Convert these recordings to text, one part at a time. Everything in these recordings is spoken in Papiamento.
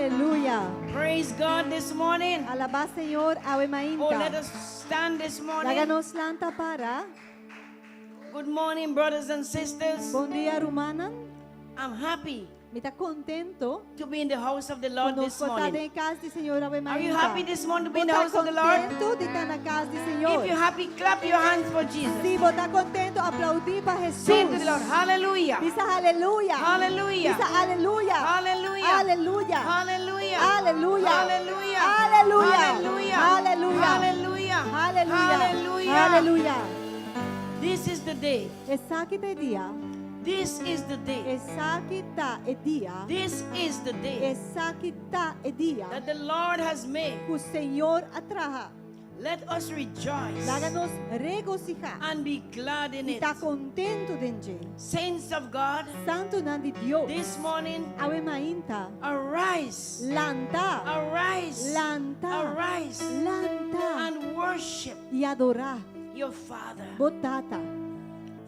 Aleluya. Praise God this morning. Alabá Señor, awe Oh, let mainta. us stand this Laga morning. nos lanta para. Good morning, brothers and sisters. Bon dia, rumannan. I'm happy Mi ta kontentu to be in the house of the Lord ku this nos por ta morning. den kas di Señor awe Are you mainta. happy this morning to be in the Bo ta house of the Lord? kontentu di ta na kas di Señor. If you're happy, clap your hands for Jesus. Si bo ta kontentu, aploudí pa Say to Hesus. the Lord, Hallelujah. Bisa aleluya. Hallelujah. Bisa aleluya. Hallelujah. Aleluya. Hallelujah. Aleluya. Hallelujah. Aleluya. Hallelujah. Aleluya. Hallelujah. Aleluya. Hallelujah. Aleluya. This is the day. Esaki ta e dia. This is the day. Esaki ta e dia. This is the day Esaki ta e dia. that the Lord has made. Ku Señor a traha. Let us rejoice Laga nos regosihá. and be glad in I it. ta kontentu den dje. Saints of God, Santunan di Dios. this morning, Awe mainta. arise, Lanta. arise, Lanta. arise, Lanta. and worship I adorá. your Father. Bo Tata.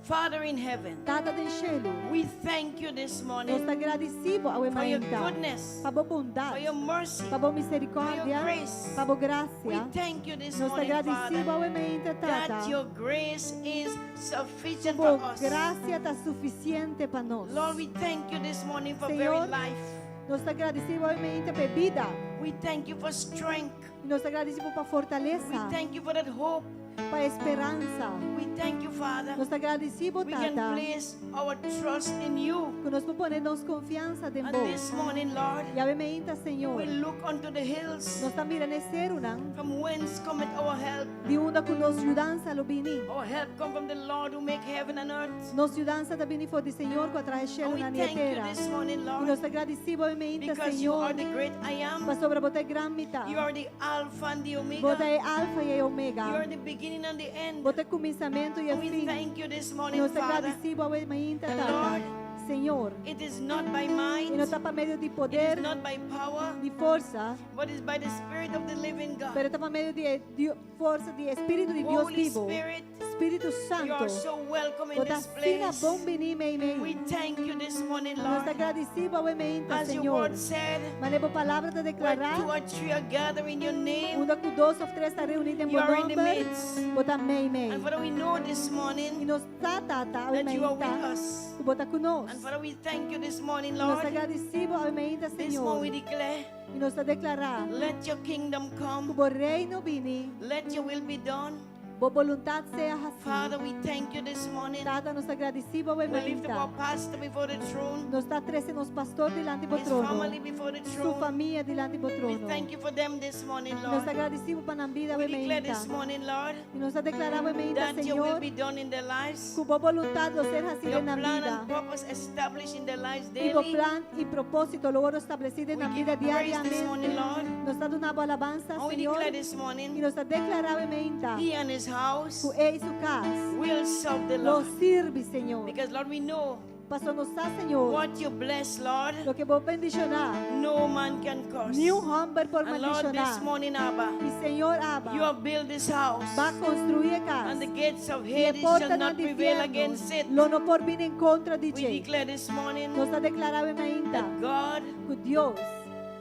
Father in heaven, Tata den shelu. we thank you this Nos morning ta gradisí bo awe for your mainta. goodness, Pa bo bondat. for your mercy. Pa bo miserikòrdia. grace. Pa bo We grasia. thank you this Nos morning, ta gradisí bo Father, awe mainta, that Tata. your grace is sufficient Bo for us. grasia ta sufisiente pa nos. Lord, we thank you this morning for very Señor, life. Nos ta gradisí bo awe mainta pa bida. We thank you for strength. Nos ta gradisí bo pa We fortalesa. thank you for that hope. Pa speransa. We thank you, Father. Nos ta gradisí bo We can Tata. place our trust in you. Ku nos por pone nos konfiansa den And bo. this morning, Lord, I awe mainta, Señor. we look unto the hills Nos ta mira na e serunan. from whence cometh our help. Di unda ku nos yudansa lo bini. Our help come from the Lord who make heaven and earth. Nos yudansa ta bini for di Señor ku a traha And shelu we nan i thank you tera. this morning, I Lord, nos ta gradisí bo awe mainta, because you are Señor. the great I am. Pasobra bo ta e gran mi ta. You are the Alpha and the Bo Omega. ta e Alfa i e You Omega. are the beginning and the end. Bo ta e kuminsamentu i e And we fin. thank you this morning, Nos ta Father. gradisí bo awe mainta, The Tata. Lord, Señor. It is not by I no might, ta pa medio di it poder, is not by power, di forsa, but it's by the Spirit of the living God. pero ta pa medio di forsa di Spiritu di Dios Holy bibu. Spirit, Spiritu you Santu. are so welcome in Bo ta this asina place. bon biní mei We mei. thank you this morning, Nos ta Lord. gradisí bo awe mainta, As your Señor. word said, Manera bo palabra ta where deklará, two or three are gathered in your name, unda ku dos òf tres ta reuní den you bo are in the nòmber, midst. bo ta mei mei. And Father, we know this I morning nos sa Tata awe that you are with mainta, us. ku bo ta ku nos. And Father, we thank you this morning, Nos ta Lord. gradisí bo awe mainta, This morning we Señor. declare, I nos ta deklará, let your kingdom ku come, bo reino bini, let your will be done. bo boluntat sea hasí. Father, we thank you this morning. Tata, nos ta gradisí bo awe We lift up mainta. our pastor before the throne, Nos ta trese nos pastor dilanti bo his trono. family before the Su throne. famia dilanti bo We trono. thank you for them this morning, Nos ta Lord. gradisí bo pa nan bida We awe declare mainta. this morning, Lord, I nos ta deklará awe mainta, that your will Señor, be done in their lives, ku bo boluntat lo ser hasí your den nan plan bida. and purpose established in their lives I bo daily. plan i propósito lo wòrdu establesí den We nan give bida you praise this morning, diariamente. Lord. Nos ta duna bo alabansa, And we Señor. declare this I morning, nos ta deklará awe mainta, he and his house ku e i su kas will serve the lo Lord. sirbi, Señor. Because, Lord, we know Paso nos sa, Señor, what you bless, Lord, loke bo bendishoná. no man can curse. Niun hòmber por And Lord, this maldishoná. morning, Abba, I Señor Abba, you have built this house, bo a konstruí e kas. and the gates of I e Hades shall portanan not di prevail infièrnu against it. lo no por bini en kontra di We dje. declare this morning Nos ta deklará awe mainta that God ku Dios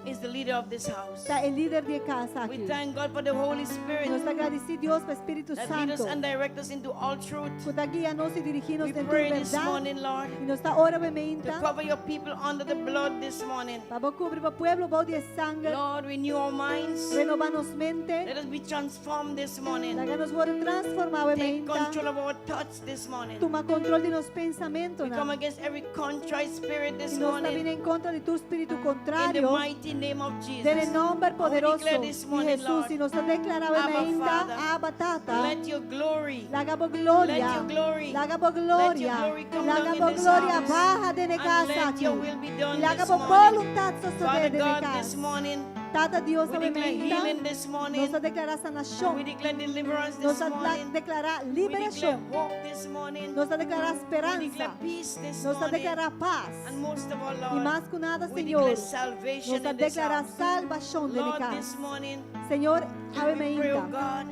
is the leader of this house. ta e lider di e kas We aki. thank God for the Holy Spirit Nos ta gradisí Dios pa Spiritu that lead us Santu and direct us into all truth. ku ta guia nos i dirigí nos We den tur pray this bèrdat. morning, Lord, I nos ta ora awe to mainta cover your people under the blood this morning. pa bo kubri bo pueblo bou di e sanger, Lord, renew our minds. renobá nos mente, Let us be transformed this morning. laga nos wòrdu transformá awe Take mainta, control of our thoughts this morning. tuma kontrol di nos pensamentu We come nan. against every contrite spirit I this nos ta morning. bini en kontra di tur spiritu In the kontrario, mighty name of den e Jesus. nòmber And we poderoso declare this di morning, Hesus, Lord, i nos ta deklará awe Abba, mainta, Father, Abba Tata, let your glory, laga bo let your gloria, glory, laga bo let your gloria, glory come laga down bo in this gloria house. baha den e And kas let aki. your will be I done laga this bo morning. boluntat sosodé Father den e God, kas. this morning, Tata Dios we awe declare mainta, healing this nos morning. ta deklará sanashon, We declare deliverance nos this ta morning. deklará We declare liberashon, hope this morning. nos ta deklará We speransa, declare peace this nos ta morning. deklará pas. And most of all, I Lord, mas ku nada, we Señor, declare salvation nos ta in this deklará house. salbashon den e Lord, kas. this morning, Señor, awe we pray, oh mainta, God,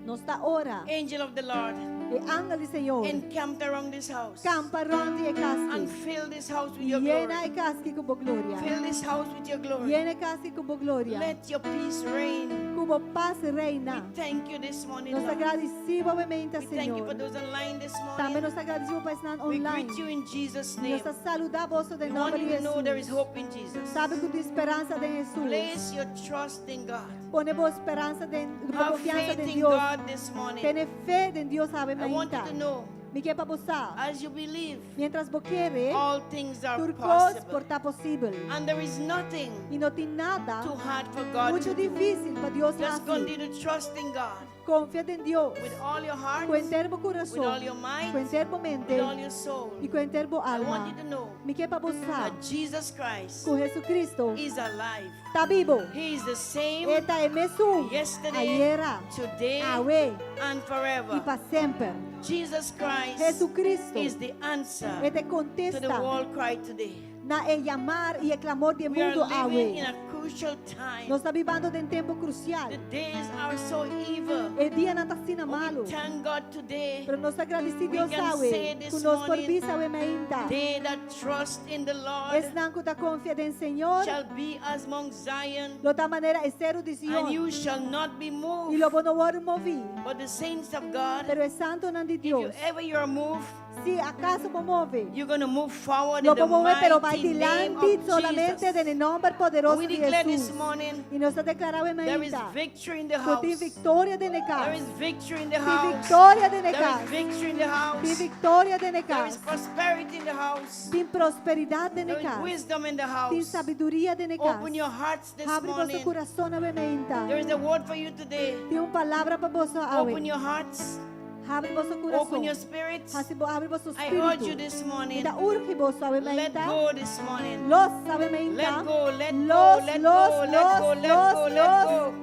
nos ta ora, angel of the Lord, E angel di Señor. Encamped around this house. Kampa rònt di e And kas aki. fill this house with your Yena glory. e kas aki ku bo gloria. Fill this house with your glory. Yena e kas aki ku bo gloria. Let your peace reign. Ku bo pas We reina. thank you this morning, Nos Lord. ta gradisí bo mainta, We thank you for Señor. those online this Tambe morning. nos ta gradisí pa esnan We online. greet you in Jesus' name. Nos ta saludá boso We den want nòmber you di to know there is Hesus. hope in Jesus. Sabe ku tin speransa den Hesus. Place your trust in God. Pone bo speransa den, bo Have konfiansa faith den in Dios. God this morning. Tene fe den Dios awe I want you mainta. to know, Mi ke pa bo sa. as you believe, Mientras bo kere, all things are tur kos possible. por ta posibel. And there is nothing I no tin nada too hard for God muchu to do. difísil pa Dios Just hasi. continue to trust in God Konfia den Dios. with all your heart, Ku henter bo with all kurason, your mind, ku henter bo mente with all your soul. i ku henter bo I want alma. you to know Mi ke pa bo sa that Jesus Christ ku Jesucristo is alive. ta bibu. He is the same E ta e mesun yesterday, ayera, today, awe and i forever. pa semper. Jesus Christ Jesucristo is the answer E ta to the kontesta world cry today. na e yamada i e klamor di We are mundu living in awe. a crucial time. Nos ta bibando den tempu krusial. The days are so evil. E dianan ta asina But we malu. thank God today. Pero nos ta gradisí We Dios can awe. say this Ku nos por morning, bisa awe mainta. They that trust in the Lord Esnan ku ta konfia den Señor. shall be as Mount Zion, Lo ta manera e seru di and Sion. you shall not be I moved. lo bo no wòrdu moví. But the saints of God, Pero e santunan di if you Dios. ever you are moved, Si akaso bo move. you're going to move forward Lo in the bo move, pero bai mighty name dilanti of solamente Jesus. den nòmber poderoso We di declare this Hesus. morning, I nos ta deklará there is mainta. victory in the Ku tin house. viktoria den There kas. is victory in the Tin house. viktoria den There kas. is victory in the Tin house. viktoria den There kas. is prosperity in the house. Tin prosperidat den There is kas. wisdom in the Tin house. sabiduria den kas. Open your hearts this Habri boso morning. kurason awe mainta. There is a word for you today. Tin un palabra pa boso Open awe. your hearts. Habri boso Open your kurason. spirits. Hasi bo habri boso I urge you spiritu. this morning. Mi ta urgi boso awe Let mainta. go this morning. Los awe mainta. Let go, let go, Los, let los, go, let los, go, let los, go, let los. go.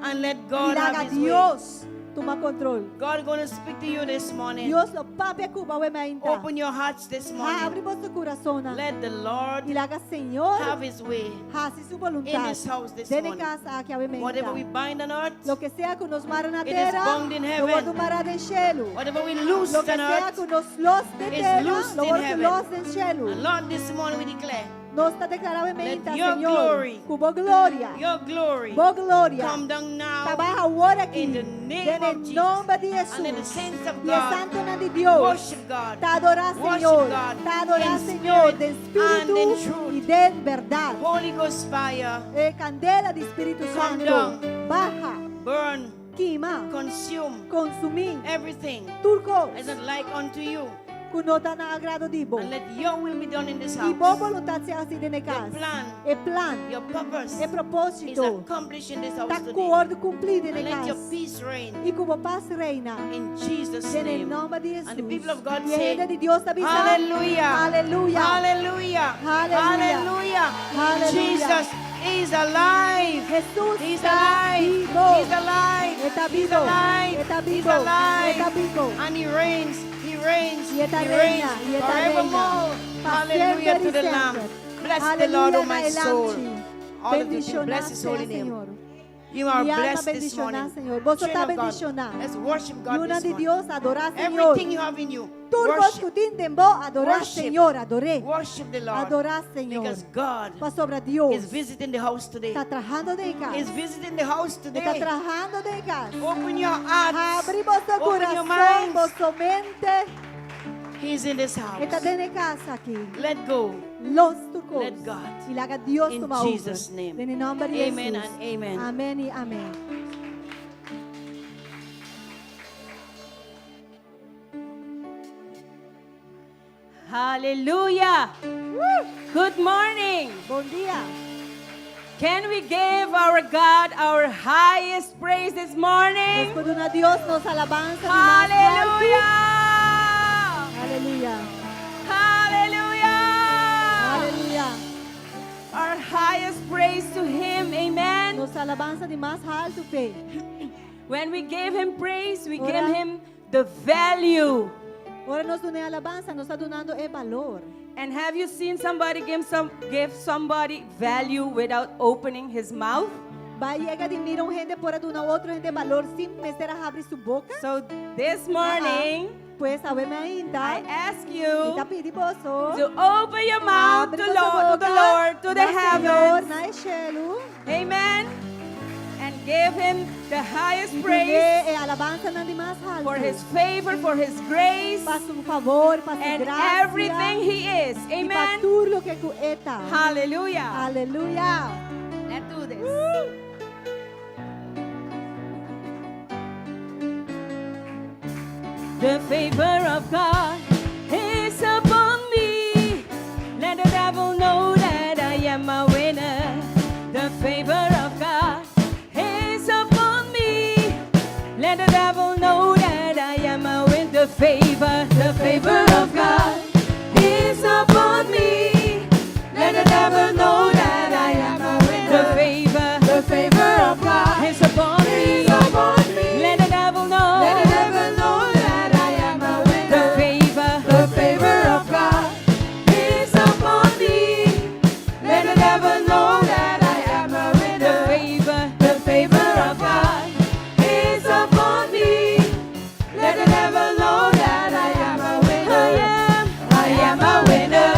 And let God I have laga his way. Dios tuma kontròl. God going to speak to you this morning. Dios lo papia ku bo awe mainta. Open your hearts this morning. Habri boso kurason. Let the Lord I laga Señor have his way hasi su in boluntat. this house this Den e morning. kas aki awe Whatever we mainta. bind on earth, Loke sea ku nos mara na It is tera, bound in lo heaven. wòrdu mará den shelu. whatever we loose Loke on sea earth, ku nos los den is tera, loosed lo in wòrdu heaven. los den shelu. And Lord, this morning we declare Nos ta deklará awe mainta, your Señor, glory, ku bo gloria, your glory bo gloria, come down now ta baha awor aki, in the name den of Jesus. nòmber di And let the Hesus. saints of I e God santunan di Dios, worship God. ta adorá Worship Señor, God ta adorá in Señor, spirit den and in spiritu truth. i den bèrdat. Holy Ghost fire, E kandela di Spiritu Come Santu, down. baha, burn, kima, consume konsumí, everything tur kos is not like unto you. ku no ta na agrado di bo. And let your will be done in this I bo house. boluntat sea hasí den e kas. plan, E plan, Your purpose e is propósito, accomplished in this ta house today. wòrdu kumplí den e And let your kas. peace reign I ku bo pas reina. in Jesus' Den name. nòmber di Hesus. And the people of God I say, hende di Dios ta bisa. Hallelujah. Aleluya. Hallelujah. Hallelujah. Hallelujah. Hallelujah. Jesus is alive. Hesus He's ta alive. bibu. He's alive. E ta He's bibu. alive. E ta He's bibu. alive. E ta bibu. And he reigns. He reigns. I e ta He reina. reigns I e ta reina. forevermore. Pa Hallelujah semper to i the Lamb. semper. Bless the Lord, Aleluya O na my e soul. Lamchi. All of you people, Bendishoná bless his sea holy name. Señor. You are Mi alma blessed this bendishoná, morning. Señor. Boso Children ta of God, bendishoná. Let's worship God Yunan this di morning. Dios, adorá Señor. Everything you have in you, Tur kos worship, ku tin den bo, adorá Worship. Señor, ador'é. worship the Lord. Adorá Señor. Because God Pasobra Dios is visiting the house today. ta trahando den kas. Is visiting the house E ta today. trahando den kas. Open your hearts. Habri boso Open your kurason, minds. boso mente. He's in this house. E ta den e kas aki. Let go. Los tur kos. Let God. I laga Dios In tuma over. Jesus' name. Den nòmber di Amen Hesus. and amen. Amèn i amèn. Hallelujah. Good morning. Bon dia. Can we give our God our highest praise this morning? Nos por duna Dios nos alabansa di mas haltu. Hallelujah. Aleluya. Hallelujah. Aleluya. Our highest praise to Him. Amen. Nos alabansa di mas haltu p'e. When we gave Him praise, we Ora. gave Him the value. Ora nos dun'é alabansa, nos ta dunando e balor. And have you seen somebody give some give somebody value without opening his mouth? Bo a yega di mira un hende por a duna otro hende balor sin mester a habri su boka? So this morning, Pues awe mainta, I ask mi you ta pidi boso. to open your mouth Habri to, boso Lord, to the boka, Lord, to the na Señor, heavens. na e shelu. Amen. And give him the highest I praise dun'é e alabansanan di mas haltu. for his favor, for his grace, Pa su fabor, pa su and grasia. everything he is. I pa Amen. tur loke ku e ta. Hallelujah. Aleluya. Let's do this. The favor of God is upon me. Let the devil know that I am a winner. The favor of God is upon me. Let the devil know that I am a winner. The favor of God is upon me. Let the devil know that I am a winner. The favor of God is upon me. Is upon me. Let the devil know. Let the devil know that I am a winner. The The favor of God is upon me. Let the devil know that I am a The winner. favor, The favor of God is upon me. Let the devil know that I am a winner. I am, I am a winner.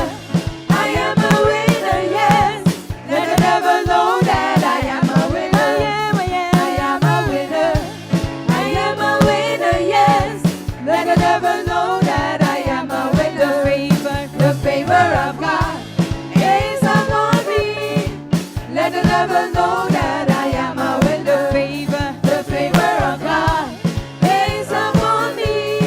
I am a winner, yes. Let the devil know that I am a winner. I am, I am, I am a winner. I am a winner, yes. Let the devil know that I am a The winner. favor, The favor of God is upon me. Let the devil know that I am a the winner. favor, The favor of God is upon me.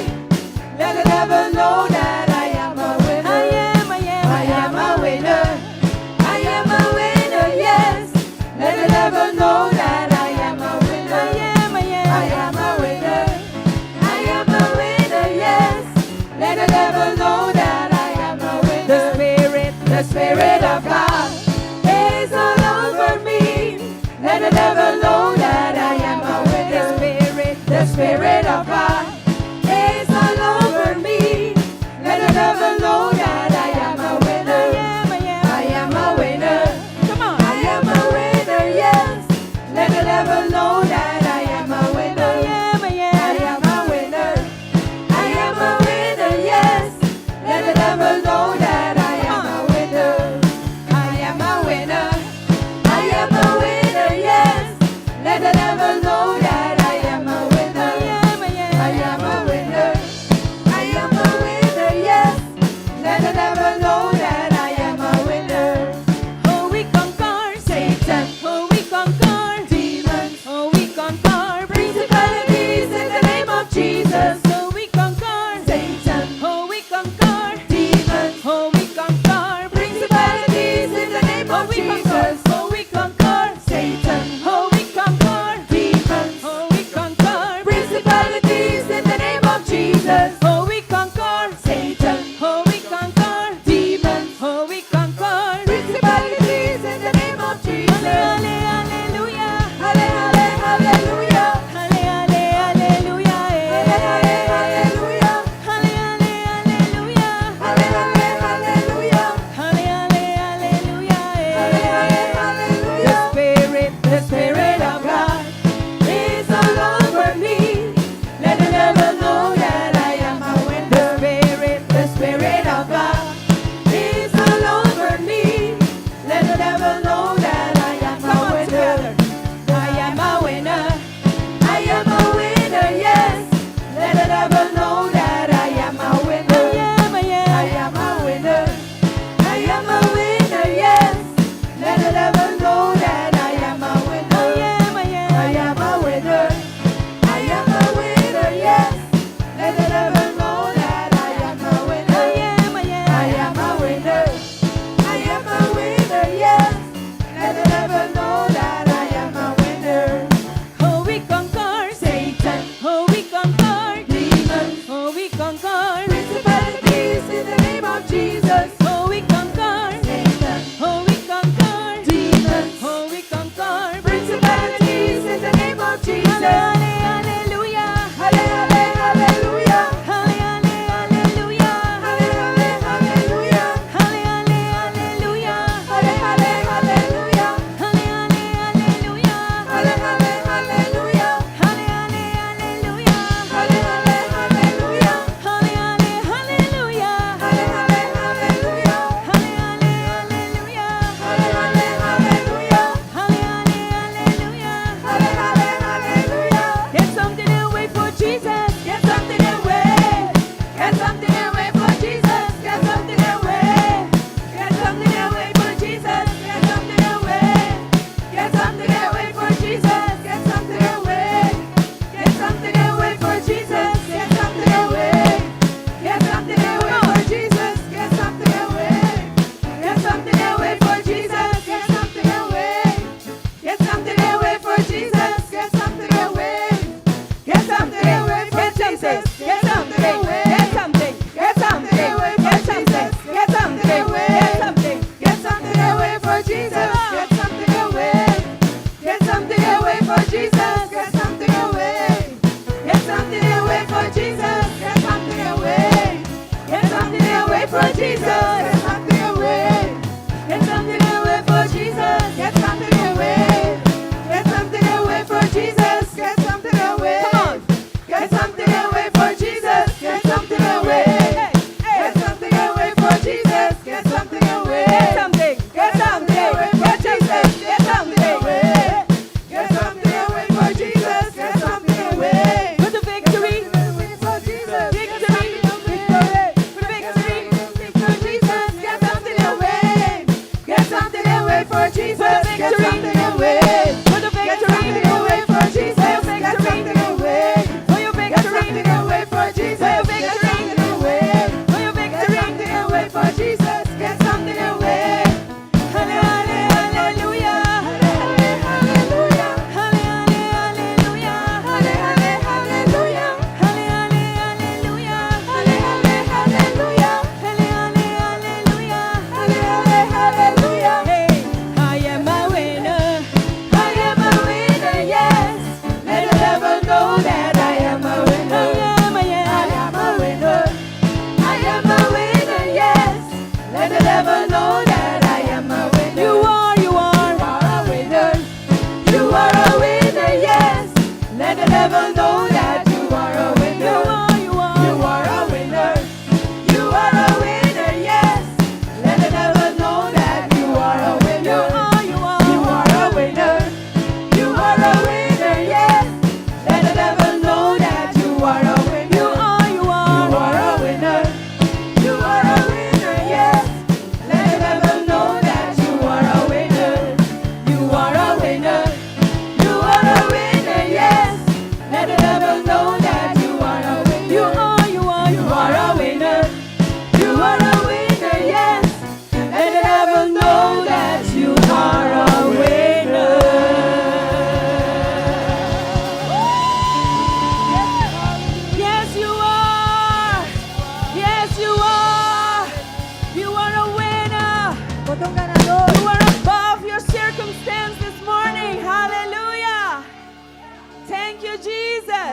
Let the devil know that I am a winner. I am, I am, I am a winner. I am a winner, yes. Let the devil know that I am a winner. I am, I am, I am a winner. I am a winner, yes. Let the devil know that I am a winner. The The Spirit of God is all over me. Let the devil know that I am a the winner. Spirit, The Spirit of God is all over me. Let the devil know that I am a I winner. am, I am, I am a winner. Come on. I am a winner, yes. Let the devil know that I am a I winner. am, I am, I am a winner. I am a winner, yes. Let the devil know that I am a winner. I am a winner. I am a winner, yes. Let the devil know that I am a winner. I am, I am, I am a winner. I am a winner, yes. Let the devil know that I am a winner. Oh, we conquer Satan, Oh, we conquer demons, Oh, we conquer principalities in the name of Jesus. Oh, we conquer Satan, Oh, we conquer demons, Oh, we conquer principalities in the name Oh, of we conquer Jesus. Oh, we conquer Satan, Oh, we conquer demons, Oh, we conquer principalities in the name of Jesus. Oh, we conquer Satan, Oh, we conquer demons, Oh, we conquer principalities in the name of Jesus.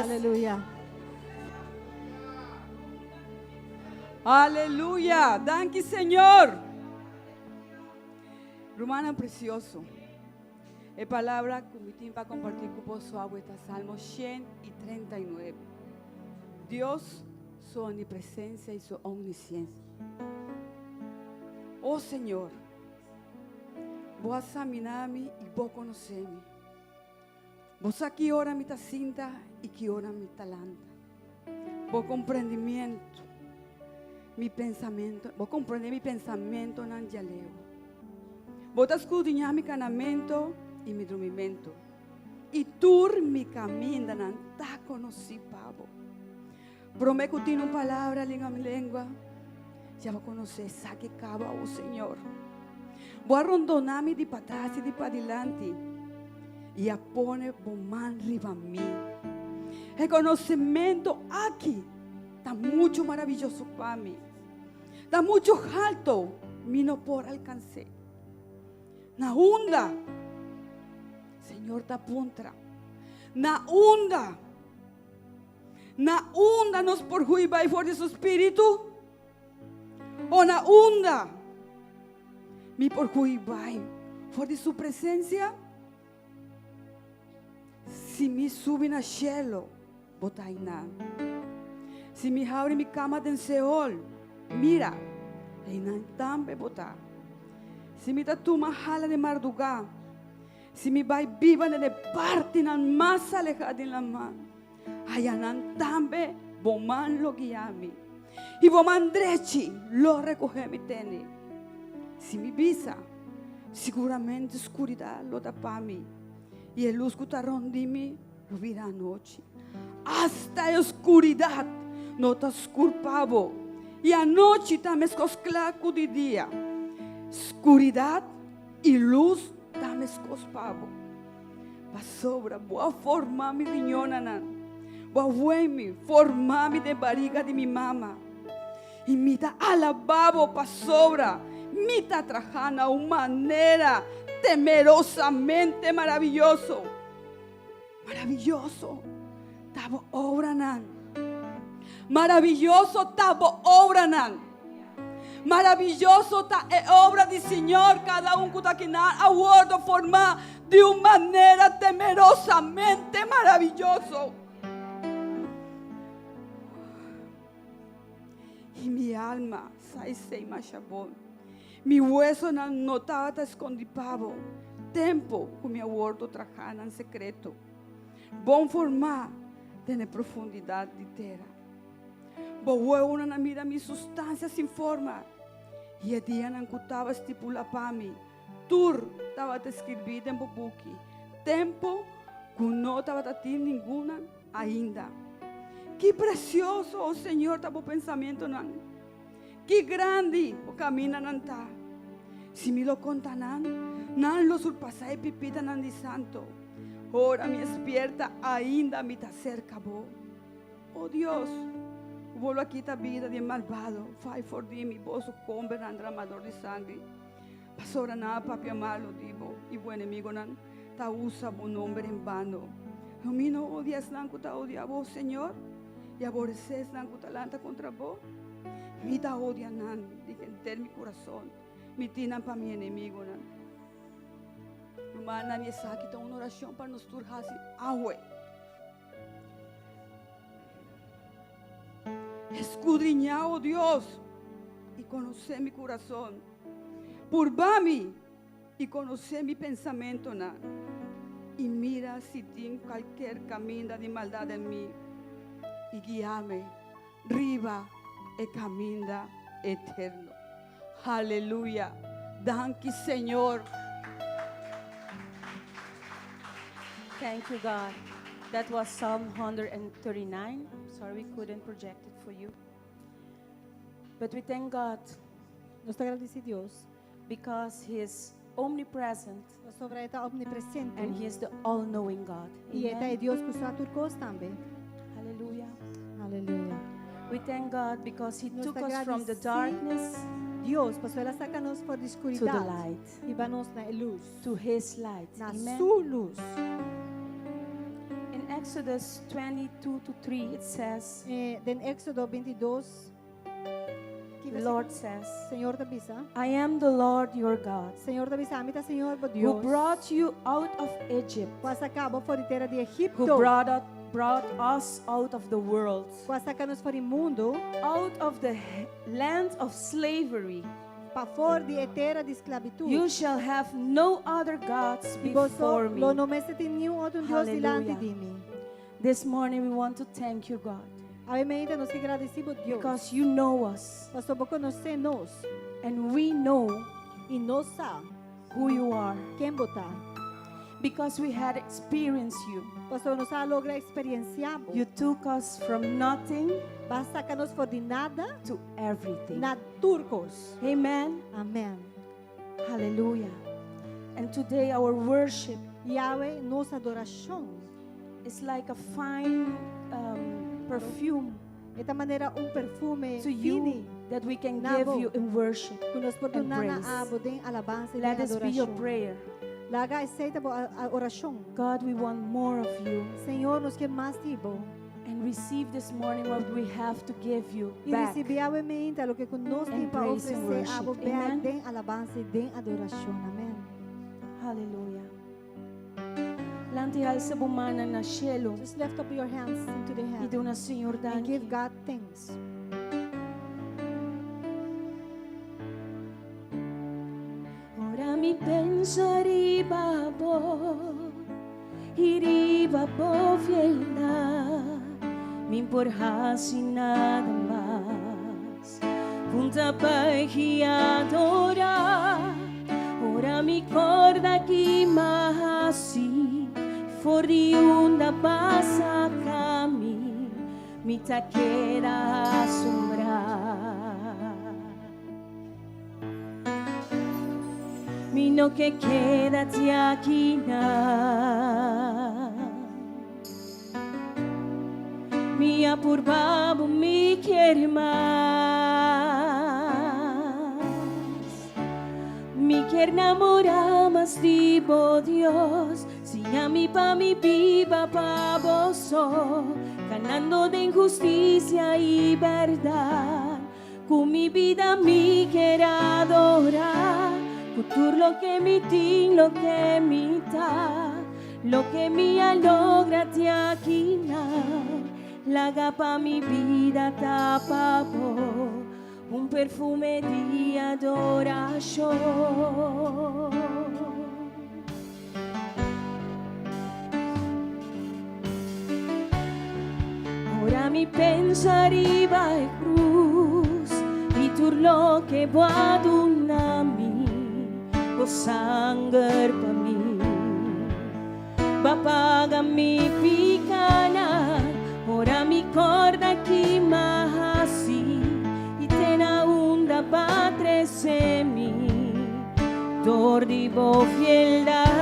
Aleluya. Aleluya. Danki Señor. Rumannan presioso, e palabra ku mi tin pa kompartí ku boso awe ta Salmo 139. Dios su omnipresencia i su omnisciencia. Oh Señor, bo a saminá mi i bo konosé mi. Bo sa ki ora mi ta sinta i ki ora mi ta lanta. Bo komprendimiento, mi pensamiento, bo komprendé mi pensamentonan djaleu. Bo ta skrudiñá mi kanamento i mi drumimento, i tur mi kamindanan ta konosí pa bo. Promé ku tin un palabra linga mi lengua, ya bo konosé esaki kaba, o Señor. Bo a rondoná mi di patras i di padilanti, i a pone bo man riba mi. E konosementu aki ta muchu maravioso pa mi, ta muchu haltu, mi no por alkans'é. Na unda? Señor ta puntra. Na unda? Na unda nos por hui bai for di su spiritu? O na unda mi por hui bai for di su presencia? Si mi subi na shelo, bo ta einan. Si mi habri mi kama den Seol, mira, einan tambe bo ta. Si mi ta tuma hala den mardugá, Si mi bai biba den e partinan mas alehá di laman, ayanan tambe bo man lo guia mi, i bo man drechi lo rekohé mi tene. Si mi bisa, Siguramente skuridat lo tapa mi, i e lus ku ta rònt di mi lo bira anochi. Asta e skuridat no ta skur pa bo, i anochi ta meskos kla ku di dia. Skuridat i lus ta meskos pa bo. Pasobra bo a forma mi riñonanan, bo a wei mi, forma mi den bariga di mi mama. I mi ta alabá bo pasobra mi ta traha na un manera temerosamente maraviyoso. Maraviyoso ta bo obranan. Maraviyoso ta bo obranan. Maraviyoso ta e obra di Señor, kada un ku ta akinan a wordo formá di un manera temerosamente maraviyoso. I mi alma sa esei masha bon. Mi huesonan no tabata skondí pa bo, tempu ku mi a wordo trahá nan sekreto, bon formá den e profundidat di tera. Bo huevonan a mira mi sustansia sin forma, i e dianan ku taba stipulá pa mi, tur tabata skirbí den bo buki, tempu ku no tabata tin ningunan ainda. Ki presioso, o Señor, ta bo pensamentonan! Ki grandi bo kamindanan ta! Si mi lo konta nan, nan lo surpasá e pipitanan di santo. Ora mi spierta, ainda mi ta serka bo. O Dios, bo lo a kita bida di e malbado fai for di mi, bo sukombernan dramador di sangri. Pasobra nan a papia malu di bo, i bo enemigonan ta usa bo nomber en bano. Lo mi no odia esnan ku ta odia bo, Señor, i aboresé esnan ku ta lanta kontra bo. Mi ta odia nan di henter mi kurason, mi tin nan pa mi enemigonan. Rumannan, esaki ta un orashon pa nos tur hasi awe. Eskudriñá, o Dios, i konosé mi kurason. Purba mi i konosé mi pensamentonan, i mira si tin kualker kaminda di maldat den mi, i guia mi riba e kaminda eterno. Haleluya! Danki, Señor. Thank you, God. That was Psalm 139. Sorry we couldn't project it for you. But we thank God Nos ta gradisí Dios because He is omnipresent pasobra E ta omnipresente and He is the all knowing God. i E ta e Amen. Dios ku sa tur kos tambe. Hallelujah. Aleluya. We thank God because He Nos took ta us from the gradisí darkness Dios pasobra El a saka nos for di to the skuridat light, i ba nos na e lus, to His light. na Amen. su lus. In Exodus 22 to 3, it says, Eh, den Éxodo 22, ki the Lord says, Señor ta bisa. I am the Lord your God, Señor ta bisa, ami ta Señor bo who Dios. brought you out of Egypt, Ku a saka bo for di tera di who Egipto. brought us out of the world, Ku a saka nos for di mundu. Out of the land of slavery. Pafó di e tera di sklabitut. You shall have no other gods I boso before me. Lo no mester tin ningun otro Dios dilanti Hallelujah. di mi. This morning we want to thank you, God, Awe mainta nos ke gradisí bo Dios. Because you know us Pasobra bo konosé nos. And we know I nos sa who you are ken bo ta. Because we had experienced you. Pasobra nos a logra eksperensiá bo. You took us from nothing Bo a saka nos for di nada to everything. Na tur kos. Amen. Amèn. Hallelujah. And today our worship I awe nos adorashon is like a fine perfume E ta manera un perfume to you fini that we can Na give bo. You in worship ku nos por and duna na praise. abo den alabansa i Let den this be your adorashon. Prayer. Laga esei ta bo orashon. God, we want more of you. Señor, nos ke mas di bo. And receive this morning what we have to give you I back. risibí awe mainta loke ku nos tin And pa praise and ofresé worship. abo bèk Amen. den alabansa i den adorashon. Amèn. Hallelujah. Lanta i alsa bo mannan na shelu. Just lift up your hands into the I heaven duna Señor and danki. Give God thanks. Ora mi pensa riba bo, i riba bo fieldat, mi n' por hasi nada mas. Punta pa adorá, ora mi kòrda ki m'a hasi, for di unda b'a saka mi, mi ta keda asombrá. Mi no ke keda te akinan. Mi a purba bo, mi ke mas. Mi ke namorá mas di bo, Dios. Siña mi pa mi biba pa bo so, kanando den hustisia i bèrdat. Ku mi bida mi ke adorá. Ku tur loke mi tin, loke mi ta, loke mi a logra te akinan. Laga pa mi bida ta pa bo, un perfume di adorashon. Ora mi pensa riba e krus i tur loke bo a duna mi, bo sanger pa mi. B'a paga mi pikánan, ora mi kòrda ki m'a hasi i te na unda b'a trese mi, dor di bo fieldat.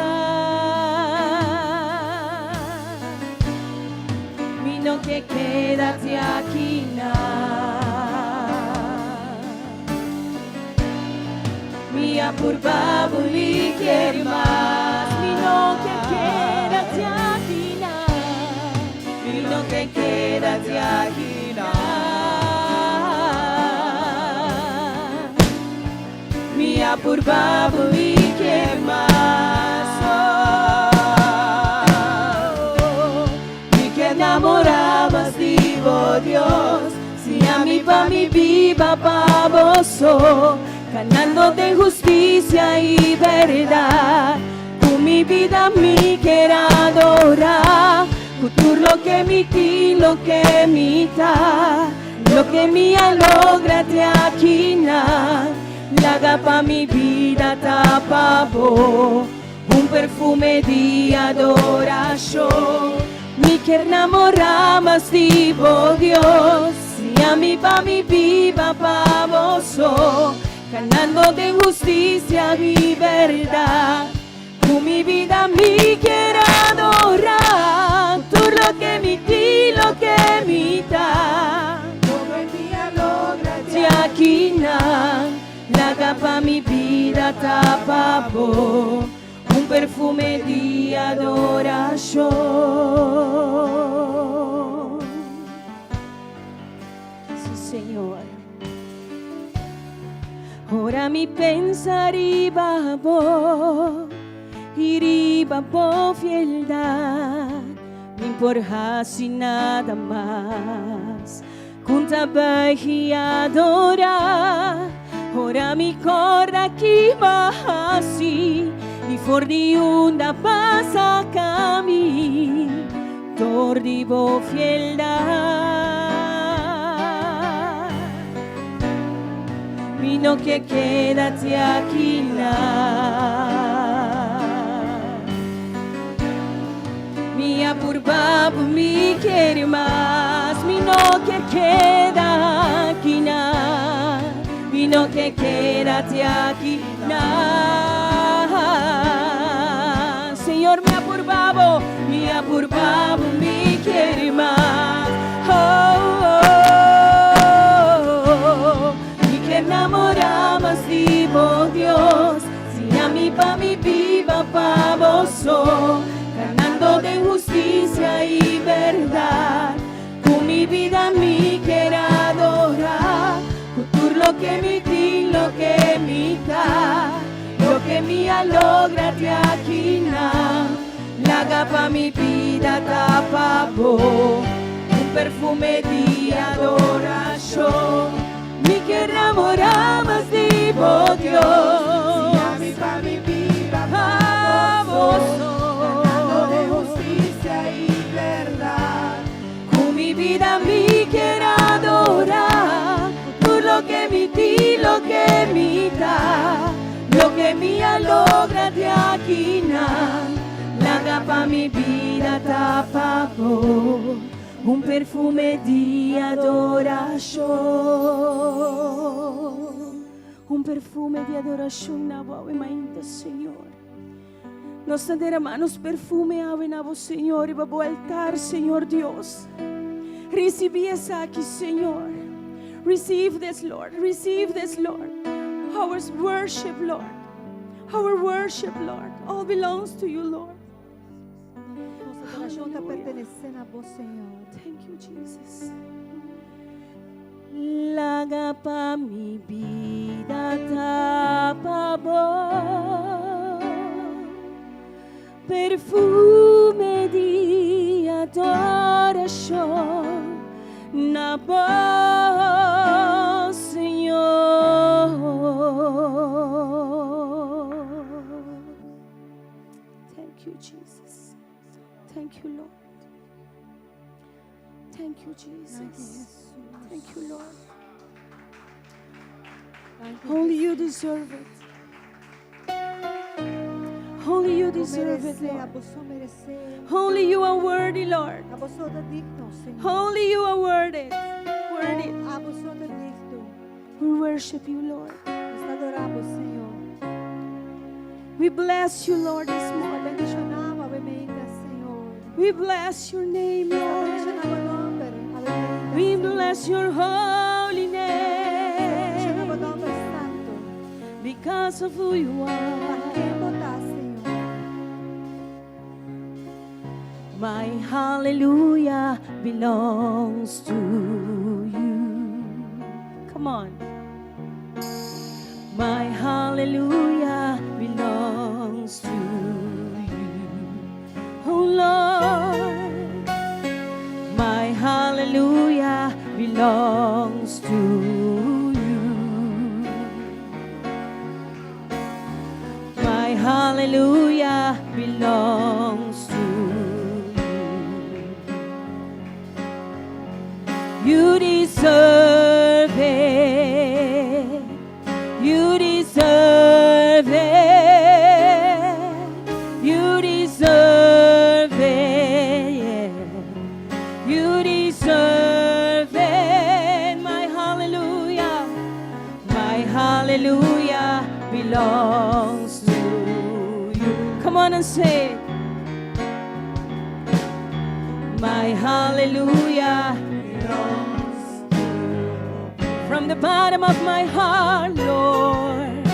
Mi no ke keda te akinan. Mi a purba bo, mi ke mas. Mi no ke keda te akinan. Mi no ke keda te akinan. Mi a purba bo, mi ke mas. Oh, mi ke namorá mas di bo, Dios. Siña mi pa mi biba pa bo so, kanando den hustisia i bèrdat. Ku mi bida mi ke adorá. Ku tur loke mi tin, loke mi ta, loke mi a logra te akinan. Laga pa mi bida ta pa bo, un perfume di adorashon. Mi ke namorá mas di bo, Dios. Siña mi pa mi biba pa bo so, kanando den hustisia i bèrdat. Ku mi bida mi ke adorá. Tur loke mi tin, loke mi ta. Te akinan, laga pa mi bida ta pa bo, un perfume di adorashon. mi pensa riba bo i riba bo fieldat, mi'n por hasi nada mas ku ta bai i adorá. Ora mi kòrda ki b'a hasi i for di unda b'a saka mi, dor di bo fieldat. Mi no ke keda te aki nan. Mi a purba bo, mi kier mas. Mi no ke keda aki nan. Mi no ke keda te aki nan. Señor, mi a purba bo, mi a purba bo, mi kier mas. Oh, mi ke namorá mas di bo, Dios. Siña mi pa mi biba pa bo so, kanando den hustisia i bèrdat. Ku mi bida mi ke adorá, ku tur loke mi tin, loke mi ta, loke mi a logra te aki nan. Laga pa mi bida ta pa bo, un perfume di adorashon. Mi ke namorá mas di bo, Dios. Siña mi pa mi biba pa bo so, kanando den hustisia i bèrdat. Ku mi bida mi ke adorá, tur loke mi tin, loke mi ta, loke mi a logra te aki nan. Laga pa mi bida ta pa bo, un perfume di adorashon. Un perfume di adorashon na bo, Señor. Nos ta deramá nos perfume awe na bo, Señor, riba bo altar, Señor Dios. Risibí esaki, Señor. Receive this, Lord. Receive this, Lord. Our worship, Lord. Our worship, Lord. All belongs to you, Lord. Nos adorashon ta pertenesé na bo, Señor. Thank you, Jesus. Laga pa mi bida ta pa bo, perfume di adorashon na bo, Señor. Thank you, Jesus. Thank you, Lord. Thank you, Jesus. Thank you, Lord. Only you deserve it. Only you deserve it, Lord. Abo so meresé. Only you are worthy, Lord. Abo so ta digno, Señor. Only you are worthy. Worthy. Abo so ta digno. We worship you, Lord. Nos ta adorá bo, Señor. We bless you, Lord, this morning. Bendishoná bo, Señor. We bless your name, Lord. Bendishoná bo nòmber. We bless your holy Bendishoná bo name nòmber santu. Because of who you Pa are. ken bo ta, Señor. My hallelujah belongs to you. Come on. My hallelujah belongs to you. Oh Lord, my hallelujah belongs to you. My hallelujah belongs to you. You deserve it. You deserve it. You deserve it. Yeah. You deserve it. My hallelujah. My hallelujah belongs to you. Come on and say it. My hallelujah belongs to you. From the bottom of my heart, Lord.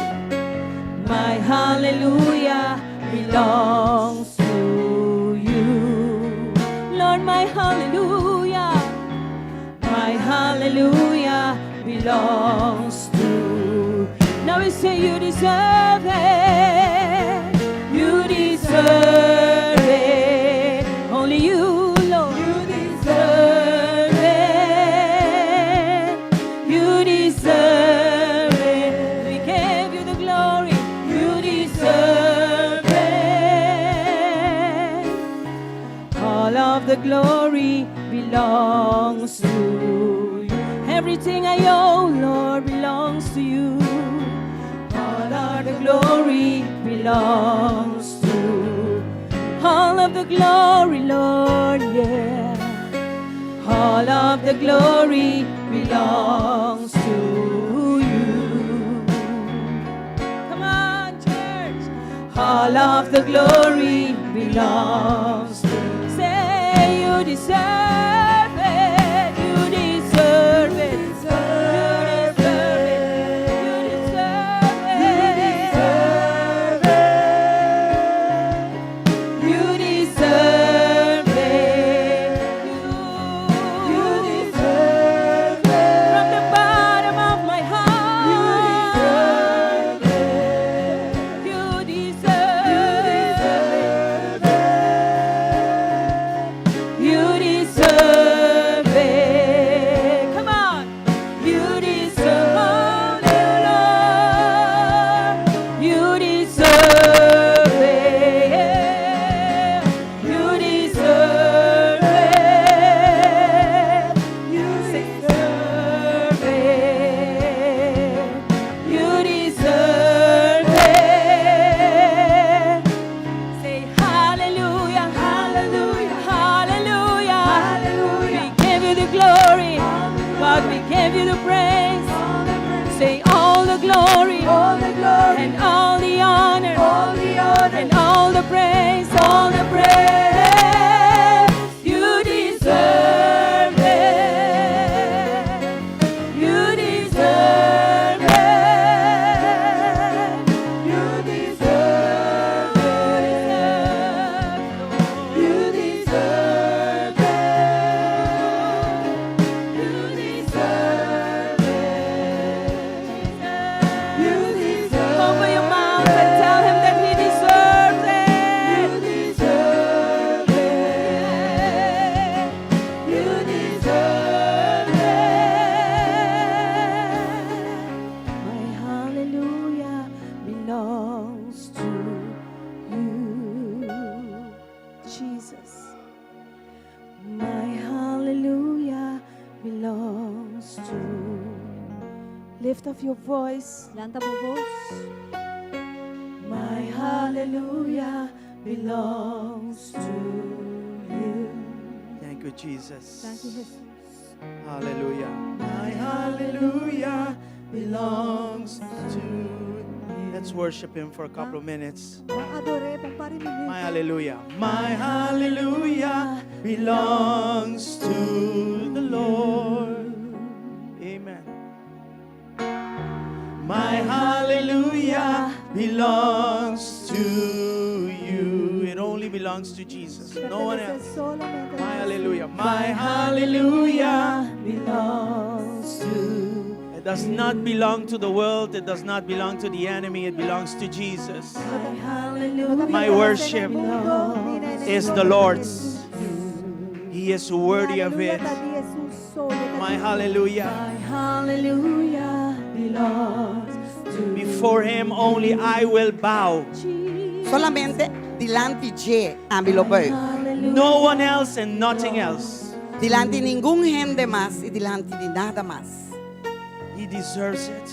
My hallelujah belongs to you. Lord, my hallelujah. My hallelujah belongs to. Now we sing. Say you deserve it. You deserve it. Only you, Lord. You deserve it. You deserve it. We give you the glory. You deserve it. All of the glory belongs to you. Everything I owe, Lord, belongs to you. All of the glory belongs to all of the glory, Lord, yeah. All of the glory belongs to you. Come on, church. All of the glory belongs to. Say you deserve it. You deserve it. You deserve it. You deserve it. You deserve it. You deserve it. From the bottom of my heart. You deserve it. You deserve it. You deserve it. Come on. You deserve it, Lord. You deserve it. You deserve it. You deserve it. You deserve it. Say hallelujah, hallelujah, hallelujah. Hallelujah. We give you the glory. God, we give you the praise. Say all the glory, All the glory, and all the honor, all the honor, and all the praise, all the praise. You deserve it. You deserve it. You deserve it. You deserve it. You deserve it. You deserve Open your mouth and tell him that he deserves it. You deserve it. You deserve it. My hallelujah belongs to you, Jesus. My hallelujah belongs to. Lift up your voice. Lanta bo bos. My hallelujah belongs to you. Thank you, Jesus. Danki, Jesus. Hallelujah. My hallelujah belongs to you. Let's worship him for a couple of minutes. Ban ador'é pa un par di minüt. My hallelujah. My hallelujah belongs to the Lord. Amen. My hallelujah belongs to you. It only belongs to Jesus. No one Pertenesé else. solamente a My Jesus. hallelujah. My hallelujah. Belongs to It does not belong to the world. It does not belong to the enemy. It belongs to Jesus. My hallelujah. My worship is the Lord's. He is worthy of it. My hallelujah. My hallelujah belongs to Before him only I will bow. Jesus. Solamente dilanti dje ami lo buig. No one else and nothing else. Dilanti ningun hende mas i dilanti di nada mas. He deserves it.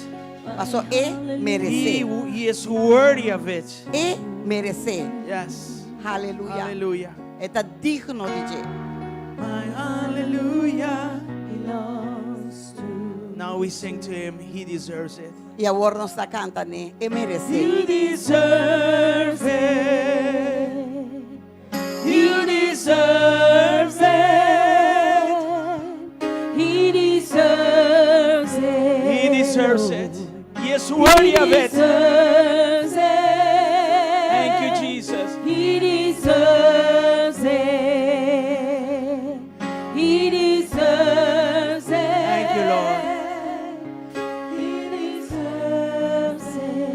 Paso e He, meresé. he is worthy of it. E meresé. Yes. Aleluya. Hallelujah. E ta digno di dje. My hallelujah. Belongs to Now we sing to him. He deserves it. I awor nos ta kanta n'e. E meresé. You deserve it. You deserve it. He deserves it. He deserves it. He is worthy of He it. deserves it. Thank you, Jesus. He deserves it. He deserves it. Thank you, Lord. He deserves it.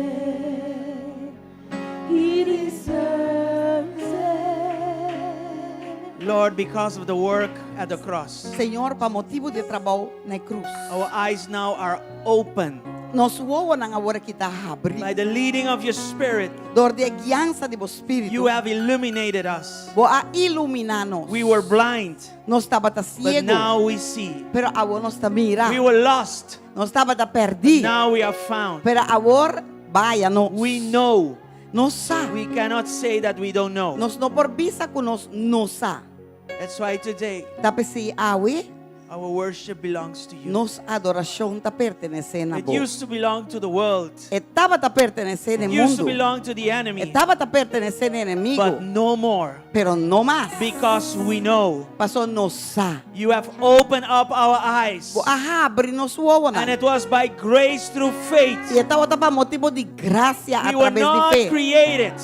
Lord, because of the work at the cross, Señor, pa motibu di e trabou na krus. our eyes now are open. Nos wowonan awor aki ta habrí. By the leading of your Spirit, Dor di e guiansa di bo Spiritu. you have illuminated us. Bo a iluminá nos. We were blind, Nos tabata but siegu. now we see. Pero awor nos ta mira. We were lost, Nos tabata pèrdí. now we are found. Pero awor b'a haña nos. We know. Nos sa. We cannot say that we don't know. Nos no por bisa ku nos no sa. That's why today Ta p'esei awe our worship belongs to you. nos adorashon ta pertenesé na It bo. used to belong to the world. E tabata pertenesé na It used to mundu. belong to the E enemy. tabata pertenesé na enemigu. But no more. Pero no mas. Because we know Paso nos sa. you have opened up our eyes. Bo a habri nos wowonan. And it was by grace through faith. I e tabata pa motibu di grasia We were a traves di not fe. created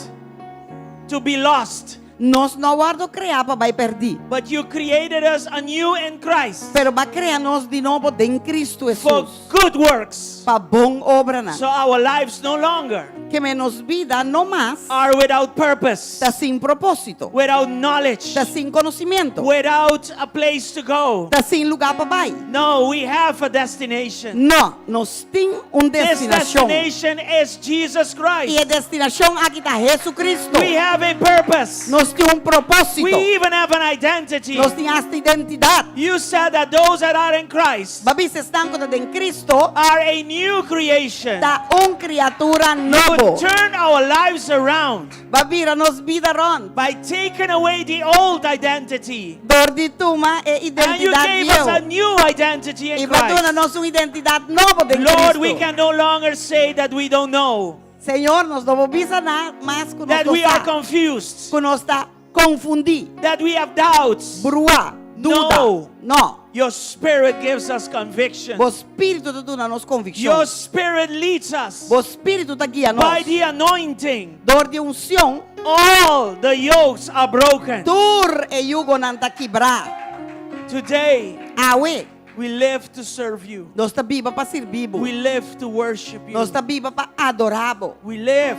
to be lost. Nos no a wòrdu kreá pa bai pèrdí. But you created us anew in Christ. Pero b'a krea nos di nobo den Kristu For Hesus. good works. Pa bon obranan. So our lives no longer Ke men nos bida no mas are without purpose, ta sin propósito. without knowledge, Ta sin konosementu. without a place to go. Ta sin lugá pa bai. No, we have a destination. No, nos tin un This destinashon. destination is Jesus I Christ. e destinashon aki ta Hesukristu. We have a purpose. Nos tin un propósito. We even have an identity. Nos tin asta identidat. You said that those that are in Christ B'a bisa esnan ku ta den Kristu are a new creation. ta un kriatura You nobo. would turn our lives around B'a bira nos bida rònt. by taking away the old identity. Dor di tuma e And you identidat gave us a bieu. new identity I in b'a duna Christ. nos un identidat nobo den Lord, we Kristu. can no longer say that we don't know, Señor, nos no por bisa na mas ku nos that no we are sa, confused, ku nos ta konfundí, that we have doubts. bruá, duda. No. No. Your spirit gives us conviction. Bo spiritu ta duna nos Your konvikshon. spirit leads us Bo spiritu ta guia by nos. the anointing. Dor di unshon, All the yokes are broken. tur e yugonan ta kibrá. Today, Awe, we live to serve you. nos ta biba pa sirbi bo. We live to worship you. Nos ta biba pa adorá bo. We live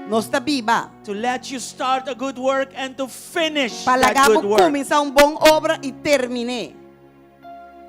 Nos ta biba to let you start a good work and to finish pa that laga good bo work. kuminsá un bon obra i termin'é.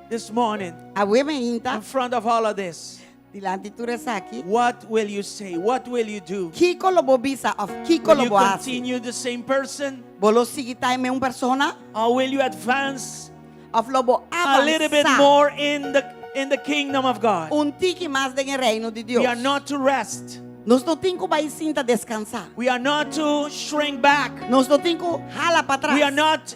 This morning, Awe mainta, in front of all of this, dilanti tur esaki, what will you say? What will you do? Kiko lo bo bisa òf kiko Will lo you bo hasi? continue the same person Bo lo sigui ta e mesun persona or will you advance òf lo bo a little bit avansá more in the in the kingdom of God? un tiki mas den e reino di Dios? We are not to rest. Nos no tin ku bai sinta deskansá. We are not to shrink back. Nos no tin ku hala pa We are atras. not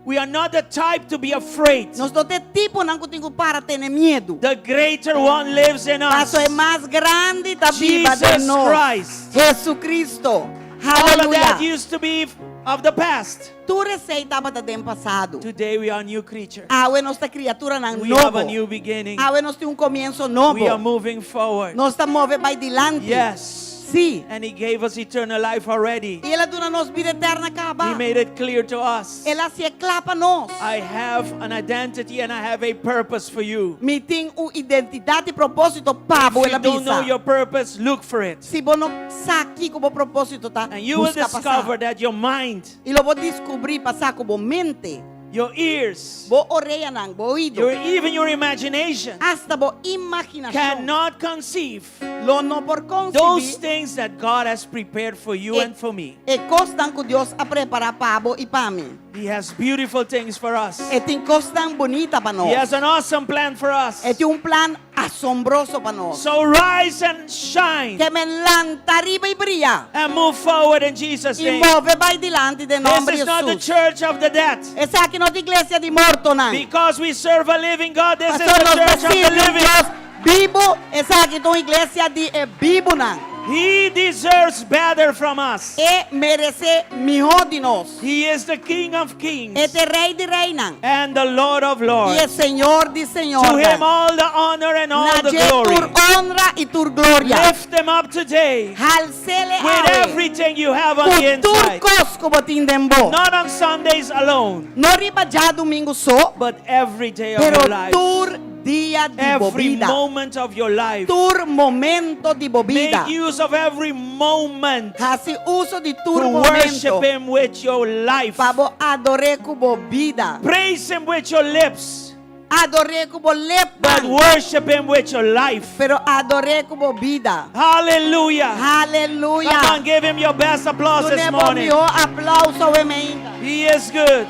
we are not the type to be afraid. Nos no ta e tiponan ku tin ku para tene miedu. The greater one lives in us. Paso e mas grandi ta biba Jesus den nos. Christ. Jesucristo. All of that Aleluya. used to be of the past. Tur esei tabata den pasado. Today we are a new creature. Awe nos ta kriaturanan We have a nobo. new beginning. Awe nos tin un komienso We are nobo. moving forward. Nos ta move bai dilanti. Yes. Sí. And he gave us eternal life already. I el a duna nos bida eterno kaba. He made it clear to us. El a hasié kla pa nos. I have an identity and I have a purpose for you. Mi tin un identidat i propósito pa bo If you el a don't know bisa. your purpose, look for it. Si bo no sa kiko bo propósito ta, And you will buska pa sa. discover that your mind, I lo bo deskubrí pa sa ku bo mente, your ears, bo oreanan, bo oido, your even your imagination asta bo imaginashon cannot conceive lo no por those konsebí things that God has prepared for you e, and for me. e kosnan ku Dios a prepará pa bo i pa mi. He has beautiful things for us. E tin kosnan bunita pa nos. He has an awesome plan for us. E tin un plan asombroso pa nos. So rise and shine Ke men lanta riba i bria and move forward in Jesus' i name. move bai dilanti den This nòmber is not the di Hesus. church of the dead. Esaki no ta iglesia di mortonan. Because we serve a living God, this is Pasó the nos church of the ta sirbi un living. Dios bibu, esaki ta un iglesia di e bibunan. He deserves better from us. E meresé mihó di nos. He is the King of kings E ta e Rei di reinan. and the Lord of I e lords. Señor di To señornan. him all the honor and all Na the dje glory. tur honra i tur gloria. Lift him up today Hals'é with awe. everything you have on the Ku tur inside. kos ku bo tin den bo. Not on Sundays alone, No riba djadumingu so, but every day of pero your life. tur dia di bo Every bida. moment of your life. Tur momento di bo bida. Make use of every moment Hasi uso di tur to worship momento Him with your life. pa bo ador'é ku bo bida. Praise Him with your lips, Ador'é ku bo but lepnan, worship Him with your life. pero ador'é ku bo bida. Hallelujah. Hallelujah. Come on, give Him your best applause this Dun'é bo morning. mihó aplauso awe mainta. He is good.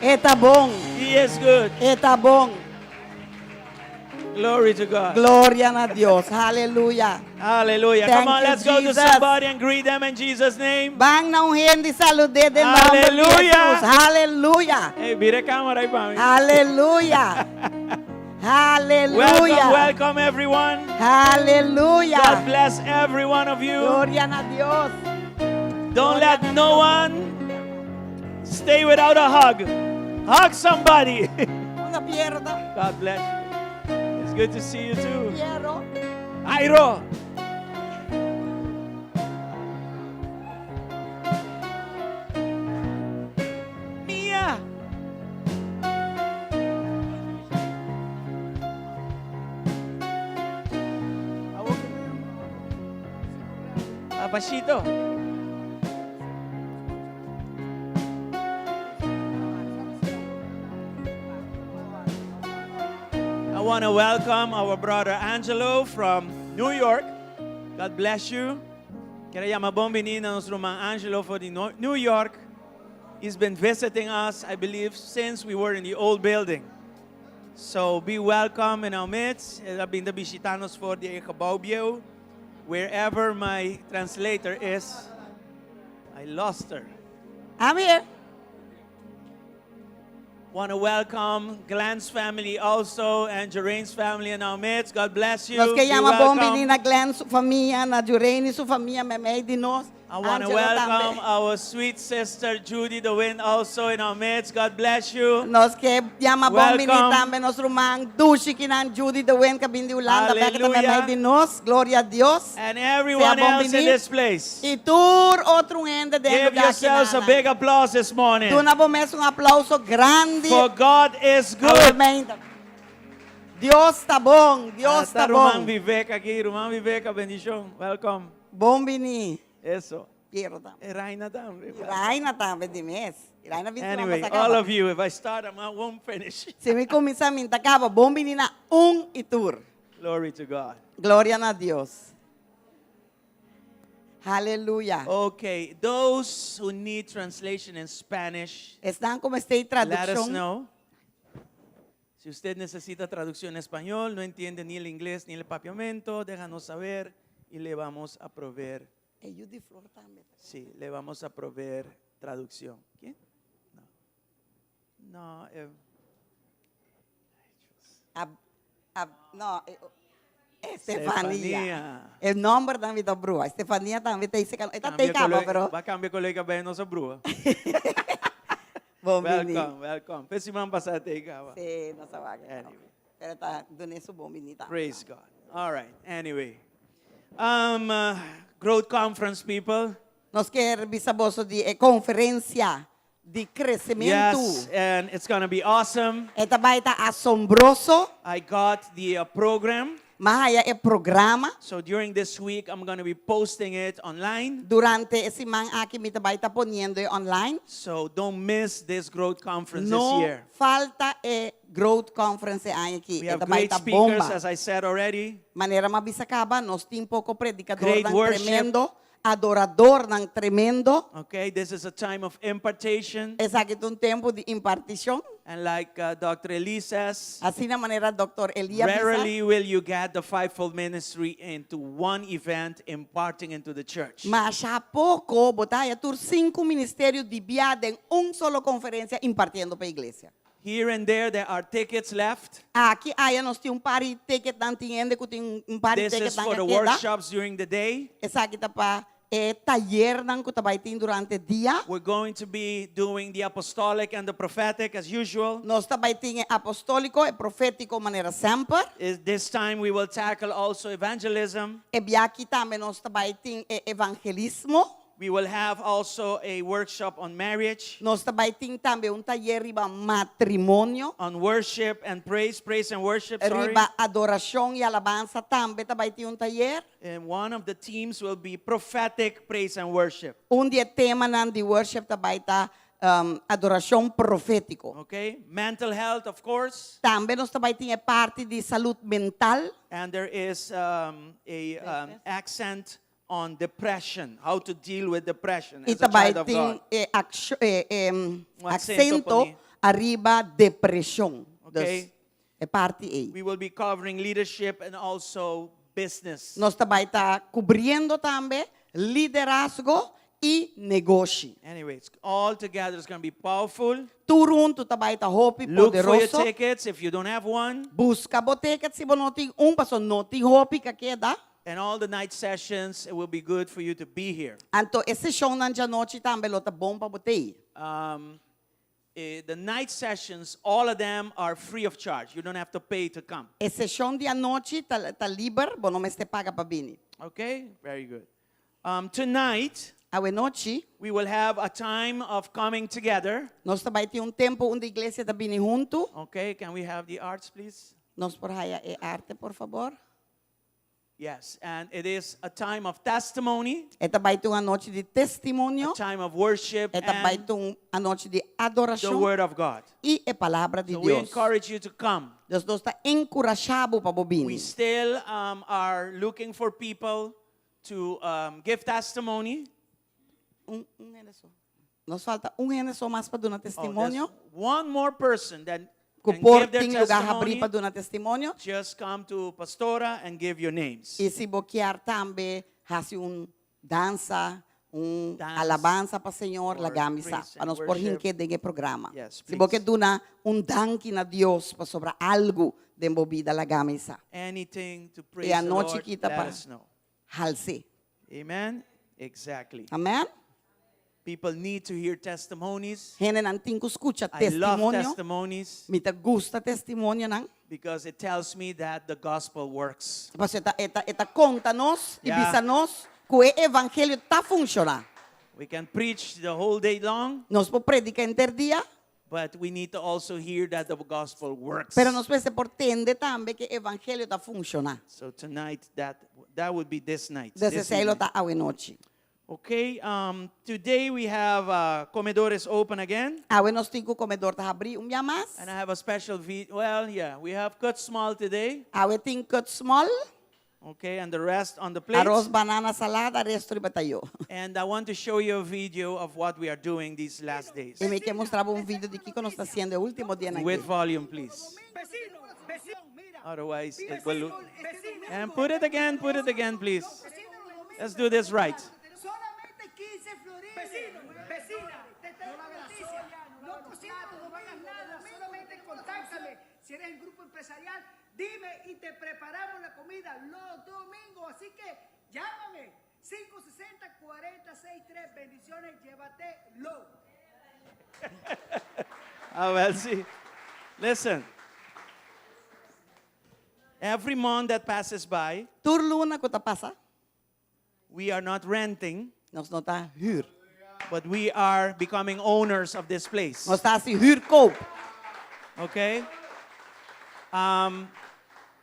E ta bon. He is good. E ta bon. Glory to God. Gloria na Dios. Hallelujah. Hallelujah. Thank Come on, you, let's go to Jesus. somebody and greet them in Jesus' name. Ban na un hende salud'é den nomber di Hallelujah. Jesus. Hallelujah. Hey, bira camera ahí pa mi. Hallelujah. Welcome, Hallelujah. welcome everyone. Hallelujah. God bless every one of you. Gloria na Dios. Don't let no one stay without a hug. Hug somebody. Una pierda. God bless you. It's good to see you too. Quiero. Airo. Mia. Papachito. I want to welcome our brother Angelo from New York. God bless you. Kier yama bon bini na nos ruman Angelo for di New York. He's been visiting us, I believe, since we were in the old building. So be welcome in our midst. El a bin ta bishita nos for di e gebouw bieu. Wherever my translator is, I lost her. I'm here. Want to welcome Glenn's family also and Jeraine's family in our midst. God bless you. Nos ke Be yama bon welcome. bini na Glenn su famia, na Juraine su famia, meimei di nos. I want to Angelo welcome tambe. our sweet sister Judy the Wind also in our midst. God bless you. Nos ke yama bon bini Welcome. tambe nos ruman dushi kinan Judy the Wind ku a bin di Hulanda bek ta Hallelujah. meimei di nos. Gloria a Dios. And everyone Sea bon else in bini. this place. I tur otro hende den Give lugar yourselves a kinana. big applause this morning. Duna bo mes un aplauso grandi. For God is good. Amen. Dios ta bon, Dios Hasta ta Ruman bon. Vivek aki, Ruman Vivek, bendicion. Welcome. Bon bini. Eso. Piero tambe. E Raina tambe. Raina tambe di mes. Raina binti Anyway, all of you, if I start, I won't finish. Si mi cuminsa mi ta caba. Bon bini na un y tur. Glory to God. Gloria na Dios. Hallelujah. Okay, those who need translation in Spanish, Esnan cu mester let us traduccion. know. Si usted necesita traducción en español, no entiende ni el inglés ni el papiamento, déjanos saber y le vamos a proveer. E yu di flor tambe. Sí, le vamos a proveer traducción. ¿Quién? No. No. Eh. A, a, no, eh, oh, Estefanía. Estefanía. E nomber tambe ta brua. Estefanía tambe ta dice, esta Cambia te caba, colega, pero Ba cambia colega ben no brua. Bon bini. Welcome, welcome. Pe siman pasa te caba. Sí, no sabe. Anyway. Pero ta dune su bon bini tambe. Praise God. All right. Anyway. Um, uh, growth conference people. Nos kier bisa boso di e conferencia di crecemento. Yes, and it's going to be awesome. E ta bay ta asombroso. I got the uh, program. M'a haya e programa. So during this week, I'm going to be posting it online. Durante e siman aki mi ta bay ta poniendo e online. So don't miss this growth conference this No year. falta e Growth Conference e aña aki. We E have ta bay great ta speakers, bomba. as I said already. Manera m'a bisa caba, nos tin poco Great predicadornan worship. tremendo, adoradornan tremendo. Okay, this is a time of impartation. Esaki ta un tempo di imparticion. And like uh, Dr. Eli says, Asina manera Dr. Eli a bisa. rarely will you get the fivefold ministry into one event imparting into the church. Masha poco bo ta haya tur cinco ministerio di bia den un solo conferencia impartiendo pa iglesia. Here and there, there are tickets left. Aki aya nos tin un par di ticket nan tin hende ku tin un par di This ticket is nan for a the keda. workshops during the day. Esaki ta pa e tayernan ku ta bai tin durante dia. We're going to be doing the apostolic and the prophetic as usual. Nos ta bai tin e apostóliko, e profétiko manera semper. Is this time we will tackle also evangelism. E biaha aki tambe nos ta bai tin e evangelismo. We will have also a workshop on marriage, Nos ta bai tin tambe un tayer riba matrimonio. on worship and praise, praise and worship, sorry. Riba adorashon i alabansa tambe ta bai tin un tayer. And one of the themes will be prophetic praise and worship. Un di e temanan di worship ta bai ta um, adorashon profétiko. Okay? Mental health, of course. Tambe nos ta bai tin e parti di salud mental. And there is a accent on depression, how to deal with depression I as a ta bai child of tin God. e aksho- e, e, Un aksento aksento poni. ariba depreshon. Dus Okay. e parti ei. We will be covering leadership and also business. Nos ta bai ta kubriendo tambe liderazgo i negoshi. Anyways, all together is going to be powerful. Tur huntu ta bai ta hopi Look for your poderoso. tickets if you don't have one. Buska bo ticket si bo no tin un, paso no tin hopi ku a keda. And all the night sessions, it will be good for you to be here. Anto e seshonnan djanochi tambe lo ta bon pa bo t'ei. The night sessions, all of them are free of charge. You don't have to pay to come. E seshon di anochi ta ta liber, bo no mester paga pa bini. Okay? Very good. Tonight, Awe nochi, we will have a time of coming together. nos ta bai tin un tempu unda iglesia ta bini huntu. Okay, can we have the arts, please? Nos por haya e arte, por fabor? Yes, and it is a time of testimony, E ta bai ta un anochi di testimonio. a time of worship, E ta bai and ta un anochi di the adorashon Word of God. i e Palabra di So we Dios. encourage you to come. Dus nos ta enkurashá bo pa bo We bini. still are looking for people to give testimony. Un, un hende so. Nos falta un hende so mas pa duna Oh, there's testimonio. one more person that Ku can por give their tin lugar habrí testimony. pa duna testimonio. Just come to Pastora and give your names. I si bo kier tambe hasi un dansa, un Dance alabansa pa Señor, or laga mi sa, praise pa and nos por worship. hink'é den e programa. Yes, Si bo ke please. duna un danki na Dios pasobra algu den bo bida, laga mi sa. Anything to praise E the anochi Lord, kita let pa us know. hals'é. Amen? Exactly. Amen? People need to hear testimonies. Hendenan tin ku skucha I love testimonio. testimonies Mi ta gusta testimonionan. because it tells me that the gospel works. Pasobra e ta, e ta, e ta konta nos i Yeah. bisa nos ku e evangelio ta funshoná. We can preach the whole day long, Nos por prediká henter dia, but we need to also hear that the gospel works. pero nos mester por tende tambe ku e evangelio ta funshoná. So tonight, that would be this night. Entonces, this esei lo evening. ta awe nochi. Okay, today we have comedores open again. Awe nos tin ku komedor ta habrí un bia mas. And I have a special well, yeah, we have cut small today. Awe tin cut small, Okay, and the rest on the plate. aros, banana, salada, resto riba tayó. And I want to show you a video of what we are doing these last days. I mi ke mustra bo un video di kiko nos ta hasiendo e último dianan With aki. volume, please. Otherwise, it will look. And put it again, put it again, please. Let's do this right. Solamente 15 florines. Vecino, vecina, te tengo una noticia. No cocina, no hagas nada, solamente contáctame. Si eres el grupo empresarial, dime y te preparamos la comida los domingos. Así que llámame. 560-463. Bendiciones, llévatelo. Ah, well, see. Listen. Every month that passes by, Tur luna ku ta pasa, we are not renting, nos no ta hür. but we are becoming owners of this place. Nos ta hasi huurkoop. Okay?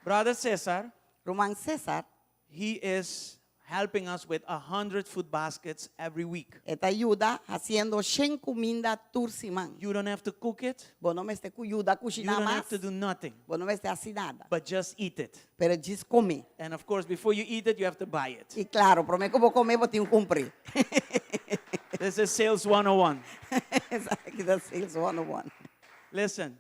Brother Cesar, Ruman Cesar, he is helping us with 100 food baskets every week. E ta yuda hasiendo shen kuminda tur siman. You don't have to cook it. Bo no mester ku yuda You kushiná don't mas. have to do nothing, Bo no mester hasi nada. but just eat it. Pero djis kome. And of course, before you eat it, you have to buy it. I klaro, promé ku bo kome, bo tin ku kumpr'é. This is Sales 101. Esaki ta Sales 101. Listen,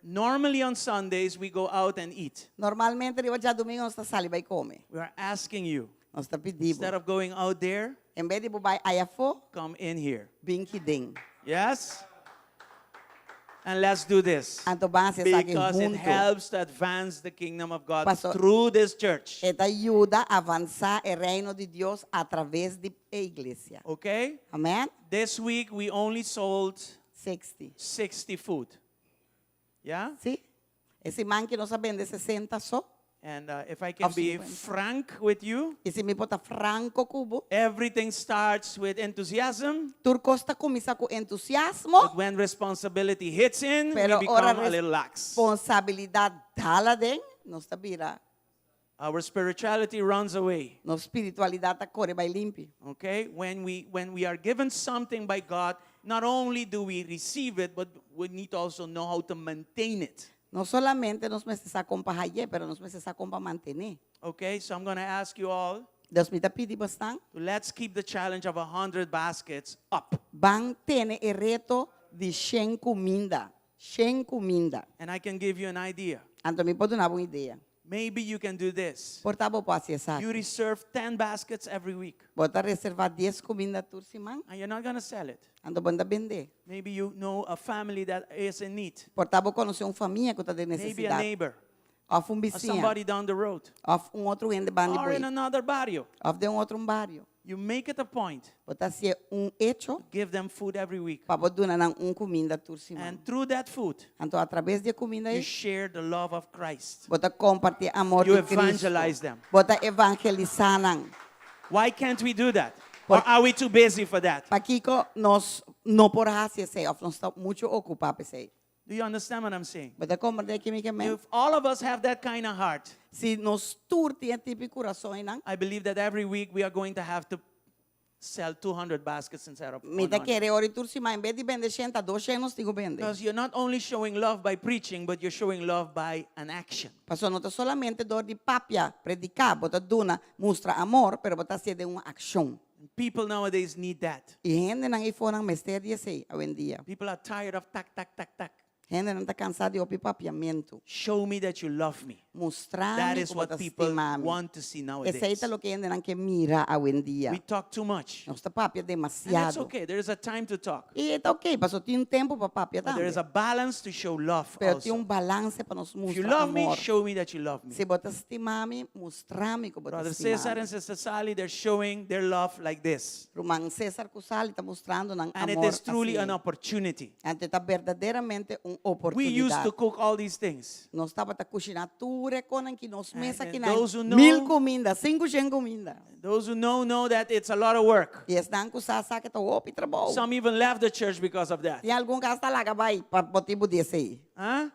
normally on Sundays, we go out and eat. Normalmente, riba djadumingu, nos ta sali bai kome. We are asking you, Nos ta pidi bo. instead of going out there, En bes di bo bai ayafó, come in here. bin aki den. Yes? And let's do this. Anto ban hasi esaki Because it huntu. helps to advance the kingdom of God Paso- through this church. E ta yuda avansá e reino di Dios a traves di e iglesia. Okay? Amèn? This week we only sold 60. 60 food. Yeah? Si? E siman aki nos a bende 60 so. And if I can Of be 50. frank with you, I si mi por ta franko ku bo, everything starts with enthusiasm, tur kos ta kuminsá ku entusiasmo, but when responsibility hits in, we pero ora become a little lax. responsabilidat dal aden, nos ta bira, Our spirituality runs away. nos spiritualidat ta kore bai limpi. Okay? When we when we are given something by God, not only do we receive it, but we need to also know how to maintain it. No solamente nos mester sa kon pa hay'é, pero nos mester sa kon pa mantené. Okay? So I'm going to ask you all Dus mi ta pidi bosnan, to let's keep the challenge of 100 baskets up. ban tene e reto di shen kuminda. Shen kuminda. And I can give you an idea. Anto mi por duna bo un idea. Maybe you can do this. Por ta bo por hasi esaki. You reserve 10 baskets every week. Bo ta reservá dies kuminda tur siman, And you're not going to sell it. anto bo no ta bendé. Maybe you know a family that is in need. Por ta bo konosé un famia ku ta den Maybe a nesesidat. neighbor. Òf un Or bisiña. somebody down the road. Òf un otro hende banda Or in por ei. another barrio. Òf den un otro bario. You make it a point. Bo ta hasié un echo Give them food every week. pa bo duna nan un kuminda tur siman. And through that food, Anto atraves di e kuminda you ei, share the love of Christ. bo ta kompartí amor You di Cristo. evangelize them. Bo ta evangelisá nan. Why can't we do that? Or are we too busy for that? Pakiko nos no por hasi esei òf nos ta muchu okupá pa esei? Do you understand what I'm saying? Bo ta komprendé ki mi ke men? If all of us have that kind of heart, Si nos tur tin e tipo di kurason einan, I believe that every week we are going to have to sell 200 baskets instead of mi ta 100. kere ora i tur siman en bes di bende shen ta dos shen nos tin ku bende. Because you're not only showing love by preaching, but you're showing love by an action. Pasobra no ta solamente dor di papia, prediká, bo ta duna, mustra amor, pero bo ta hasié den un akshon. People nowadays need that. I hendenan eifonan mester di esei awendia. People are tired of tak, tak, tak, tak. Hendenan ta cansá di hopi papiamentu. Show me that you love me. Mustra That mi is ku bo what ta people stima mi. want to see Esei nowadays. ta loke hendenan ke mira awendia. We talk too much. Nos ta papia And it's demasiado. okay. There is a time to talk. I e ta ok, pasobra tin un tempu pa papia But there is tambe. a balance to show love Pero tin also. un balance pa nos If you mustra love me, amor. show me that you love me. Si bo ta stima mi, mustra mi ku bo ta Brother stima Cesar mi. and Sister Sally, they're showing their love like this. Ruman Cesar ku Sally ta mustrando nan And it amor is truly an asina. opportunity. Anto ta berdaderamente un We used oportunidat. to cook all these things. Nos tabata kushiná tur e konan ki nos And, mesa and ki nan those who mil know, kuminda, sinku shen kuminda. those who know, know that it's a lot of work. I esnan ku sa sa ku ta hopi trabou. Some even left the church because of that. Tin algun ku asta laga bai pa motibu di esei. Huh?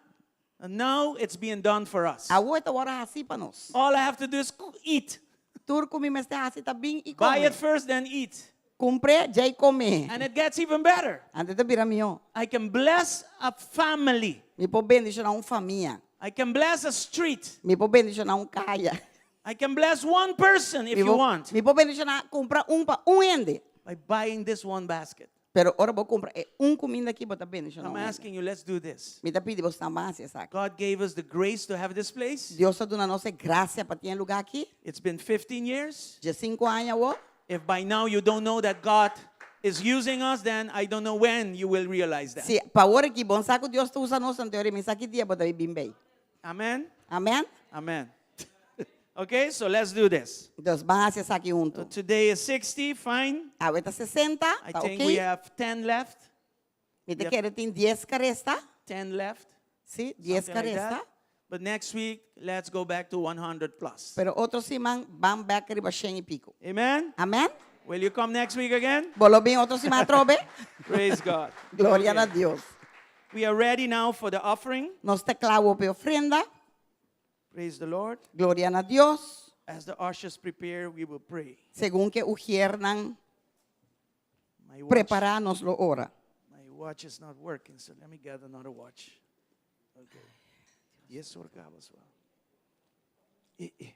And now it's being done for us. Awor e ta wòrdu hasi pa nos. All I have to do is eat. Tur ku mi mester hasi ta bin i Buy kome. it first, then eat. Kumpr'é, djei kome. And it gets even better. Anto ta bira mihó. I can bless a family. Mi por bendishoná un famia. I can bless a street. Mi por bendishoná un kaya. I can bless one person if Mi you por, want mi por bendishoná kumpra un pa un hende. by buying this one basket. Pero ora bo kumpra e un kuminda aki bo ta bendishoná I'm un hende. asking you, let's do this. Mi ta pidi boso ban hasi esaki. God gave us the grace to have this place. Dios a duna nos e grasia pa tin e lugá aki. It's been 15 years. Diesinku aña awor. If by now you don't know that God is using us, then I don't know when you will realize that. Si pa awor aki bo no sa ku Dios ta usa nos, anto mi sa ki dia bo ta bin bei. Amen? Amen? Amen. Okay, so let's do this. Entonces, ban hasi esaki huntu. So today is 60, fine. Awe ta 60, I ta think ok. we have 10 left. Mi ta Yep. kere tin 10 karesta. 10 left. Sí, 10 Something like karesta. that. But next week, let's go back to 100 plus. Pero otro siman, ban bek riba shen i piko. Amen? Amen? Will you come next week again? Bo lo bin otro siman atrobe? Praise God. Gloria Okay. na Dios. We are ready now for the offering. Nos ta kla awor pa e ofrenda. Praise the Lord. Gloria na Dios. As the ushers prepare, we will pray. Segun ku ujiernan My watch, prepará, nos lo ora. my watch is not working, so let me get another watch. Okay. Yes, or God as well. Eh, eh.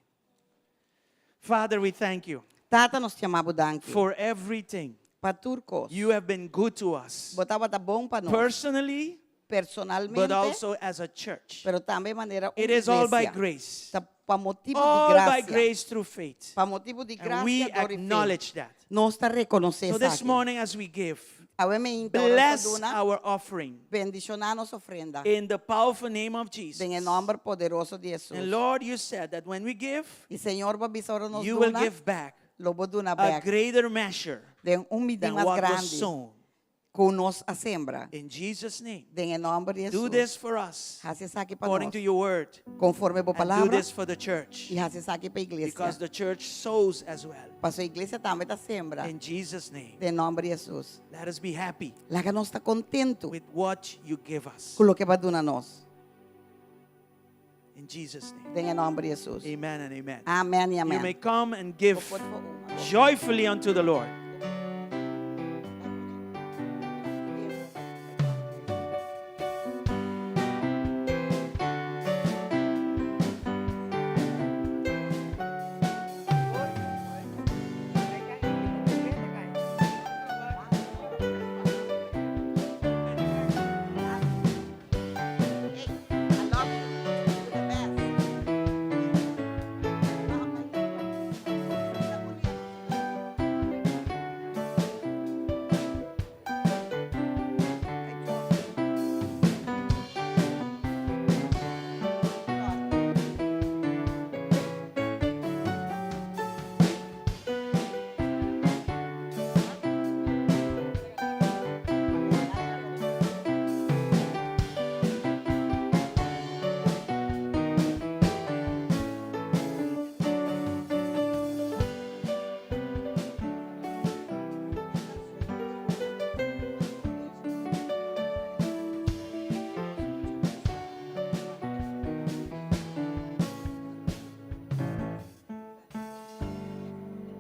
Father, we thank you Tata nos ta yama bo danki. for everything. Pa tur kos. You have been good to us. Bo tabata bon pa nos. Personally, Personalmente, but also as a church. pero tambe manera un It is all by iglesia. grace. Ta pa motibu di All by grasia. grace through faith. Pa motibu di And we grasia dor di fe. acknowledge that. Nos ta rekonosé So this esaki. morning as we give, Awe mainta ora nos bless ta duna, our offering bendishoná nos ofrenda. in the powerful name of Jesus. Den e nòmber poderoso di Jesus. And Lord, you said that when we give, I Señor bo a bisa ora nos you will duna, give back lo bo duna a bèk. greater measure Den un midí than mas what was grandi sown. Ku nos a sembra. In Jesus' name. Den e nòmber di Do Hesus. this for us Hasi esaki pa according nos. to your word. Konforme bo And do palabra. this for the church. I hasi esaki pa iglesia. Because the church sows as well. Paso iglesia tambe ta sembra. In Jesus' name. Den nòmber di Hesus. Let us be happy Laga nos ta kontentu with what you give us. ku loke bo a duna nos. In Jesus' name. Den e nòmber di Hesus. Amen and amen. Amèn i You amèn. may come and give joyfully unto the Lord.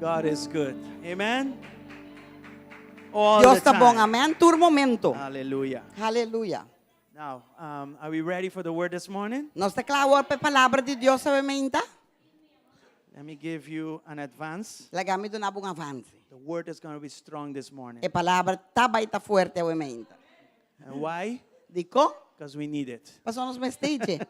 God is good. Amen. All Dios the ta bon, time. amèn. Tur momento. Hallelujah. Aleluya. Now, um, are we ready for the word this morning? Nos ta kla awor pa e palabra di Dios awe mainta? Let me give you an advance. Laga mi duna bo un avanse. The word is going to be strong this morning. E palabra ta bai ta fuerte awe mainta. And why? Dikon? Because we need it. Pasobra nos mester dje.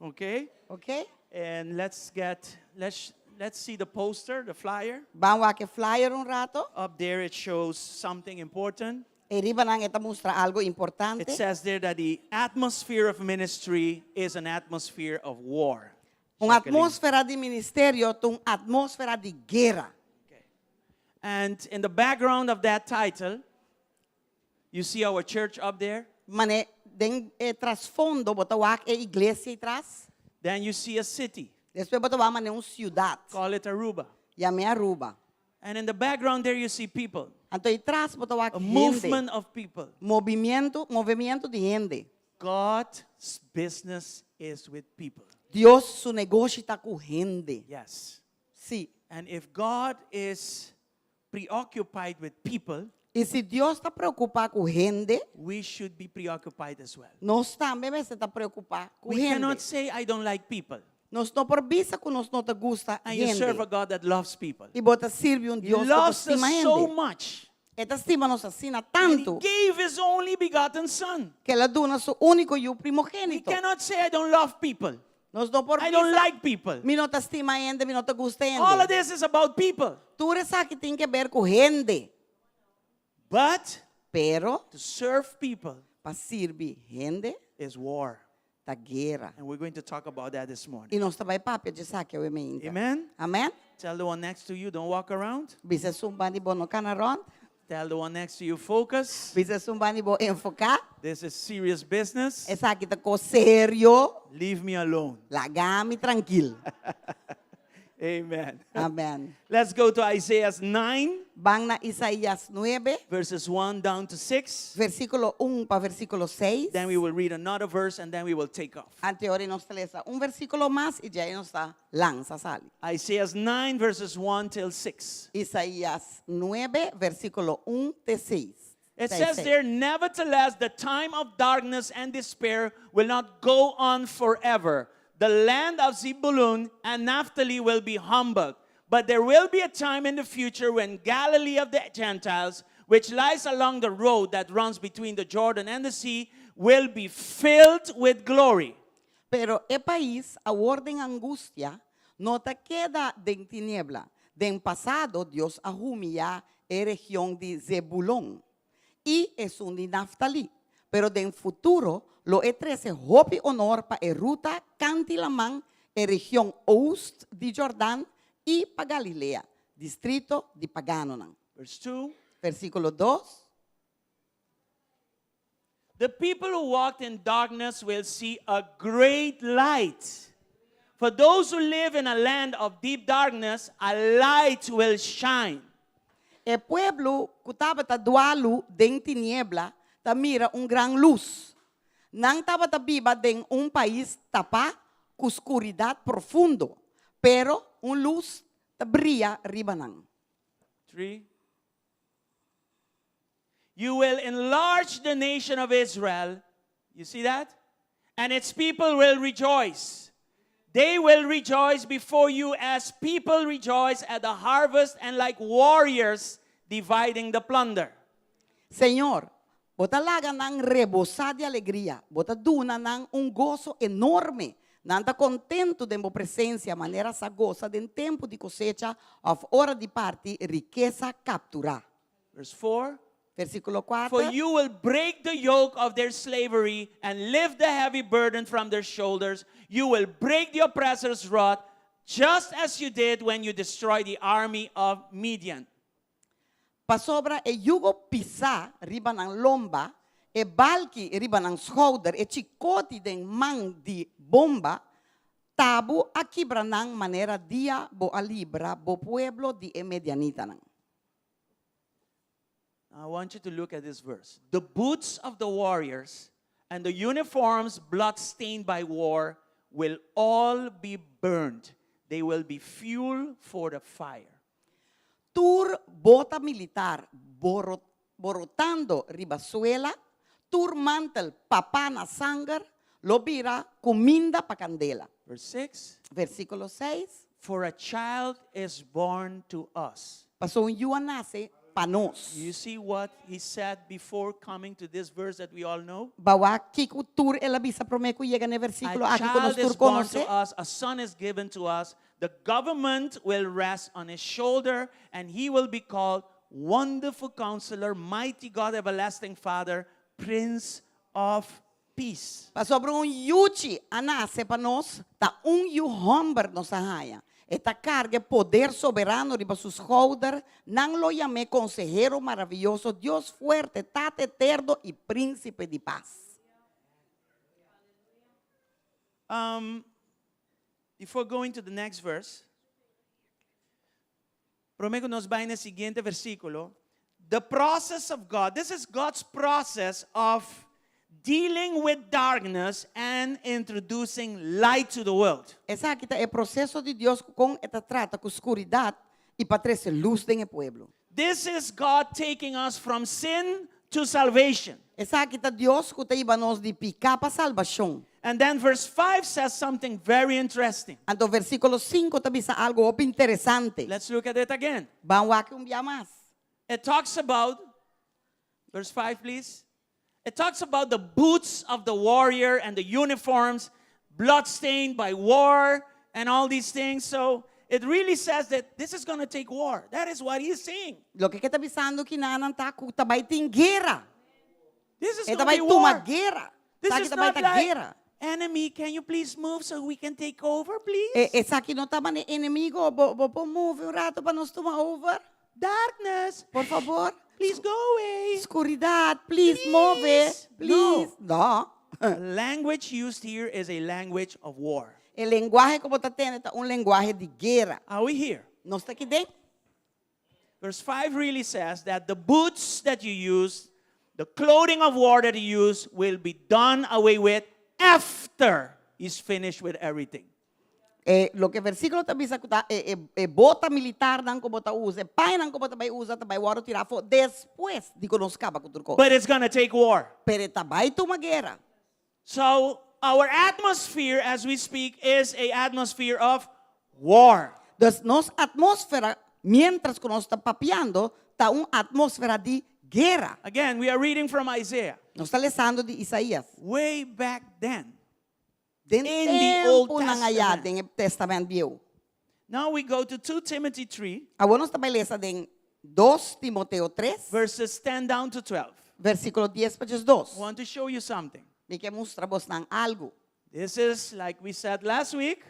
Okay? Ok? And let's get let's let's see the poster, the flyer. Ban wak e flyer un rato. Up there it shows something important. E riba nan e ta mustra algo importante. It says there that the atmosphere of ministry is an atmosphere of war. Un Jacqueline. atmósfera di ministerio ta un atmósfera di guera. Okay. And in the background of that title, you see our church up there. Mane den e trasfondo bo ta wak e iglesia ei tras. Then you see a city. Despues bo ta wak mane un siudat. Call it Aruba. Yam'é Aruba. And in the background there you see people. Anto ei tras bo ta wak A hende. movement of people. Movimiento, movimiento di hende. God's business is with people. Dios su negoshi ta ku hende. Yes. Sí. And if God is preoccupied with people, I si Dios ta preokupá ku hende, we should be preoccupied as well. nos tambe mester ta preokupá ku We hende. cannot say, I don't like people. Nos no por bisa ku nos no ta gusta And you serve a hende. God that loves people. I bo ta sirbi un He Dios ku ta loves us stima so hende. much. E ta stima nos asina that He tantu gave his only begotten son. ku el a duna su úniko yu We primogénito. cannot say, I don't love people. Nos no por I don't bisa, like people. Mi no ta stima hende, mi no ta gusta hende. All of this is about people. Tur esaki tin ke ber ku hende. But Pero to serve people pa sirbi hende is war. ta guera. And we're going to talk about that this morning. I nos ta bai papia di esaki awe mainta. Amen. Amen. Tell the one next to you, don't walk around. Bisa esun banda di bo no kana rònt. Tell the one next to you, focus. Bisa esun banda di bo enfoká. This is serious business. Esaki ta kos serio. Leave me alone. Laga mi trankil. Amen. Amen. Let's go to Isaiah 9, Ban na Isaías 9, verses 1 down to 6. versíkulo 1 pa versíkulo 6. Then we will read another verse and then we will take off. Anto ora nos ta lesa un versíkulo mas i djei nos ta lansa sali. Isaiah 9, verses 1 till 6. Isaías 9, versíkulo 1 te 6. It says there, nevertheless, the time of darkness and despair will not go on forever. The land of Zebulun and Naphtali will be humbled. But there will be a time in the future when Galilee of the Gentiles, which lies along the road that runs between the Jordan and the sea, will be filled with glory. Pero e pais awor den angustia no ta keda den tiniebla. Den pasado Dios a humiyá e region di Zebulon i esun di Naftali, pero den futuro lo e trese hopi honor pa e ruta kanti laman, e region oost di Jordan i pa Galilea, distrito di paganonan. Verse 2. Versíkulo dos. The people who walked in darkness will see a great light. For those who live in a land of deep darkness, a light will shine. E pueblo ku tabata dualu den tiniebla ta mira un gran lus. Nan tabata biba den un pais tapá ku skuridat profundo, pero un lus ta bria riba nan. 3. You will enlarge the nation of Israel. You see that? And its people will rejoice. They will rejoice before you as people rejoice at the harvest and like warriors dividing the plunder. Señor, bo ta laga nan rebosá di alegria, bo ta duna nan un goso enorme. Nan ta kontentu den bo presensia manera sa gosa den tempu di kosecha òf ora di parti rikesa kapturá. Verse 4. Versíkulo For 4. you will break the yoke of their slavery and lift the heavy burden from their shoulders. You will break the oppressor's rod, just as you did when you destroyed the army of Midian. Pasobra e yugo pisá riba nan lomba, e balki riba nan skouder, e chikoti den man di bomba, t'abo a kibra nan manera dia bo a libra bo pueblo di e medianitanan. I want you to look at this verse. The boots of the warriors and the uniforms bloodstained by war will all be burned. They will be fuel for the fire. Tur bota militar borotando riba suela, tur mantel papá na sanger, lo bira kuminda pa kandela. Verse 6. Versíkulo 6. For a child is born to us. Pasó un yu a nase pa nos. You see what he said before coming to this verse that we all know? B'a wak kiko tur el a bisa promé ku yega na e versíkulo A aki ku nos child tur is born to konosé. us, a son is given to us. The government will rest on his shoulder, and he will be called Wonderful Counselor, Mighty God, Everlasting Father, Prince of Peace. Pasobra un yuchi a nase pa nos, ta un yu hòmber nos a haña. E ta karga e poder soberano riba su skouder, nan lo yam'é Konsehero Maravioso, Dios Fuerte, Tata Eterno i Prínsipe di Pas. Um, before going to the next verse, promé ku nos bai na e siguiente versíkulo, the process of God, this is God's process of dealing with darkness and introducing light to the world. Esaki ta e proseso di Dios ku kon e ta trata ku skuridat i pa trese lus den e pueblo. This is God taking us from sin to salvation. Esaki ta Dios ku ta hiba nos di piká pa salbashon. And then verse 5 says something very interesting. Anto versíkulo sinku ta bisa algu hopi interesante. Let's look at it again. Ban wak un bia mas. It talks about, verse 5, please. It talks about the boots of the warrior and the uniforms bloodstained by war and all these things. So it really says that this is going to take war. That is what he's saying. Loke ke ta bisando kinan ta ku ta bai tin guera. This is E ta going bai to be tuma war. guera. This Esaki is ta bai not ta like, guera. enemy, can you please move so we can take over, please? E, esaki no ta manera enemigo, bo, bo por move un rato pa nos tuma over. Darkness, Por fabor. please go away. Skuridat, please, move. Please. Please. No. The language used here is a language of war. E lenguahe ku bo ta tende ta un lenguahe di guera. Are we here? Nos ta aki den? Verse 5 really says that the boots that you use, the clothing of war that you use, will be done away with after he's finished with everything. E loke versíkulo ta bisa ku ta e e e bota militarnan ku bo ta usa, e pañanan ku bo ta bai usa ta bai wòrdu tirá afó despues di ku nos kaba ku tur kos. But it's going to take war. Pero e ta bai tuma guera. So our atmosphere as we speak is a atmosphere of war. Dus nos atmósfera miéntras ku nos ta papiando ta un atmósfera di guera. Again, we are reading from Isaiah. Nos ta lesando di Isaías. Way back then. Den In the Old tempunan ayá Testament. den e Tèstamènt Bieu. Now we go to 2 Timothy 3. Awor nos ta bai lesa den 2 Timoteo 3. Verses 10 down to 12. Versíkulo 10 pa 12. I want to show you something. Mi ke mustra bosnan algu. This is, like we said last week,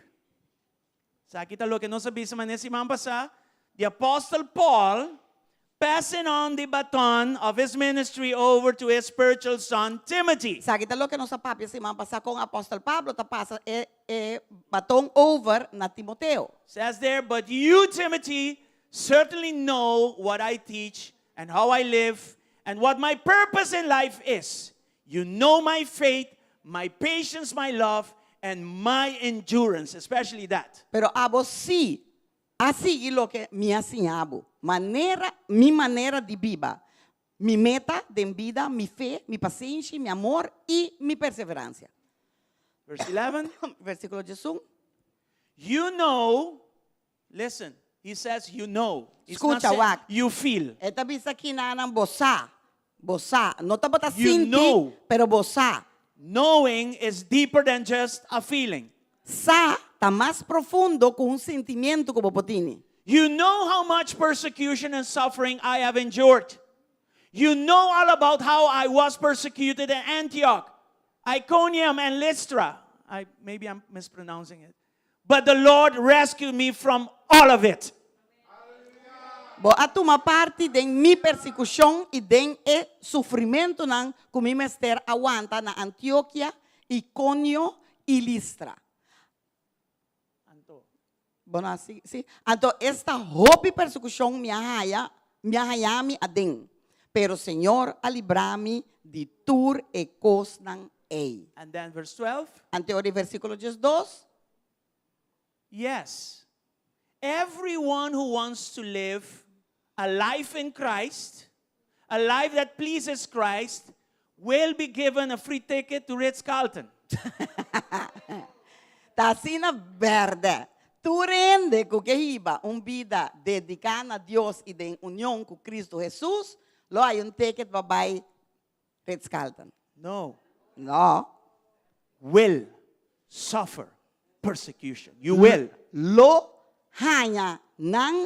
esaki ta loke nos a bisa mane siman pasá, the Apostle Paul passing on the baton of his ministry over to his spiritual son Timothy. Esaki ta loke nos a papia siman pasá kon apòstel Pablo ta pasa e e baton over na Timoteo. Says there, But you, Timothy, certainly know what I teach and how I live and what my purpose in life is. You know my faith, my patience, my love, and my endurance, especially that. Pero abo sí a sigui loke mi a siña bo, manera, mi manera di biba, mi meta den bida, mi fe, mi pasenshi, mi amor i mi perseveransia. Verse 11. Versíkulo diesun. You know, listen, he says you know. He's not Skucha, saying wak. you feel. E ta bisa kinanan bo sa, bo sa. No tabata You sinti, know. pero bo sa. Knowing is deeper than just a feeling. Sa ta mas profundo ku un sentimiento ku bo por tini. You know how much persecution and suffering I have endured. You know all about how I was persecuted in Antioch, Iconium, and Lystra. I, maybe I'm mispronouncing it. But the Lord rescued me from all of it. Bo a tuma parti den mi persekushon i den e sufrimentunan ku mi mester a wanta na Antiokia, Ikonio i Listra. Bo no a sigui? Sí. Anto esta hopi persekushon mi a haya, mi a haña mi aden. Pero Señor a libra mi di tur e kosnan ei. And then verse 12. Anto ora e versíkulo diesdos. Yes. Everyone who wants to live a life in Christ, a life that pleases Christ, will be given a free ticket to Ritz-Carlton. Ta asina bèrdè. Tur hende ku ke hiba un bida dediká na Dios i den union ku Kristu Hesus lo haya un ticket pa bai Ritz-Carlton. No. No. Will suffer persecution. You will. Lo haña nan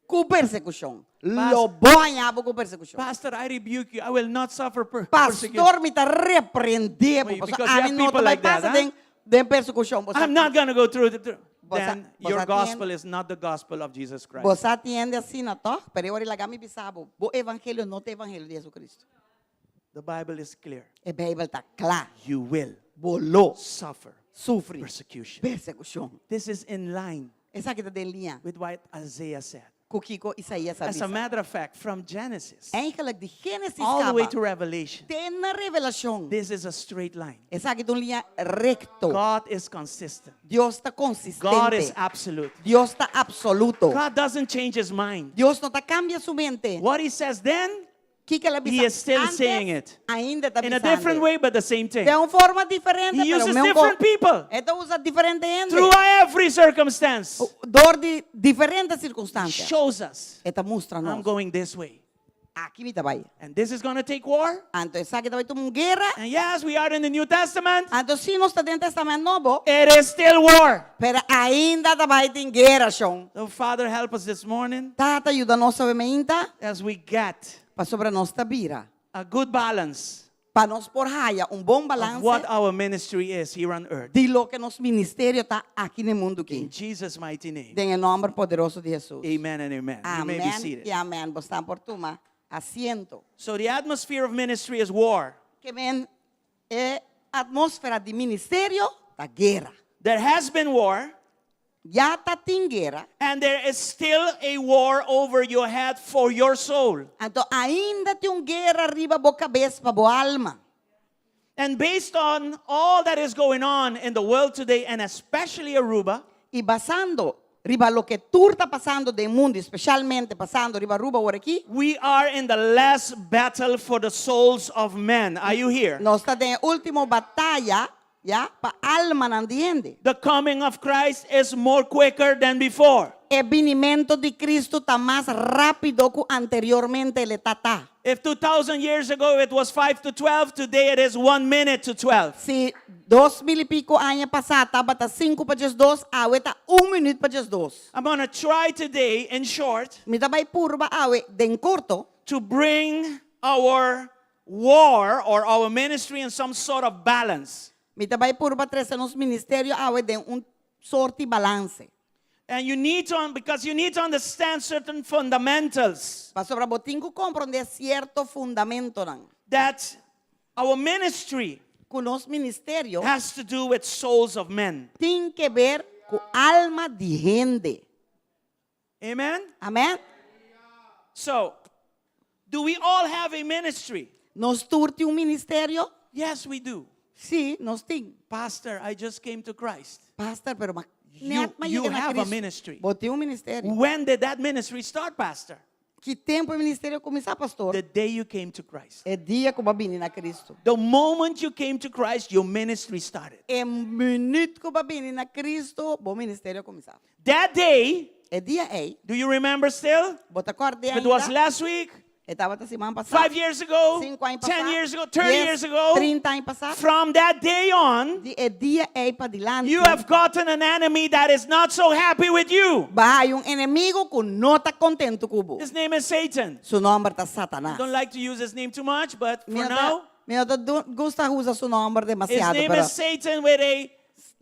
ku persekushon. Lo bo haña bo ku persekushon. Pastor, I rebuke you. I will not suffer persecution. Pastor, mi ta reprendé bo, Because pasobra you have ami no people ta bai like that, pasa huh? den den persekushon. Bo sa I'm not gonna go through the. Bo sa- Then bo your sa gospel is not the gospel of Jesus Christ. Bo sa tiende asina tòg? Pero e ora laga mi bisa bo, bo evangelio no ta evangelio di Jesucristo. The Bible is clear. E Beibel ta kla. You will Bo lo suffer sufri persecution. persekushon. This is in line Esaki ta den liña with what Isaiah said. ku kiko Isaías a As a bisa. matter of fact, from Genesis Eigenlijk di Génesis all the way kaba to Revelation, te na Revelashon. this is a straight line. Esaki ta un liña rekto. God is consistent. Dios ta God is konsistente. absolute. Dios ta absoluto. God doesn't change his mind. Dios no ta kambia su mente. What he says then, Kiko el a He bisa is still antes, saying it. ainda ta In a bisando. different way, but the same thing. De un forma diferente, He pero uses mesun different ko- people. E ta usa diferente hende. Through every circumstance, Dor di diferente sirkunstansia. shows us, E ta mustra I'm nos. going this way. Aki mi ta bai. And this is going to take war. Anto esaki ta bai tuma un guera. And yes, we are in the New Testament. Anto si nos ta den Testament Nobo. It is still war. Pero ainda ta bai tin guera, shon. So, Father, help us this morning Tata, yuda nos awe mainta. as we get Pasobra nos ta bira. a good balance Pa nos por haya un bon of balance what our ministry is here on earth. di loke nos ministerio ta aki na mundu In aki. Jesus' mighty name. Den e nomber poderoso di Jesus. Amen and amen. You may be Amen seated. i amen. Bo por tuma asiento. So the atmosphere of ministry is war. Ke men e atmósfera di ministerio ta guera. There has been war. Ya ta tin guera. And there is still a war over your head for your soul. Anto ainda tin un guera riba bo kabes pa bo alma. And based on all that is going on in the world today, and especially Aruba, I basando riba loke tur ta pasando den mundu, especialmente pasando riba Aruba awor aki, we are in the last battle for the souls of men. Are you here? nos ta den e ultimo bataya ya pa almanan di hende. The coming of Christ is more quicker than before. E binimento di Cristo ta mas rápido ku anteriormente el ta ta. If 2,000 years ago it was 5 to 12, today it is 1 minute to 12. Si 2000 i piko aña pasá tabata sinku pa diesdos, awe ta un minüt pa diesdos. I'm going to try today, in short, Mi ta bai purba awe den korto to bring our war or our ministry in some sort of balance. Mi ta bai purba trese nos ministerio awe den un sorti balanse. And you need to, un- because you need to understand certain fundamentals Pasobra bo tin ku komprondé sierto fundamentonan. that our ministry Ku nos ministerio has to do with souls of men. tin ke ber ku alma di hende. Amen? Amèn? So, do we all have a ministry? Nos tur tin un ministerio? Yes, we do. Sí, nos tin. Pastor, I just came to Christ. Pastor, pero ma You- net ma you yega na have a Cristo. ministry. Bo tin un ministerio. When did that ministry start, Pastor? Ki tempu e ministerio a kuminsá, pastor? The day you came to Christ. E dia ku bo a bini na Cristo. The moment you came to Christ, your ministry started. E minüt ku bo a bini na Cristo, bo ministerio a kuminsá. That day, E dia ei, do you remember still? bo ta kòrda If it was ainda? last week, E tabata siman pasá. five years ago, Sinku aña 10 pasá. years ago, 30 10, years ago, 30 aña pasá. from that day on, Di e dia ei pa dilanti. you have gotten an enemy that is not so happy with you. Bo a haña un enemigu ku no ta kontentu ku bo. His name is Satan. Su nòmber ta Satanas. Don't like to use his name too much, but for Mi no ta, now, mi no ta gusta usa su nòmber his demasiado, name pero is Satan with a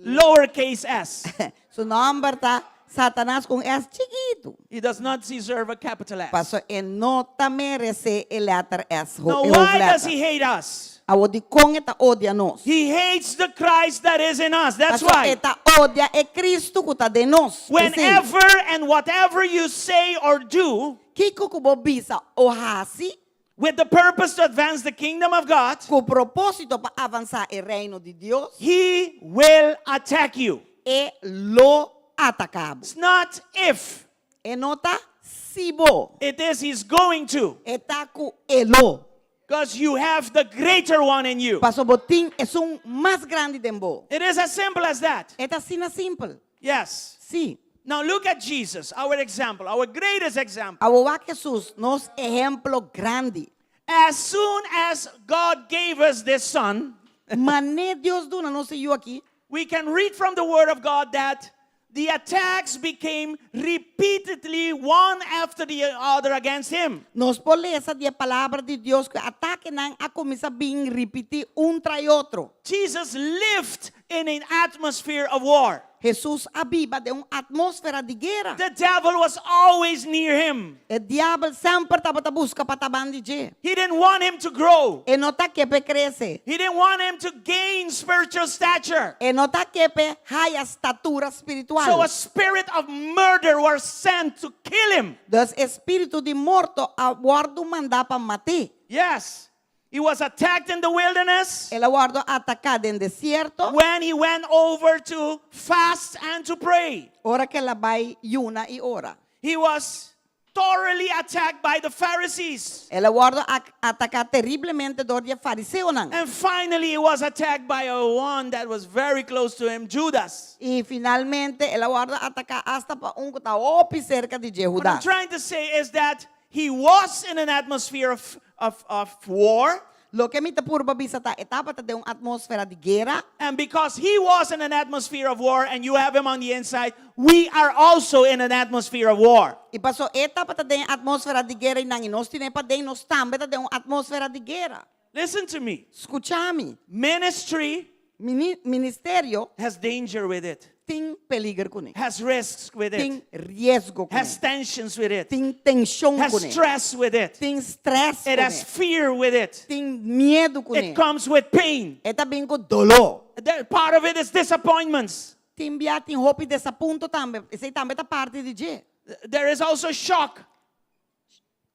lowercase s. su nòmber ta Satanas ku un S chikitu. He does not deserve a capital S. Paso e no ta meresé e letter S, Now, e why does hoofdletter. he hate us? Awor dikon e ta odia nos? He hates the Christ that is in us. That's Paso why. e ta odia e Cristo ku ta den nos. P'esei, Whenever and whatever you say or do Kiko ku bo bisa o hasi with the purpose to advance the kingdom of God, ku propósito pa avansá e reino di Dios, he will attack you. e lo ataká bo. It's not if, E no ta si bo. it is he's going to. E ta ku e lo. Because you have the greater one in you. Paso bo tin esun mas grandi den bo. It is as simple as that. E ta asina simpel. Yes. Sí. Now look at Jesus, our example, our greatest example. Awor wak Hesus, nos ehemplo grandi. As soon as God gave us this son, Mané Dios duna nos e yu aki. we can read from the word of God that the attacks became repeatedly one after the other against him. Nos por lesa di e palabra di Dios ku atakenan a kuminsá bin ripití un tras otro. Jesus lived in an atmosphere of war. Hesus a biba den un atmósfera di guera. The devil was always near him. E diabel semper tabata buska pa ta banda di dje. He didn't want him to grow. E no ta ke p'e krese. He didn't want him to gain spiritual stature. E no ta ke p'e haya statura spiritual. So a spirit of murder was sent to kill him. Dus e spiritu di morto a wòrdu mandá pa mat'é. Yes. He was attacked in the wilderness El a wòrdu ataká den desierto. when he went over to fast and to pray. Ora ku el a bai yuna i ora. He was thoroughly attacked by the Pharisees. El a wòrdu ataká teriblemente dor di e fariseonan. And finally, he was attacked by a one that was very close to him, Judas. I finalmente el a wòrdu ataká asta pa un ku ta hopi serka di dje, What I'm Hudas. trying to say is that he was in an atmosphere of, of, of war. Loke mi ta purba bisa ta e tabata den un atmósfera di guera. And because he was in an atmosphere of war and you have him on the inside, we are also in an atmosphere of war. I paso e tabata den atmósfera di guera i nan i nos tin'é paden, nos tambe ta den un atmósfera di guera. Listen to me. Skucha mi. Ministry Mini, ministerio has danger with it. Tin peliger kuné. Has risks with it. Tin riesgo kuné. Has tensions with it. Tin tenshon Has kuné. stress with it. Tin stress It has kuné. fear with it. Tin miedu kuné. It comes with pain. E ta bin ku doló. That part of it is disappointments. Tin bia tin hopi desapunto tambe. Esei tambe ta parti di dje. There is also shock.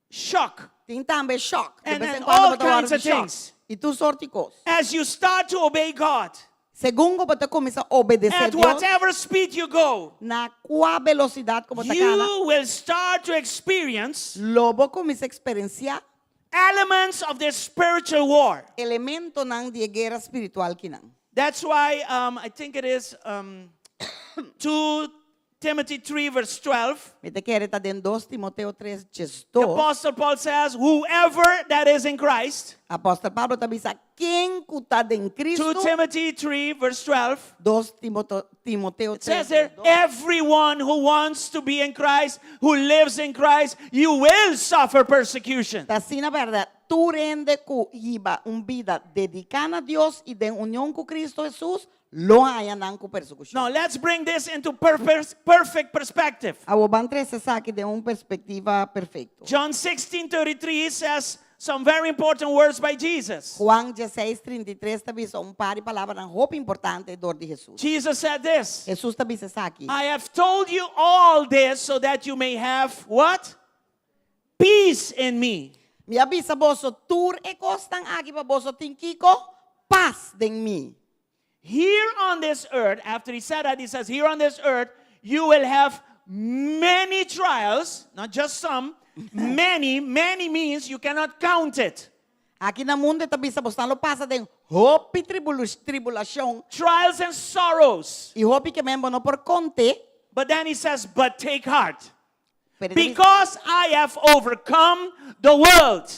Shock. Tin tambe shock. De And bes en and cuando all bo ta wòrdu kinds of shock. things. I tur sorti kos. As you start to obey God. Segun ku bo ta kuminsá obedesé At Dios. whatever speed you go. Na kua velosidat ku bo ta kana. You will start to experience. Lo bo kuminsá eksperensiá. Elements of this spiritual war. Elementonan di e guera spiritual kinan. That's why um, I think it is um, 2 Timothy 3 verse 12. Mi ta kere ta den 2 Timoteo 3 The 12. Apostle Paul says, whoever that is in Christ. Apòstel Pablo ta bisa, ken ku ta den Cristo. 2 Timothy 3 verse 12. 2 Timoteo, Timoteo It says 3. there, everyone who wants to be in Christ, who lives in Christ, you will suffer persecution. Ta asina bèrdat. Tur hende ku hiba un bida dediká na Dios i den union ku Kristu Hesus lo haña nan ku persekushon. Now let's bring this into perfect perspective. Awor ban trese esaki den un perspektiva perfekto. John 16:33 says some very important words by Jesus. Juan 16, 33 ta bisa un par di palabranan hopi importante dor di Hesus. Jesus said this. Hesus ta bisa esaki. I have told you all this so that you may have what? Peace in me. Mi a bisa boso tur e kosnan aki pa boso tin kiko? Pas den mi. Here on this earth, after he said that, he says, Here on this earth, you will have many trials, not just some, many, many means you cannot count it. Aki na mundu e ta bisa bosnan lo pasa den hopi tribulashon. Trials and sorrows. I hopi ke men bo no por kont'é. But then he says, But take heart. Pero e ta bisa. Because I have overcome the world.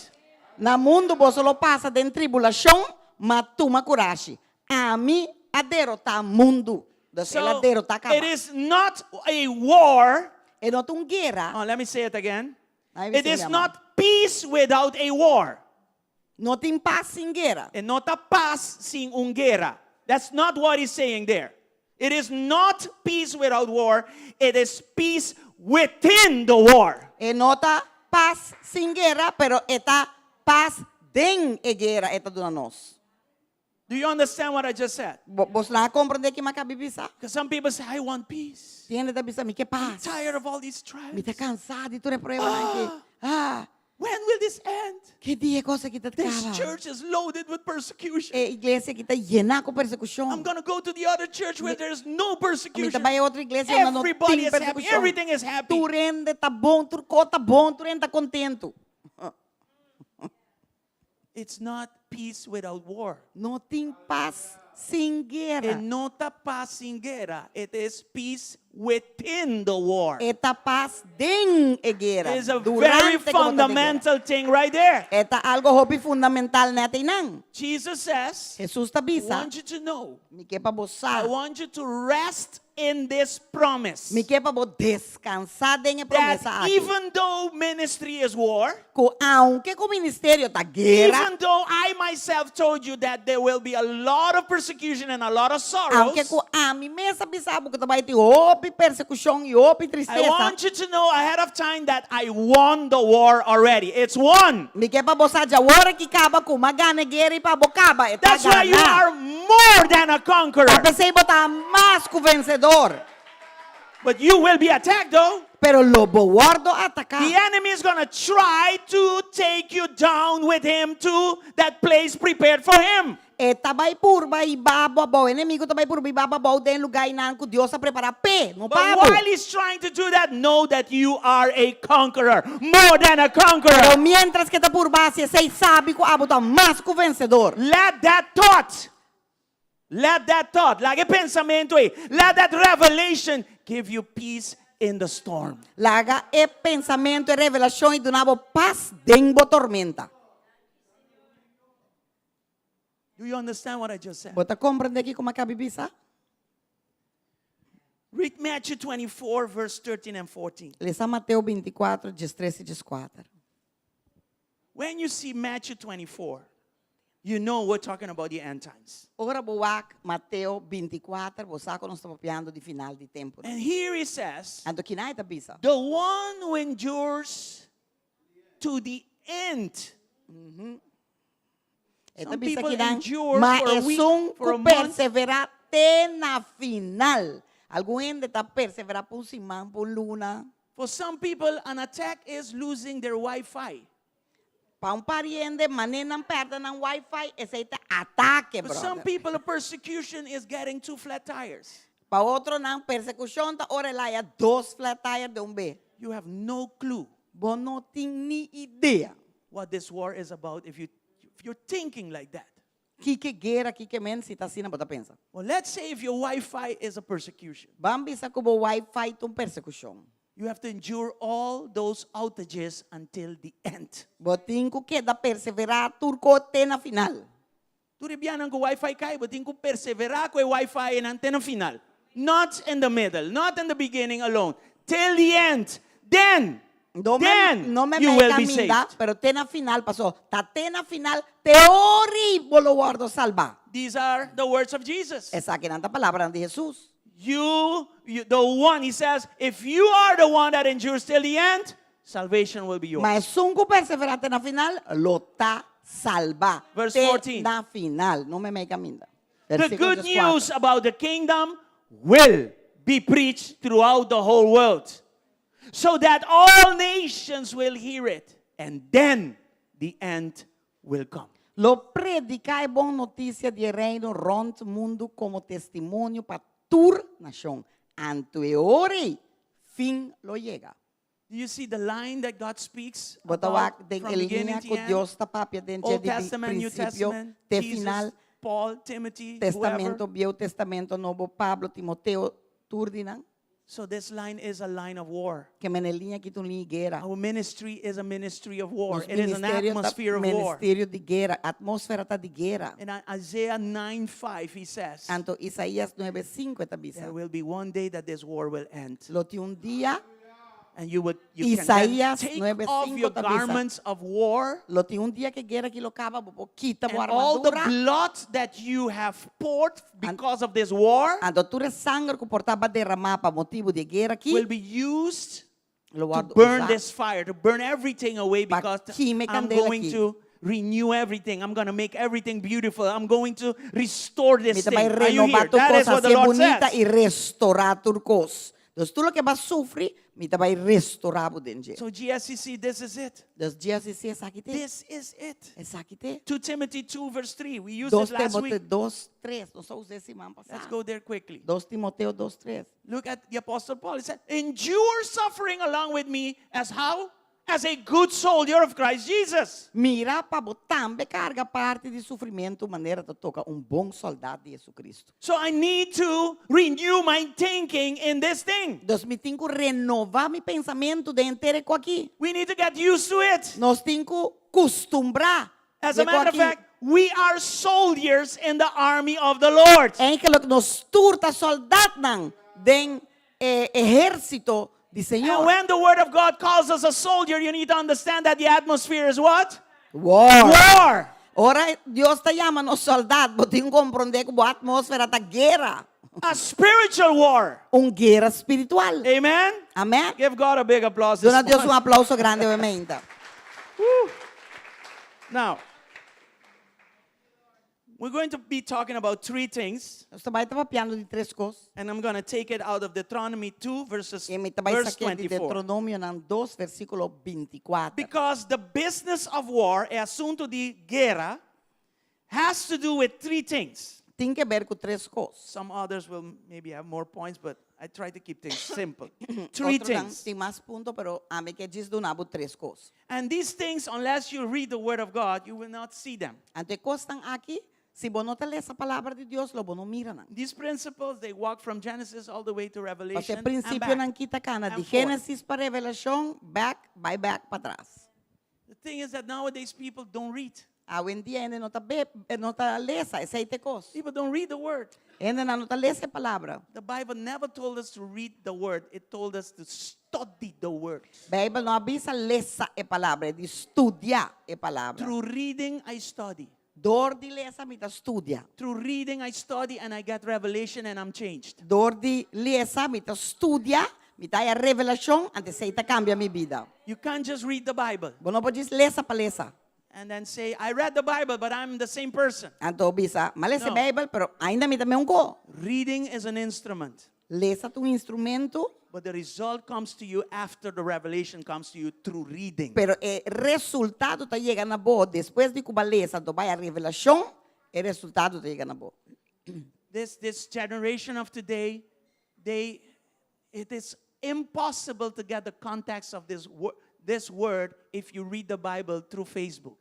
Na mundu boso lo pasa den tribulashon, ma tuma kurashi. Ami a derotá mundu. Dus el a So derotá kaba. it is not a war. E no ta un guera. Oh, let me say it again. Ai, It bisa is yama. not peace without a war. No tin pas sin guera. E no ta pas sin un guera. That's not what he's saying there. It is not peace without war. It is peace within the war. E no ta pas sin guera, pero e ta pas den e guera e ta duna nos. Do you understand what I just said? Bo, bosnan a komprendé ki mi a kaba bisa? Because some people say, I want peace. Tin hende ta bisa, mi ke I'm pas. tired of all these trials. Mi ta kansá di tur e pruebanan aki. Ah, When will this end? ki dia e kos aki ta This kaba? church is loaded with persecution. E iglesia aki ta yená ku persekushon. I'm going to go to the other church where there's no Mi persecution. ta bai e otro iglesia unda no Everybody tin is happy. persekushon. Everything is happy. Tur hende ta bon, tur kos ta bon, tur hende ta kontentu. It's not peace without war. No tin pas sin guera. E no ta pas sin guera. It is peace within the war. E ta pas den e guera. It is a Durante very ku bo ta den guera. fundamental thing right there. E ta algo hopi fundamental net einan. Jesus says, Jesus ta I bisa, want you to know, mi ke pa bo I sa, want you to rest in this promise. mi ke pa bo deskansá den e promesa That aki. even though ministry is war, Ku aunke ku ministerio ta guera, even though I myself told you that there will be a lot of persecution and a lot of sorrows, aunke ku ami mes a bisa bo ku ta bai tin hopi persekushon i hopi I tristesa, want you to know ahead of time that I won the war already. It's won. mi ke pa bo sa djawor aki kaba ku m'a gana e guera i pa bo kaba e ta That's why you gana. are more than a conqueror. Ta p'esei bo ta mas ku vensedor. But you will be attacked though. Pero lo bo wòrdu ataká. The enemy is going to try to take you down with him to that place prepared for him. E ta bai purba hiba bo abou. E enemigu ta bai purba hiba bo abou den lugá einan ku Dios a prepará p'e, no But pa bo. while he's trying to do that, know that you are a conqueror, more than a conqueror. Pero miéntras ku e ta purba hasi esei, sabi ku abo ta mas ku vensedor. Let that thought, let that thought, laga e pensamentu ei, let that revelation give you peace in the storm. Laga e pensamentu, e revelashon ei duna bo pas den bo tormenta. Do you understand what I just said? Bo ta komprendé kiko mi a kabi bisa? Read Matthew 24, verse 13 and 14. Lesa Mateo 24, diestres i dieskuater. When you see Matthew 24, you know we're talking about the end times. Ora bo wak Mateo 24, bo sa ku nos ta papiando di final di tempunan. And here he says, Anto kina e ta bisa? The one who endures to the end. E ta Some bisa people kinan, endure ma for a week, esun for a ku month. perseverá te na final. Algun hende ta perseverá pa un siman, pa un luna. For some people, an attack is losing their Wi-Fi. Pa un par di hende, manera nan pèrdè nan Wi-Fi, esei ta atake, For some brother. people, a persecution is getting two flat tires. Pa otronan, persekushon ta ora el haya dos flat tire den un be. You have no clue Bo no tin ni idea. what this war is about if you if you're thinking like that. Kiko e guera, kiko e men, si ta asina bo ta pensa. Well, let's say if your Wi-Fi is a persecution. Ban bisa ku bo Wi-Fi ta un persekushon. You have to endure all those outages until the end. Bo tin ku keda perseverá tur ko te na final. Tur e bianan ku Wi-Fi kai, bo tin ku perseverá ku e Wi-Fi einan te na final. Not in the middle, not in the beginning alone. Till the end. Then. No me, then no me you mei will be kaminda, saved. pero te na final paso. Ta te na final te ora ei bo lo wòrdu salbá. These are the words of Jesus. Esakinan ta palabra di Hesus. You, the one, he says, if you are the one that endures till the end, salvation will be yours. Ma esun ku perseverá te na final, lo ta salbá. Verse Te 14. na final, no meimei kaminda. The Versíkulo good 14. news about the kingdom will be preached throughout the whole world so that all nations will hear it. And then the end will come. Lo prediká e bon notisia di reino rònt mundu komo testimonio pa tur nashon. Anto e ora ei, fin lo yega. Do you see the line that God speaks Bo ta about wak den from e beginning liña to ku end? Dios ta papia den Old di Testament, New prinsipio Testament, te Jesus, final. Paul, Timothy, Testamento, whoever. Bieu Testamento, Nobo, Pablo, Timoteo, tur di nan. So this line is a line of war. Ke men e liña aki ta un liña di guera. Our ministry is a ministry of war. Nos It is an ministerio ta atmosphere of war. ministerio di guera. Atmósfera ta di guera. In Isaiah 9 5, he says, Anto Isaías 9:5 ta bisa. There will be one day that this war will end. Lo tin un dia And you would you can then Isaías take 9:5 off your ta bisa. garments of war Lo tin un dia ku e guera aki lo kaba, bo por kita and all the armadura. blood that you have poured because of this war Anto tur e sanger ku por ta bo a derama pa motibu di e guera aki. will be used Lo to wòrdu burn usa. this fire, to burn everything away Pa because kima I'm kandela going aki. to renew everything. I'm going to make everything beautiful. I'm going to restore Mi this ta thing. bai Are you renobá here? tur That is kos, what the hasié Lord bunita says. i restorá tur kos. Dus tur loke bo a sufri, mi ta bai restorá bo den dje. So GSCC, this is it. Dus GSCC esaki t'e. This is it. Esaki t'e. 2 Timothy 2 verse 3. We used 2 it last Timoteo week. 2, 3. Nos a usa siman pasá. Let's go there quickly. 2 Timoteo 2, 3. Look at the Apostle Paul. He said, Endure suffering along with me as how? As a good soldier of Christ Jesus. Mira pa bo tambe karga parti di sufrimentu manera ta toka un bon sòldá di Jesucristo. So I need to renew my thinking in this thing. Dus mi tin ku renobá mi pensamentu den henter e kos aki. We need to get used to it. Nos tin ku kustumbrá. As a matter of fact, we are soldiers in the army of the Lord. Eigenlijk nos tur ta sòldánan den eh, ehérsito di And Señor. when the word of God calls us a soldier, you need to understand that the atmosphere is what? War. War. Ora Dios ta yama nos sòldá, bo tin ku komprondé ku e atmósfera ta guera. A spiritual war. Un guera spiritual. Amen. Amèn? Give God a big applause. this Duna Dios un morning. aplouso grandi, obviamente. Now, we're going to be talking about three things, Nos ta bai ta papiando di tres kos. and I'm going to take it out of Deuteronomy 2, verses, I mi ta bai verse sak'é di 24. Deuteronomionan 2, versíkulo 24. Because the business of war, e asuntu di guera, has to do with three things. Tin ku ber ku tres kos. Some others will maybe have more points, but I try to keep things simple. Three Otronan things. tin mas punto, pero ami ke djis duna bo tres kos. And these things, unless you read the Word of God, you will not see them. Anto e kosnan aki, si bo no ta lesa palabra di Dios, lo bo no mira nan. These principles, they walk from Genesis all the way to Revelation. Pasobra and prinsipio back. nan aki ta kana And di forth. Génesis pa Revelashon, back, bai back patras. The thing is that nowadays people don't read. Awendia hende no ta be, no ta lesa, esei ta e kos. People don't read the Word. Hende no ta lesa e palabra. The Bible never told us to read the Word. It told us to study the Word. Beibel no a bisa lesa e palabra, e di studia e palabra. Through reading, I study. Dor di lesa mi ta studia. Through reading, I study and I get revelation and I'm changed. Dor di lesa mi ta studia, mi ta haya revelashon, anto esei ta kambia mi bida. You can't just read the Bible Bo no por djis lesa pa lesa. and then say, I read the Bible, but I'm the same person. Anto bisa, m'a lesa No. Beibel, pero ainda mi ta mesun kos. Reading is an instrument, Lesa ta un instrumento, but the result comes to you after the revelation comes to you through reading. pero e resultado ta yega na bo despues di ku bo a lesa, anto bai e revelashon, e resultado ta yega na bo. This generation of today, it is impossible to get the context of this word if you read the Bible through Facebook.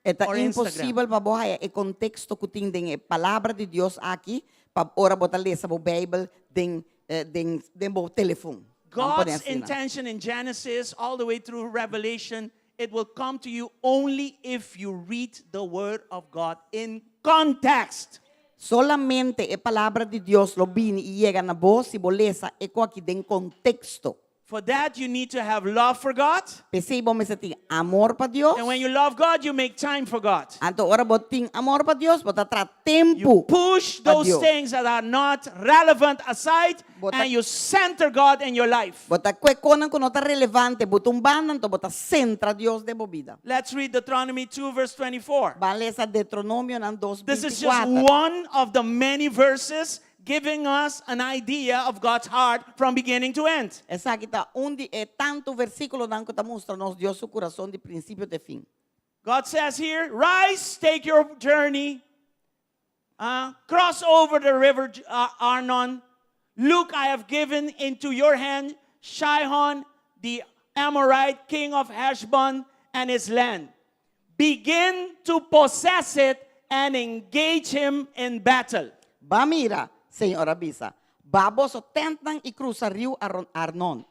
Ta or Instagram. imposibel pa bo haya e konteksto ku tin den e palabra di Dios aki, pa ora bo ta lesa bo Beibel den eh, den den bo telefòn. Vamos pone God's asina. intention in Genesis all the way through Revelation, it will come to you only if you read the word of God in context. Solamente e palabra di Dios lo bini i yega na bo si bo lesa e kos aki den konteksto. For that, you need to have love for God. P'esei bo mester tin amor pa Dios. And when you love God, you make time for God. Anto ora bo tin amor pa Dios, bo ta traha You tempu push pa those Dios. things that are not relevant aside Bo ta- and you center God in your life. Bo ta kue konan ku no ta relevante, bo ta un banda, anto bo ta sentra Dios den bo bida. Let's read Deuteronomy 2, verse 24. Ban lesa Deuteronomionan dos This is just 24. one of the many verses giving us an idea of God's heart from beginning to end. Esaki ta un di e tantu versíkulonan ku ta mustra nos Dios su kurason di prinsipio te fin. God says here, Rise, take your journey, uh, cross over the river uh, Arnon. Look, I have given into your hand Shihon, the Amorite, king of Heshbon, and his land. Begin to possess it and engage him in battle. Ban mira, Señor a bisa, baha boso tèntnan i krusa riu Arnon.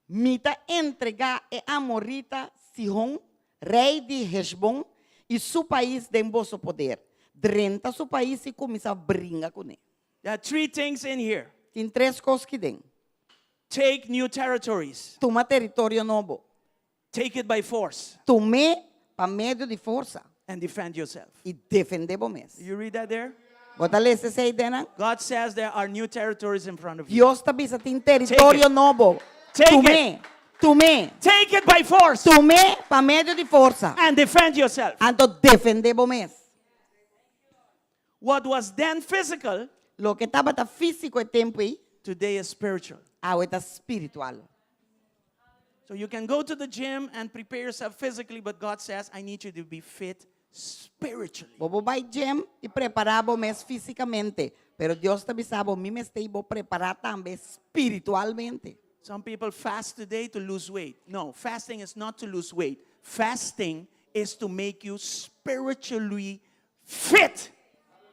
Mi ta entregá e amorita Sihon, rei di Heshbon, i su pais den boso poder. Drenta su pais i kuminsá bringa kuné. There are three things in here. Tin tres kos ki den. Take new territories. Tuma teritorio nobo. Take it by force. Tum'é pa medio di forsa. And defend yourself. I defendé bo mes. You read that there? Bo ta lesa esei dennan? God says there are new territories in front of you. Dios ta bisa tin teritorio nobo. Take Tum'é. it. Tum'é. Take it by force. Tum'é pa medio di forsa. And defend yourself. Anto defendé bo mes. What was then physical, Loke tabata físiko e tempu ei, today is spiritual. awe ta spiritual. So you can go to the gym and prepare yourself physically, but God says, I need you to be fit spiritually. Bo por bai gym i prepará bo mes físikamente, pero Dios ta bisa bo, mi mester bo prepará tambe spiritualmente. Some people fast today to lose weight. No, fasting is not to lose weight. Fasting is to make you spiritually fit.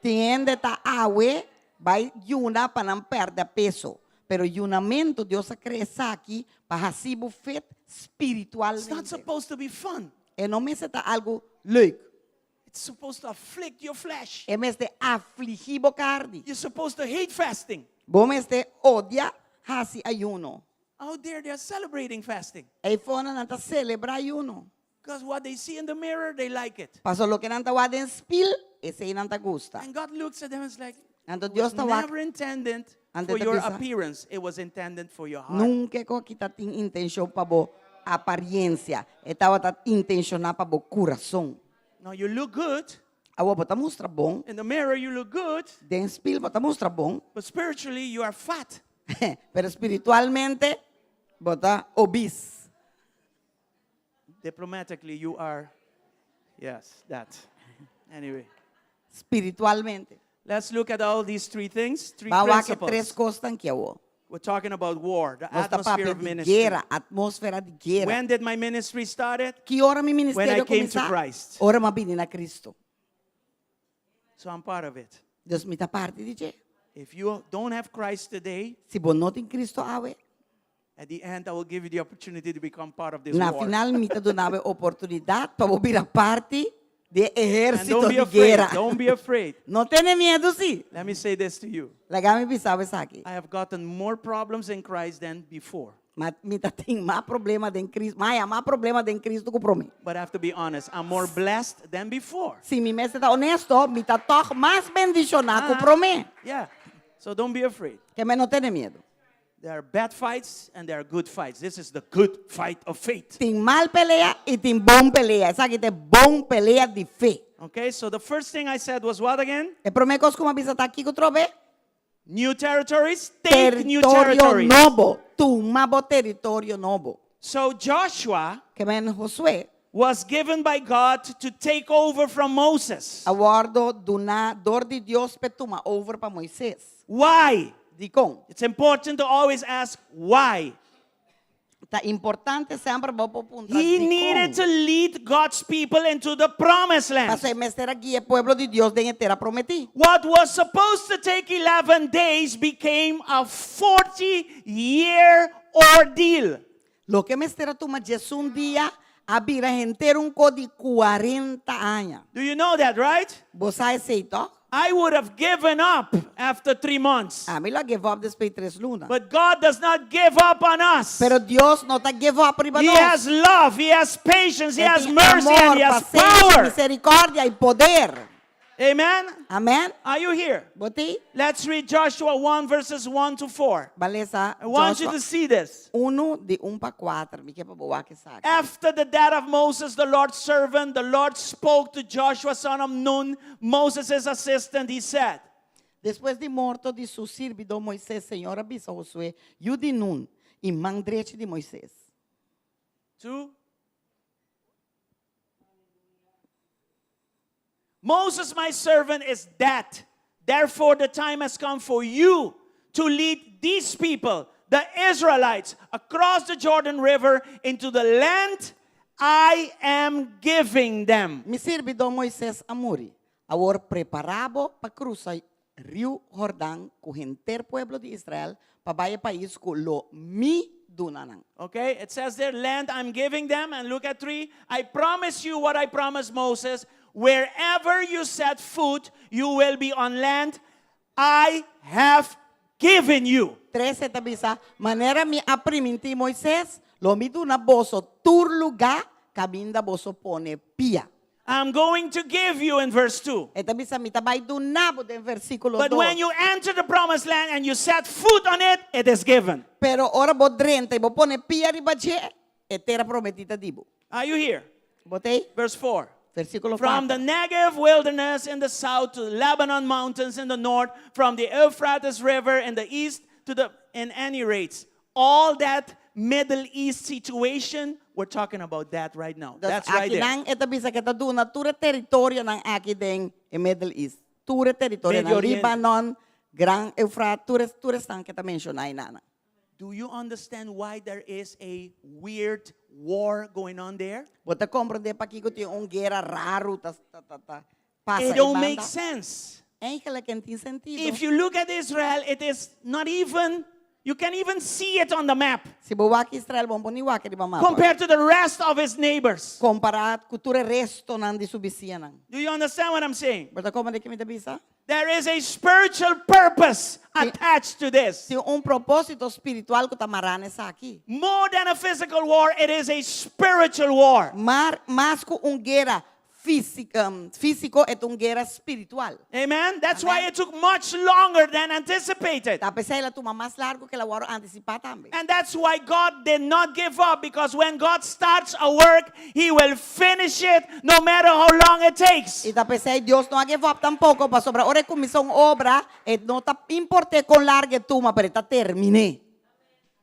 Tin hende ta awe bai yuna pa nan pèrdè peso, pero yunamentu Dios a krea esaki pa hasi bo fit It's not spiritualmente. supposed to be fun. E no mester ta algu leuk. It's supposed to afflict your flesh. E mester afligí bo karni. You're supposed to hate fasting. Bo mester odia hasi ayuno. Out there, they're celebrating fasting. Eifonan nan ta selebrá ayuno. Because what they see in the mirror, they like it. Paso loke nan ta wak den spil, esei nan ta gusta. And God looks at them and is like, Anto it Dios was ta wak. never intended Anto for ta your bisa. appearance. It was intended for your heart. Nunka e kos aki ta tin intenshon pa bo apariencia. E tabata intenshoná pa bo kurason. Now you look good. Awor bo ta mustra bon. In the mirror you look good. Den spil bo ta mustra bon. But spiritually you are fat. Pero spiritualmente bo ta obese. Diplomatically you are, yes, that. Anyway. Spiritualmente. Let's look at all these three things, three Ban wak e tres principles. kosnan ki awor. We're talking about war, the Nos ta atmosphere papia of di ministry. guera, atmósfera di guera. When did my ministry started? Ki ora mi When I ministerio came to kuminsá? Christ. Ora m'a bini na Cristo. So I'm part of it. Dus mi ta parti di dje. If you don't have Christ today, Si bo no tin Cristo awe, at the end I will give you the opportunity to become part of this na war. final mi ta duna bo e oportunidat pa bo bira parti di e And ehérsito don't be di afraid. guera. Don't be afraid. No tene miedu si. Let me say this to you. Laga mi bisa bo esaki. I have gotten more problems in Christ than before. Ma mi ta tin mas problema den Cristo, m'a haña mas problema den Cristo ku promé. But I have to be honest, I'm more blessed than before. Si mi mester ta honesto, mi ta tòg mas bendishoná ku promé. Yeah. So don't be afraid. Ke men no tene miedu. There are bad fights and there are good fights. This is the good fight of faith. Tin mal pelea i tin bon pelea. Esaki ta e bon pelea di fe. Okay, so the first thing I said was what again? E promé kos ku mi a bisa ta kiko trobe? New territories, take new Teritorio territories. nobo. Tuma bo teritorio nobo. So Joshua Ke men Josué was given by God to take over from Moses. a wòrdu duná dor di Dios p'e tuma over pa Moisés. Why? Dikon? It's important to always ask why. Ta importante semper bo por puntra He dikon. needed to lead God's people into the promised land. Pasobra e mester a guia e pueblo di Dios den e tera prometí. What was supposed to take 11 days became a 40 year ordeal. Loke mester a tuma diesun dia a bira henter un ko di kuarenta aña. Do you know that, right? Bo sa esei, tòg? I would have given up after three months. Ami lo a give up despues di tres luna. But God does not give up on us. Pero Dios no ta give up riba He nos. has love, He has patience, He E has tin mercy, amor, and He has pasenshi, power. misericordia y poder. Amen. Amen. Are you here? Bo t'ei? Let's read Joshua 1 verses 1 to 4. Ban lesa I want you Joshua to see this. 1 di 1 pa 4. Mi ke pa bo wak esaki. After the death of Moses, the Lord's servant, the Lord spoke to Joshua, son of Nun, Moses' assistant. He said, Despues di morto di su sirbidó Moises, Señor a bisa Josué, yu di Nun i man drechi di Moises. Two. Moses, my servant, is dead. Therefore, the time has come for you to lead these people, the Israelites, across the Jordan River into the land I am giving them. Mi sirbidó Moises a muri. Awor prepará bo pa krusa Riu Hordan ku henter pueblo di Israel pa bai e pais ku lo mi duna nan. Okay, it says there, land I'm giving them. And look at three. I promise you what I promised Moses. Wherever you set foot, you will be on land I have given you. Tres e ta bisa, Manera mi a primintí Moises, lo mi duna boso tur lugá kaminda boso pone pia. I'm going to give you in verse 2. E ta bisa, Mi ta bai duna bo den versíkulo But dos. when you enter the promised land and you set foot on it, it is given. Pero ora bo drenta i bo pone pia riba dje, e tera prometí ta di bo. Are you here? Bo t'ei? Verse 4. Versíkulo From the 4. Negev wilderness in the south to the Lebanon mountains in the north, from the Euphrates River in the east to the, in any rates, all that Middle East situation, we're talking about that right now. Dus That's right aki there. nan e ta bisa ku e ta duna tur e teritorionan aki den e Middle East. Tur e teritorionan, Medio Oriente. Libanon, Gran Eufrat, tur e tur esnan ku e ta menshoná einan. Do you understand why there is a weird war going on there? Bo ta komprendé pakiko tin un guera raro ta ta ta ta pasa It e don't make banda? sense. Eigenlijk en tin sentido. If you look at Israel, it is not even, you can even see it on the map Si bo wak Israel, bo no por ni wak riba mapa. compared to the rest of its neighbors. Kompará ku tur e restonan di su bisiñanan. Do you understand what I'm saying? Bo ta komprendé ke mi ta bisa? There is a spiritual purpose attached to this. Tin un propósito spiritual ku ta mará na esaki. More than a physical war, it is a spiritual war. Mar, mas ku un guera físico, físico, e ta un guera spiritual. Amen. That's why Amen. it took much longer than anticipated. Ta p'esei el a tuma mas largu ku el a wòrdu antisipá tambe. And that's why God did not give up because when God starts a work, He will finish it no matter how long it takes. I ta p'esei Dios no a give up tampoko, pasobra ora e kuminsá un obra, e no ta import'é kon largu e tuma, pero e ta termin'é.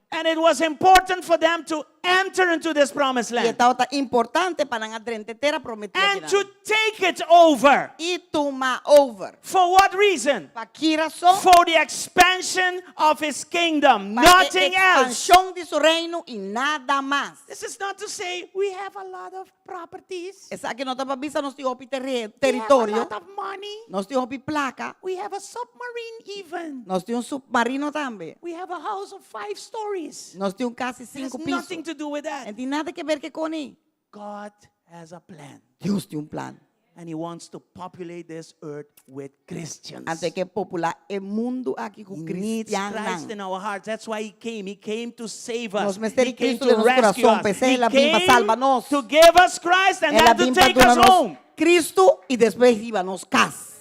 And it was important for them to enter into this promised I e land tabata importante pa nan a drenta e tera prometí and akinan. to take it over. I tuma over. For what reason? Pa ki rason? For the expansion of his kingdom, Pa e nothing else. ekspanshon di su reino i nada mas. This is not to say we have a lot of properties. Esaki no ta pa bisa nos tin hopi We have a teritorio, lot of money. nos tin hopi plaka, We have a submarine even. nos tin un submarino tambe, We have a house of five stories. nos tin un kas di It has sinku piso. nothing to do with that. En tin nada ke ber ke koni. God has a plan. Dios tin un plan. And he wants to populate this earth with Christians. Anto e ke populá e mundu aki ku He needs Christ kristiannan. in our hearts. That's why he came. He came to save us. Nos mester He di came Cristo to den nos rescue kurason. us. P'esei He el a bin pa came salba nos. to give us Christ and El a then to bin pa take duna us nos home. Cristo i despues hiba nos kas.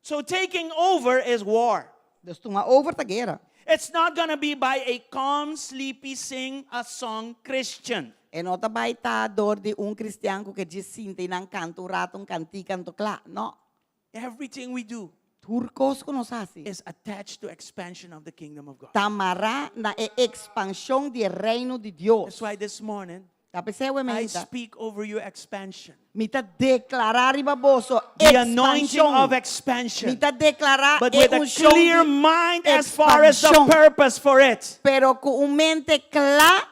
So taking over is war. Dus tuma over ta guera. It's not going to be by a calm, sleepy, sing a song Christian. E no ta bai ta dor di un kristian ku ke djis sinta i nan kanta un rato un kantika anto kla. No. Everything we do Tur kos ku nos hasi is attached to expansion of the kingdom of God. ta mará na e ekspanshon di e Reino di Dios. That's why this morning Ta p'esei awe I meinta, speak over your expansion. mi ta deklará riba boso The anointing ekspanshon. of expansion. Mi ta deklará But e with a unshon clear di mind as far as the ekspanshon. purpose for it. Pero ku un mente kla.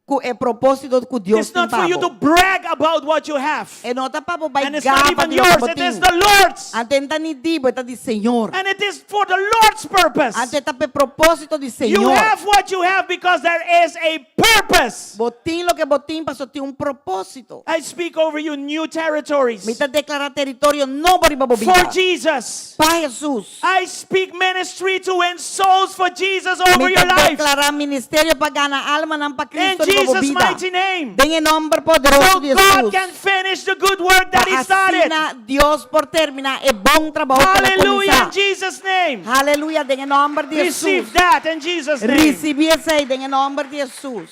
Ku e propósito ku Dios It's tin not for you to pa bo. brag about what you have. E no ta pa bo bai And it's not gaba even di loke yours, bo it is tin. the Lord's. Anto e no ta ni di bo, e ta di Señor. And it is for the Lord's purpose. Anto e ta pa e propósito di You Señor. have what you have because there is a purpose. Bo tin loke bo tin paso tin un propósito. I speak over you new territories Mi ta deklará teritorio nobo riba bo for bida. Jesus. Pa Hesus. I speak ministry to win souls for Jesus over Mi ta your life. deklará ministerio pa gana almanan pa In Cristo riba bo Jesus' bida. mighty name. Den e nòmber poderoso So di God Hesus. can finish the good work that Pa He started. asina Dios por terminá e bon trabou ku el a Hallelujah in kuminsá. Jesus' name. Haleluya den e nòmber di Receive Hesus. that in Jesus' name. Risibí esei den e nòmber di Hesus.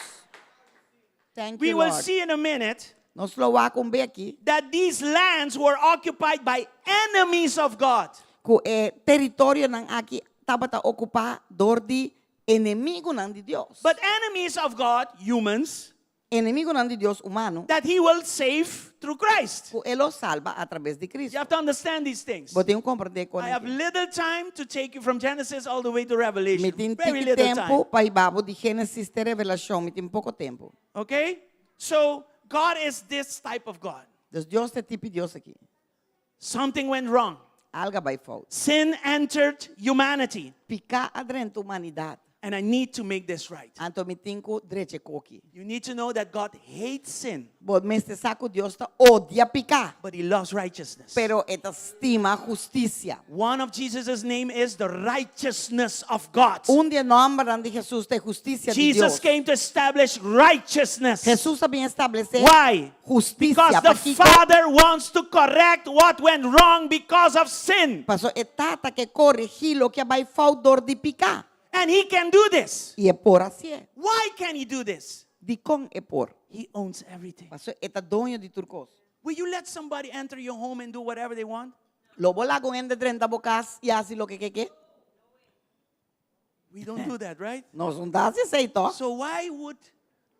Thank We you, will Lord. see in a minute Nos lo wak un be aki that these lands were occupied by enemies of God. ku e teritorionan aki tabata okupá dor di enemigunan di Dios. But enemies of God, humans, Enemigunan di Dios humano that he will save through Christ. ku e lo salba a traves di You Cristo. have to understand these things. Bo tin ku komprendé kon I have aki. little time to take you from Genesis all the way to Revelation. Mi tin Very tiki little time. tempu pa hiba bo di Génesis te Revelashon. Mi tin poko tempu. Okay? So God is this type of God. Dus Dios ta e tipo di Dios aki. Something went wrong. Algu a bai fout. Sin entered humanity. Piká a drenta humanidat. And I need to make this right. Anto mi tin ku drecha e kos aki. You need to know that God hates sin. Bo mester sa ku Dios ta odia piká. But he loves righteousness. Pero e ta stima hustisia. One of Jesus' name is the righteousness of God. Un di e nòmbernan di Hesus ta e hustisia di Jesus Dios. came to establish righteousness. Hesus a bin establesé Why? hustisia. Because the Pakiko? Father wants to correct what went wrong because of sin. Paso e Tata ke koregí loke a bai fout dor di piká. And he can do this. I e por hasié. Why can he do this? Dikon e por? He owns everything. Paso e ta doño di tur kos. Will you let somebody enter your home and do whatever they want? Lo bo laga un hende drenta bo kas i hasi loke ke ke? We don't do that, right? Nos no ta hasi esei tòg? So why would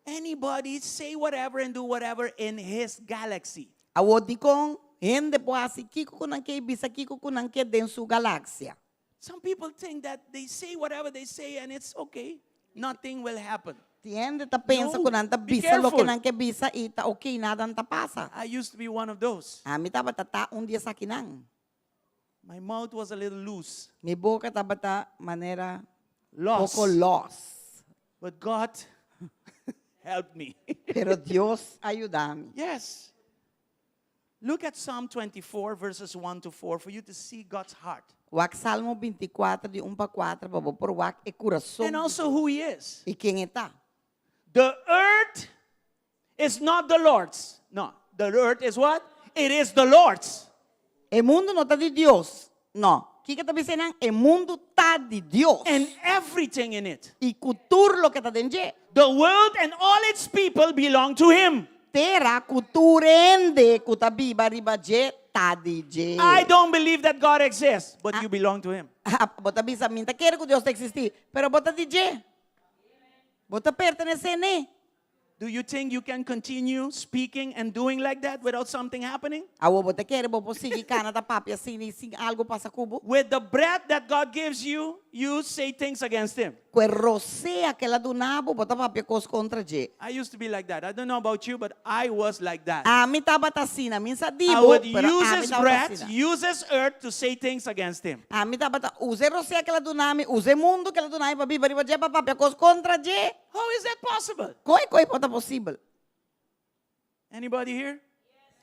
anybody say whatever and do whatever in his galaxy? Awor dikon hende por hasi kiko ku nan ke i bisa kiko ku nan ke den su galaksia? Some people think that they say whatever they say and it's okay. Nothing will happen. Tin hende ta pensa No, ku nan ta be bisa loke careful. nan ke bisa i ta okay, nada no ta pasa. I used to be one of those. Ami tabata ta un di esakinan. My mouth was a little loose. Mi boka tabata manera Los. poko los. But God helped me. Pero Dios a yuda mi. Yes. Look at Psalm 24, verses 1 to 4, for you to see God's heart. Wak Salmo 24 di un pa kuater pa bo por wak e kurason And also who He is. i ken e ta. The earth is not the Lord's. No, the earth is what? It is the Lord's. E mundu no ta di Dios. No. Kiko ta bisa nan? E mundu ta di Dios. And everything in it. I ku tur loke ta den dje. The world and all its people belong to Him. Tera ku tur hende ku ta biba riba dje ta di dje. I don't believe that God exists, but you belong to Him. Bo ta bisa, mi ta kere ku Dios ta eksistí, pero bo ta di dje. Bo ta pertenesé n'e. Do you think you can continue speaking and doing like that without something happening? Awor bo ta kere bo por sigui kana ta papia asina i sin algu pasa ku bo? With the breath that God gives you, you say things against him. Ku e rosea ku el a duna bo, bo ta papia kos kontra dje. I used to be like that. I don't know about you, but I was like that. Ami tabata asina. Mi sa di I bo, would pero use ami his tabata breath, asina. use his earth to say things against him. Ami tabata usa e rosea ku el a duna mi, usa e mundu ku el a duna mi pa biba riba dje pa papia kos kontra dje. How is that possible? Kon e kos ei por ta posibel? Anybody here?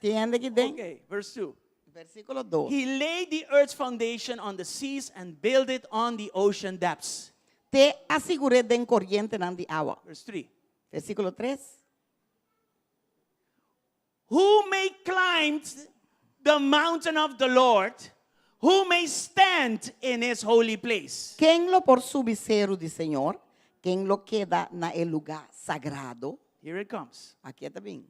Tin hende aki den? Okay, verse 2. Versíkulo dos. He laid the earth's foundation on the seas and built it on the ocean depths. T'e a sigur'é den korientenan di awa. Verse 3. Versíkulo tres. Who may climb the mountain of the Lord? Who may stand in his holy place? Ken lo por subi seru di Señor? Ken lo keda na e lugá sagrado? Here it comes. Aki e ta bin.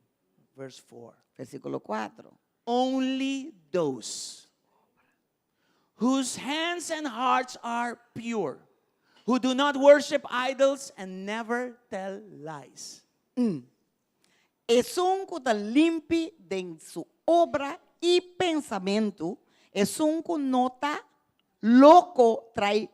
Verse 4. Versíkulo kuater. Only those whose hands and hearts are pure, who do not worship idols and never tell lies. Esun ku ta limpi den su obra i pensamentu, esun ku no ta loko trai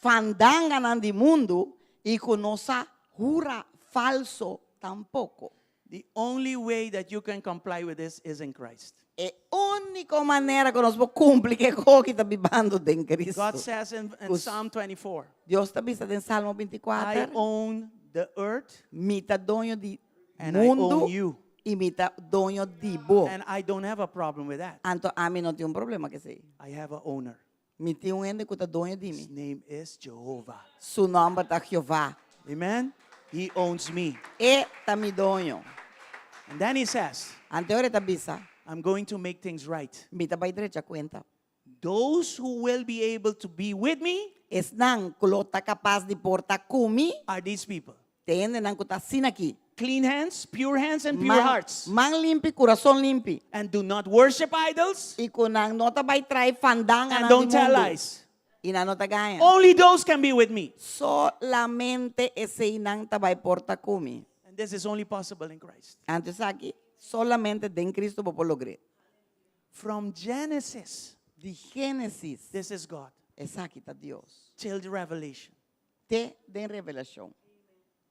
fandanganan di mundu i ku no sa hura falso. tampoko. The only way that you can comply with this is in Christ. E úniko manera ku nos por kumpli ku e kos aki ta bibando den Kristu. God says in Psalm 24, Dios ta bisa den Salmo I 24, own the earth Mi ta doño di and I mundu own you. i mi ta doño di bo. And I don't have a problem with that. Anto ami no tin un problema ku esei. I have a owner. Mi tin un hende ku ta doño di His mi. name is Jehovah. Su nòmber ta Jehová. Amen. He owns me. E ta mi doño. And then he says, Anto ora e ta bisa, I'm going to make things right. Mi ta bai drecha kuenta. Those who will be able to be with me Esnan ku lo ta kapas di por ta ku mi are these people. Ta e hendenan ku ta asina aki. Clean hands, pure hands and pure Man, hearts. man limpi, kurason limpi. And do not worship idols I ku nan no ta bai traha fandanganan and di don't tell mundu. lies. I nan no ta gaña. Only those can be with me. Solamente eseinan ta bai por ta ku mi. And this is only possible in Christ. Anto esaki solamente den Cristo bo por logr'é. From Genesis. Di Génesis. This is God. Esaki ta Dios. Till the Revelation. Te den Revelashon.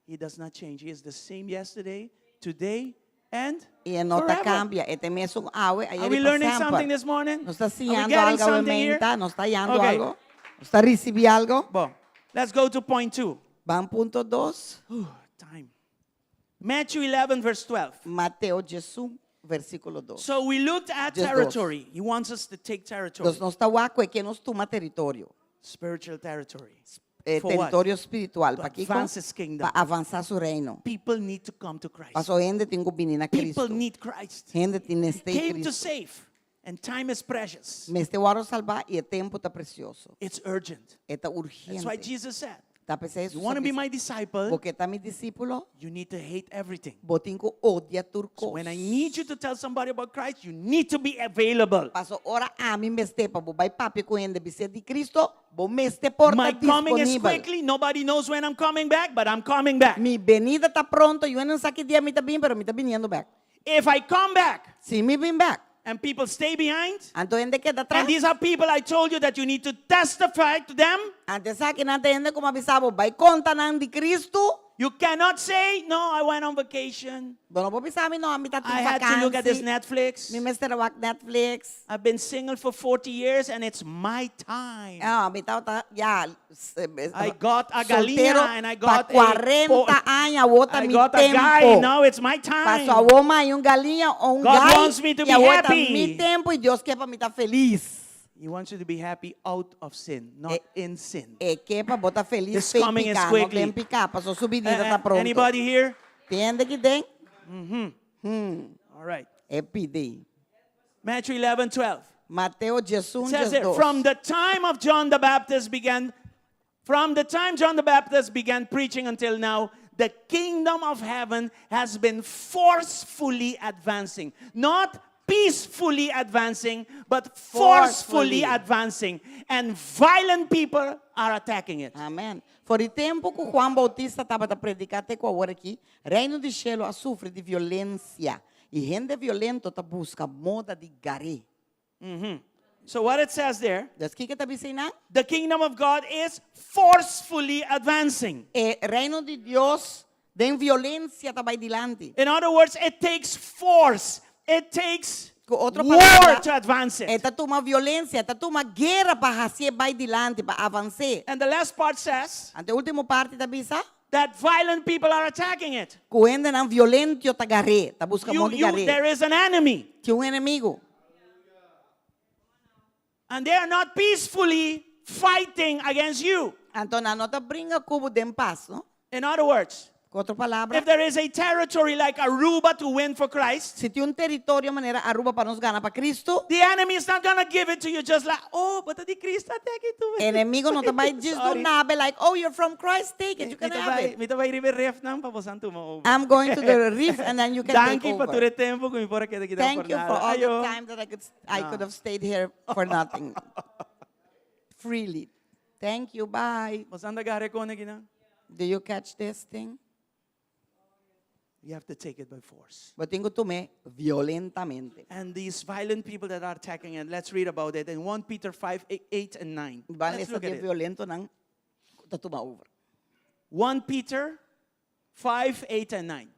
He does not change. He is the same yesterday, today, and I e no ta forever. kambia. E ta e mesun awe, Are ayer we i pa learning semper. something this morning? Nos ta Are we siñando getting algo awe something here? meinta, nos ta hallando Okay. algo, nos ta risibi algo. Bon, let's go to point two. Ban punto dos. Whew, time. Matthew 11, verse 12. Mateo diesun, versíkulo dos. So we looked at 12. territory. He wants us to take territory. Nos nos ta wak ku e ke nos tuma teritorio. Spiritual territory. Eh, For what? teritorio spiritual. To Pa kiko? advance his kingdom. Pa avansá su reino. People need to come to Christ. Paso hende tin ku bini na People Cristo. need Christ. Hende tin mester Came to Cristo. save. And time is precious. Mester wòrdu salbá i e tempu ta presioso. It's urgent. E ta That's why urgente. Jesus said, Ta p'esei You Hesus want a to be bisa, my disciple, Bo ke ta mi disípulo, you need to hate everything. bo tin ku odia tur So kos. when I need you to tell somebody about Christ, you need to be available. Paso ora ami mester pa bo bai papia ku hende bis'é di Cristo, bo mester por ta My coming is disponibel. quickly. Nobody knows when I'm coming back, but I'm coming back. Mi benida ta pronto, yu no sa ki dia mi ta bin, pero mi ta biniendo bèk. If I come back Si mi bin bèk, and people stay behind, anto hende keda atras. and these are people I told you that you need to testify to them. Anto esakinan ta hende ku mi a bisa bo, bai konta nan di Cristo. You cannot say, no, I went on vacation. Bo no por bisa mi, no, mi ta tin I had to look at this vakansi. Netflix. Mi mester a wak Netflix. I've been single for 40 years and it's my time. Ah, mi tabata ya I got a soltero gallina and I pa got a cuarenta aña, awor ta I mi got a guy, tempo. now it's my time. Paso awor mi hay un galiña o un God guy wants me to y be awor ta happy. mi tempo y Dios ke pa mi ta feliz. He wants you to be happy out of sin, not Eh, in sin. E ke pa bo ta feliz This fe coming is piká, no quickly. den piká, paso su binida ta pronto. Anybody here? Tin hende ki den? All right. E pidi. Matthew 11, 12. Mateo 11, It says there, 12. from the time of John the Baptist began, from the time John the Baptist began preaching until now, the kingdom of heaven has been forcefully advancing. Not peacefully advancing, but forcefully Forcefully. advancing. And violent people are attacking it. Amen. For di tempu ku Juan Bautista tabata prediká te ku awor aki, Reino di shelu a sufri di violensia, i hende violento ta buska moda di gar'é. So what it says there, Dus kiko ta bisa einan? the kingdom of God is forcefully advancing. E Reino di Dios den violensia ta bai dilanti. In other words, it takes force. It takes Ku otro war palabra, to advance e it. ta tuma violensia, e ta tuma guera pa hasié bai dilanti, pa avans'é. And the last part says Anto e último parti ta bisa that violent people are attacking it. ku hendenan violento ta gar'é, ta buska You, mon di you, gar'é. there is an enemy. Tin un enemigu. And they are not peacefully fighting against you. Anto nan no ta bringa ku bo den pas, no? In other words, Ku otro palabra, if there is a territory like Aruba to win for Christ, si tin un teritorio manera Aruba pa nos gana pa Cristo, the enemy is not going to give it to you just like, oh, but the Cristo take it to me. enemigo no ta bai djis Sorry. duna bo like, oh, you're from Christ, take it, you can Mi ta have bai- it. Mi ta bai riba e ref nan pa bosan tuma over. I'm going to the ref and then you can take Danki pa over. tur e tempo ku mi por a keda kita Thank por you for nada. all the Ayo. time that I could, I could No. have stayed here for nothing. Freely. Thank you, bye. Bosan ta gare kone kina? Do you catch this thing? You have to take it by force. Bo tin ku tum'é violentamente. And these violent people that are attacking it, let's read about it in 1 Peter 5, 8 and 9. Ban Let's lesa look di at it. violentonan ku ta tuma over. 1 Peter 5, 8 and 9.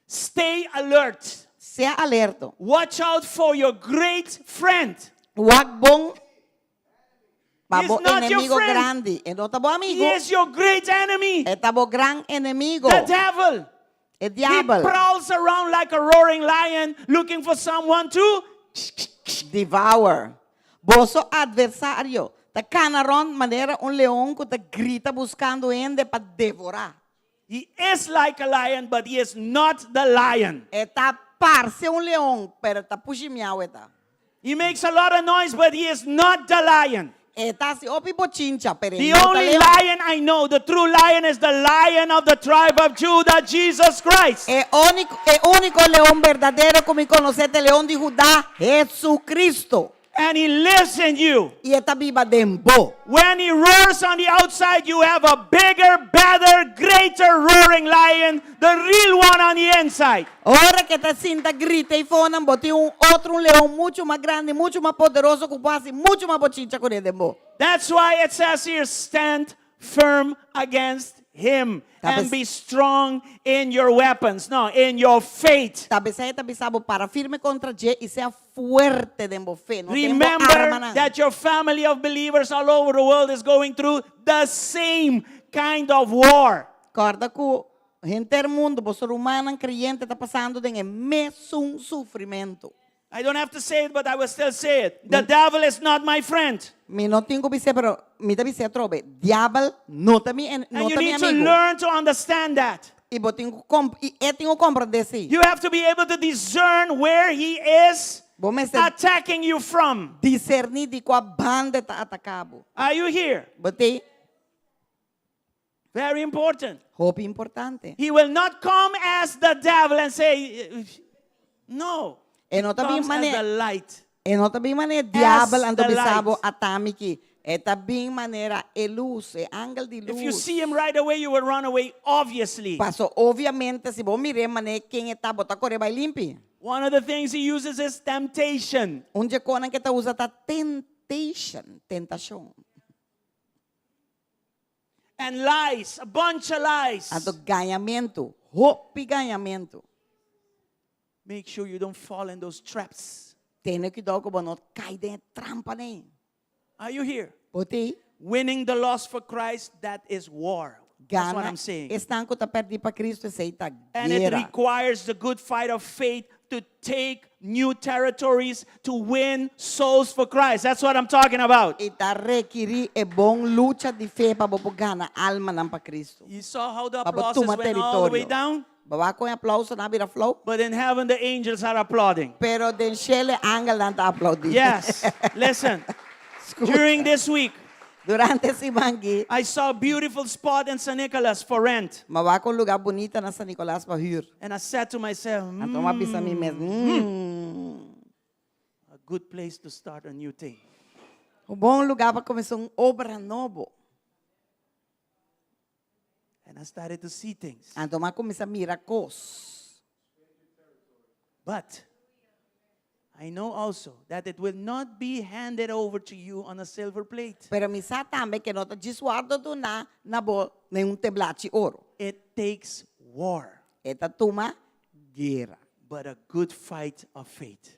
Stay alert. Sea alerto. Watch out for your great friend. Wak bon pa He's bo not your enemigo friend. grandi. E no ta bo He amigo. is your great enemy, E ta bo gran enemigo. the devil. E He diabel. prowls around like a roaring lion looking for someone to Devour. Boso adversario ta kana rond manera un leon ku ta grita buskando hende pa devorá. He is like a lion, but he is not the lion. E ta parse un leon, pero ta pushi miau e ta. He makes a lot of noise, but he is not the lion. E ta hasi hopi bochincha, pero e The no ta only leon. lion I know, the true lion, is the lion of the tribe of Judah, Jesus Christ. E úniko, e úniko leon berdadero ku mi konosé ta e leon di Judá, Jesucristo. And he lives in you. I e ta biba den bo. When he roars on the outside, you have a bigger, better, greater roaring lion, the real one on the inside. Ora ku e ta sinta grita eifonan, bo tin un otro, un leon muchu mas grandi, muchu mas poderoso ku por hasi muchu mas bochincha kuné den bo. That's why it says here, stand firm against him Ta and bes- be strong in your weapons. No, in your faith. Ta p'esei e ta bisa bo para firme kontra dje i sea fuerte den bo fe, no den bo Remember armanan. that your family of believers all over the world is going through the same kind of war. Kòrda ku henter mundu, boso rumannan kreyente ta pasando den e mesun sufrimentu. I don't have to say it, but I will still say it. The devil is not my friend. Mi no tin ku bis'é, pero mi ta bis'é atrobe, Diabel no ta mi en, And no you ta mi need to amigu. learn to understand that. I bo tin ku komp, i e tin ku komprendé esei. You have to be able to discern where he is Bo mester attacking you from. diserní di kua banda e ta ataká bo. Are you here? Bo t'ei? Very important. Hopi importante. He will not come as the devil and say, no. E no ta bin Comes as mane the light. E no ta bin manera diabel anto the bisa bo light. ata mi ki. E ta bin manera e lus, e angel di If you lus. see him right away, you will run away, obviously. Paso obviamente si bo mir'é manera ken e ta, bo ta kore bai limpi. One of the things he uses is temptation. Un dje konan ke ta usa ta temptation, tentashon. And lies, a bunch of lies. Anto gañamentu, hopi gañamentu. Make sure you don't fall in those traps. Tene kuidou ku bo no kai den e trampanan. Are you here? Bo t'ei? Winning the lost for Christ, that is war. That's what Gana I'm saying. esnan ku ta pèrdí pa Cristo, esei ta And it guera. requires the good fight of faith to take new territories, to win souls for Christ. That's what I'm talking about. I ta rekirí e bon lucha di fe pa bo por gana almanan pa Cristo. You saw how the Pa bo applauses tuma went all the way teritorio. down? Bo wak kon e aplausonan a bira flou? But in heaven, the angels are applauding. Pero den shelu e angelnan ta aplaudí. Yes. Listen, Skucha. during this week, Durante e siman aki, I saw a beautiful spot in San Nicolas for rent. m'a wak un lugá bunita na San Nicolas pa hür. And I said to myself, Anto m'a bisa mi mes, mm, a good place to start a new thing. Un bon lugá pa kuminsá un obra nobo. And I started to see things. Anto m'a kuminsá mira kos. But I know also that it will not be handed over to you on a silver plate. Pero mi sa tambe ke no ta djis wòrdu duná na bo den un teblachi oro. It takes war, E ta tuma guera, but a good fight of faith.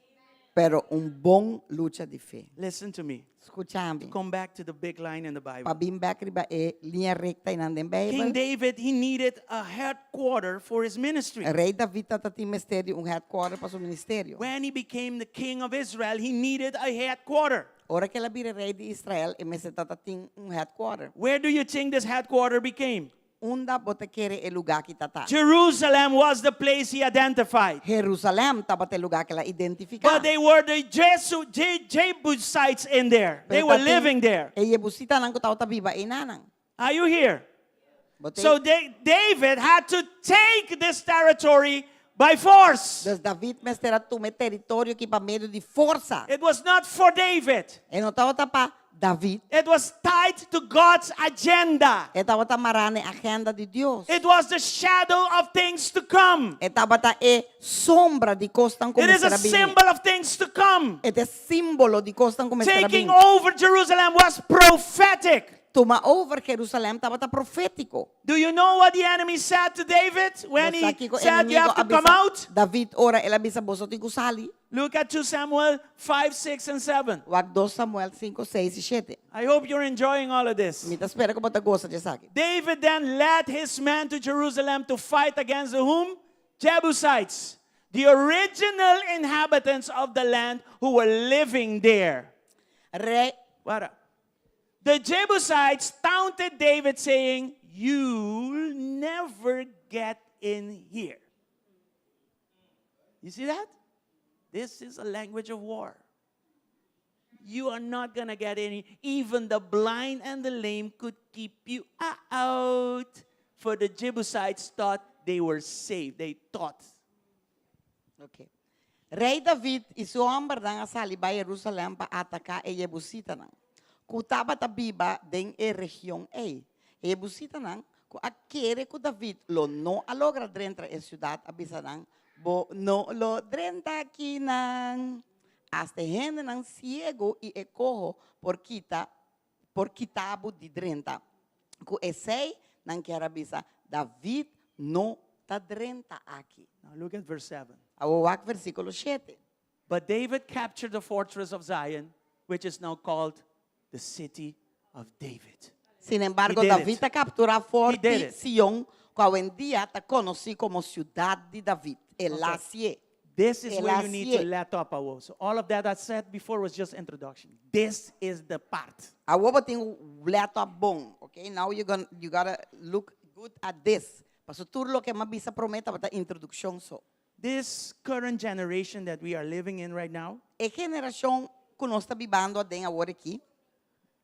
pero un bon lucha di fe. Listen to me. Skucha mi. Come back to the big line in the Bible. Pa bin bèk riba e liña rekta einan den King Beibel. David, he needed a headquarter for his ministry. Rei David tabata tin mester di un headquarter pa su ministerio. When he became the king of Israel, he needed a headquarter. Ora ku el a bira rei di Israel, e mester tabata tin un headquarter. Where do you think this headquarter became? Unda bo ta kere e lugá aki ta ta? Jerusalem was the place he identified. Jerusalèm tabata e lugá ku el a identifiká. But they were the Jesu, Je, Jebusites in there. They Pero were tatin living there. E Jebusitanan ku tabata biba einanan. Are you here? Bo te- So they, David had to take this territory by force. Dus David mester a tuma e teritorio aki pa medio di forsa. It was not for David. E no tabata pa David. It was tied to God's agenda. E tabata mará na e agenda di Dios. It was the shadow of things to come. E tabata e sombra di kosnan ku It is mester a a bini. symbol of things to come. E ta e símbolo di kosnan ku mester a Taking bini. over Jerusalem was prophetic. tuma over Jerusalem tabata profétiko. Do you know what the enemy said to David when Bo sa he kiko said you enemigo have to a come bisa out? David ora el a bisa boso tin ku sali. Look at 2 Samuel 5, 6, and 7. Wak 2 Samuel 5, 6 i 7. I hope you're enjoying all of this. Mi ta spera ku bo ta gosa di esaki. David then led his men to Jerusalem to fight against the whom? Jebusites, the original inhabitants of the land who were living there. Rei. What? The Jebusites taunted David, saying, You'll never get in here. You see that? This is a language of war. You are not going to get any. Even the blind and the lame could keep you out. For the Jebusites thought they were saved. They thought. Ok. Rei David i su hòmbernan a sali bai Herúsalèm pa ataká e yebusitanan, ku tabata biba den e region ei. E yebusitanan ku a kere ku David lo no a logra drenta e siudat a bisa nan, Bo no lo drenta akinan. Asta e hendenan siegu i e koho por kita por kita bo di drenta. Ku esei nan kier a bisa, David no ta drenta aki. Now look at verse 7. Awor wak versíkulo shete. But David captured the fortress of Zion, which is now called the city of David. Sin embargo, He did David it. a kapturá He did Forti it. Sion, ku awendia ta konosí komo siudat di David. El a hasié. This is El where you need to hasié. let up, awo. So all of that I said before was just introduction. This is the part. Awor bo tin ku let up bon, okay? Now you gon you gotta look good at this. Paso tur loke m'a bisa promé tabata introdukshon so. This current generation that we are living in right now, E generashon ku nos ta bibando aden awor aki,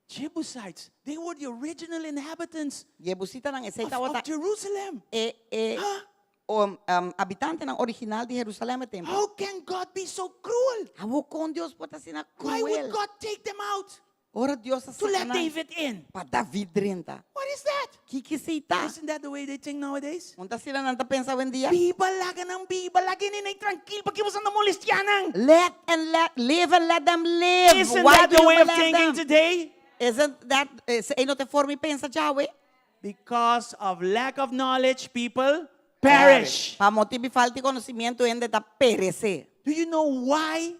Jebusites, they were the original inhabitants Jebusitanan esei of, tabata of Jerusalem. e e Huh? um, um, habitantenan original di Jerusalem e tempu. How can God be so cruel? Awor kon Dios por ta asina Why would cruel? God take them out Ora Dios a to let saca nan David in? pa David drenta. What is that? Kiko esei ta? Isn't that the way they think nowadays? Un ta asina nan ta pensa awendia? Biba laga nan biba, laga nan trankil, pakiko boso ta molestiá nan? Let and let live and let them live. Isn't Why that do the you way of molest thinking them? today? Isn't that esei no ta e forma di pensa djawe? Because of lack of knowledge, people perish. Pa motibu di falta di konosementu hende ta peresé. Do you know why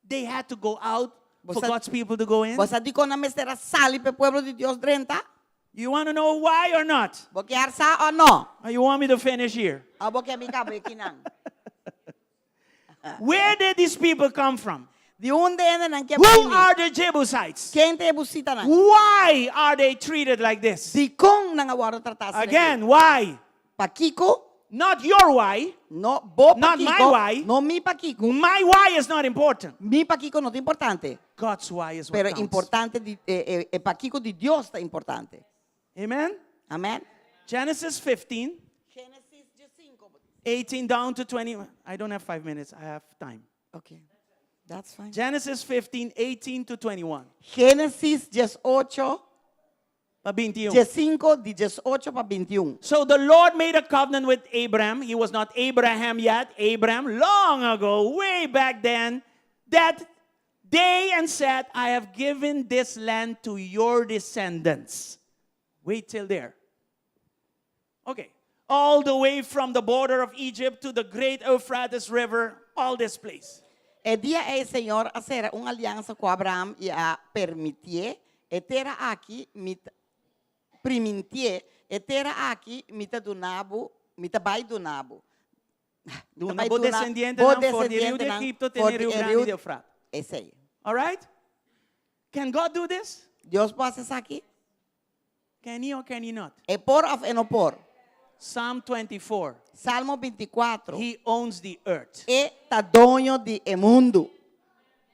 they had to go out for Bo sa- God's people to go in? Bo sa dikon nan mester a sali pa e pueblo di Dios drenta? You want to know why or not? Bo kier sa o no? Or you want me to finish here? O bo ke mi kaba akinan? Where did these people come from? Di unda e hendenan aki a Who bini? are the Jebusites? Ken ta e jebusitanan? Why are they treated like this? Dikon nan a wòrdu tratá asina? Again, why? Pakiko? Not your why. No, bo Not my pakiko. why. No mi pakiko. My why is not important. Mi pakiko no ta importante. God's why is what Pero counts. importante di, e, e, e pakiko di Dios ta importante. Amen? Amen? Genesis 15, Genesis 15. 18 down to 20. I don't have five minutes. I have time. Okay. That's fine. Genesis 15, 18 to 21. Genesis 18, Pa 21. 15, di 18 pa 21. So the Lord made a covenant with Abram. He was not Abraham yet, Abram, long ago, way back then, that day and said, I have given this land to your descendants. Wait till there. Okay. All the way from the border of Egypt to the great Euphrates River, all this place. E dia ei Señor a sera un aliansa ku Abraham i a permitié e tera aki mi ta primintié e tera aki mi ta duna bo, mi ta bai duna bo. Mi ta Duna bai bo duna descendientenan bo for di riu di descendientenan Egipto te for ne di riu e grandi riu di Eufrat. Esei. All right? Can God do this? Dios por hasi esaki? Can he or can he not? E por of e no por? Psalm 24. Salmo 24. He owns the earth. E ta doño di e mundu.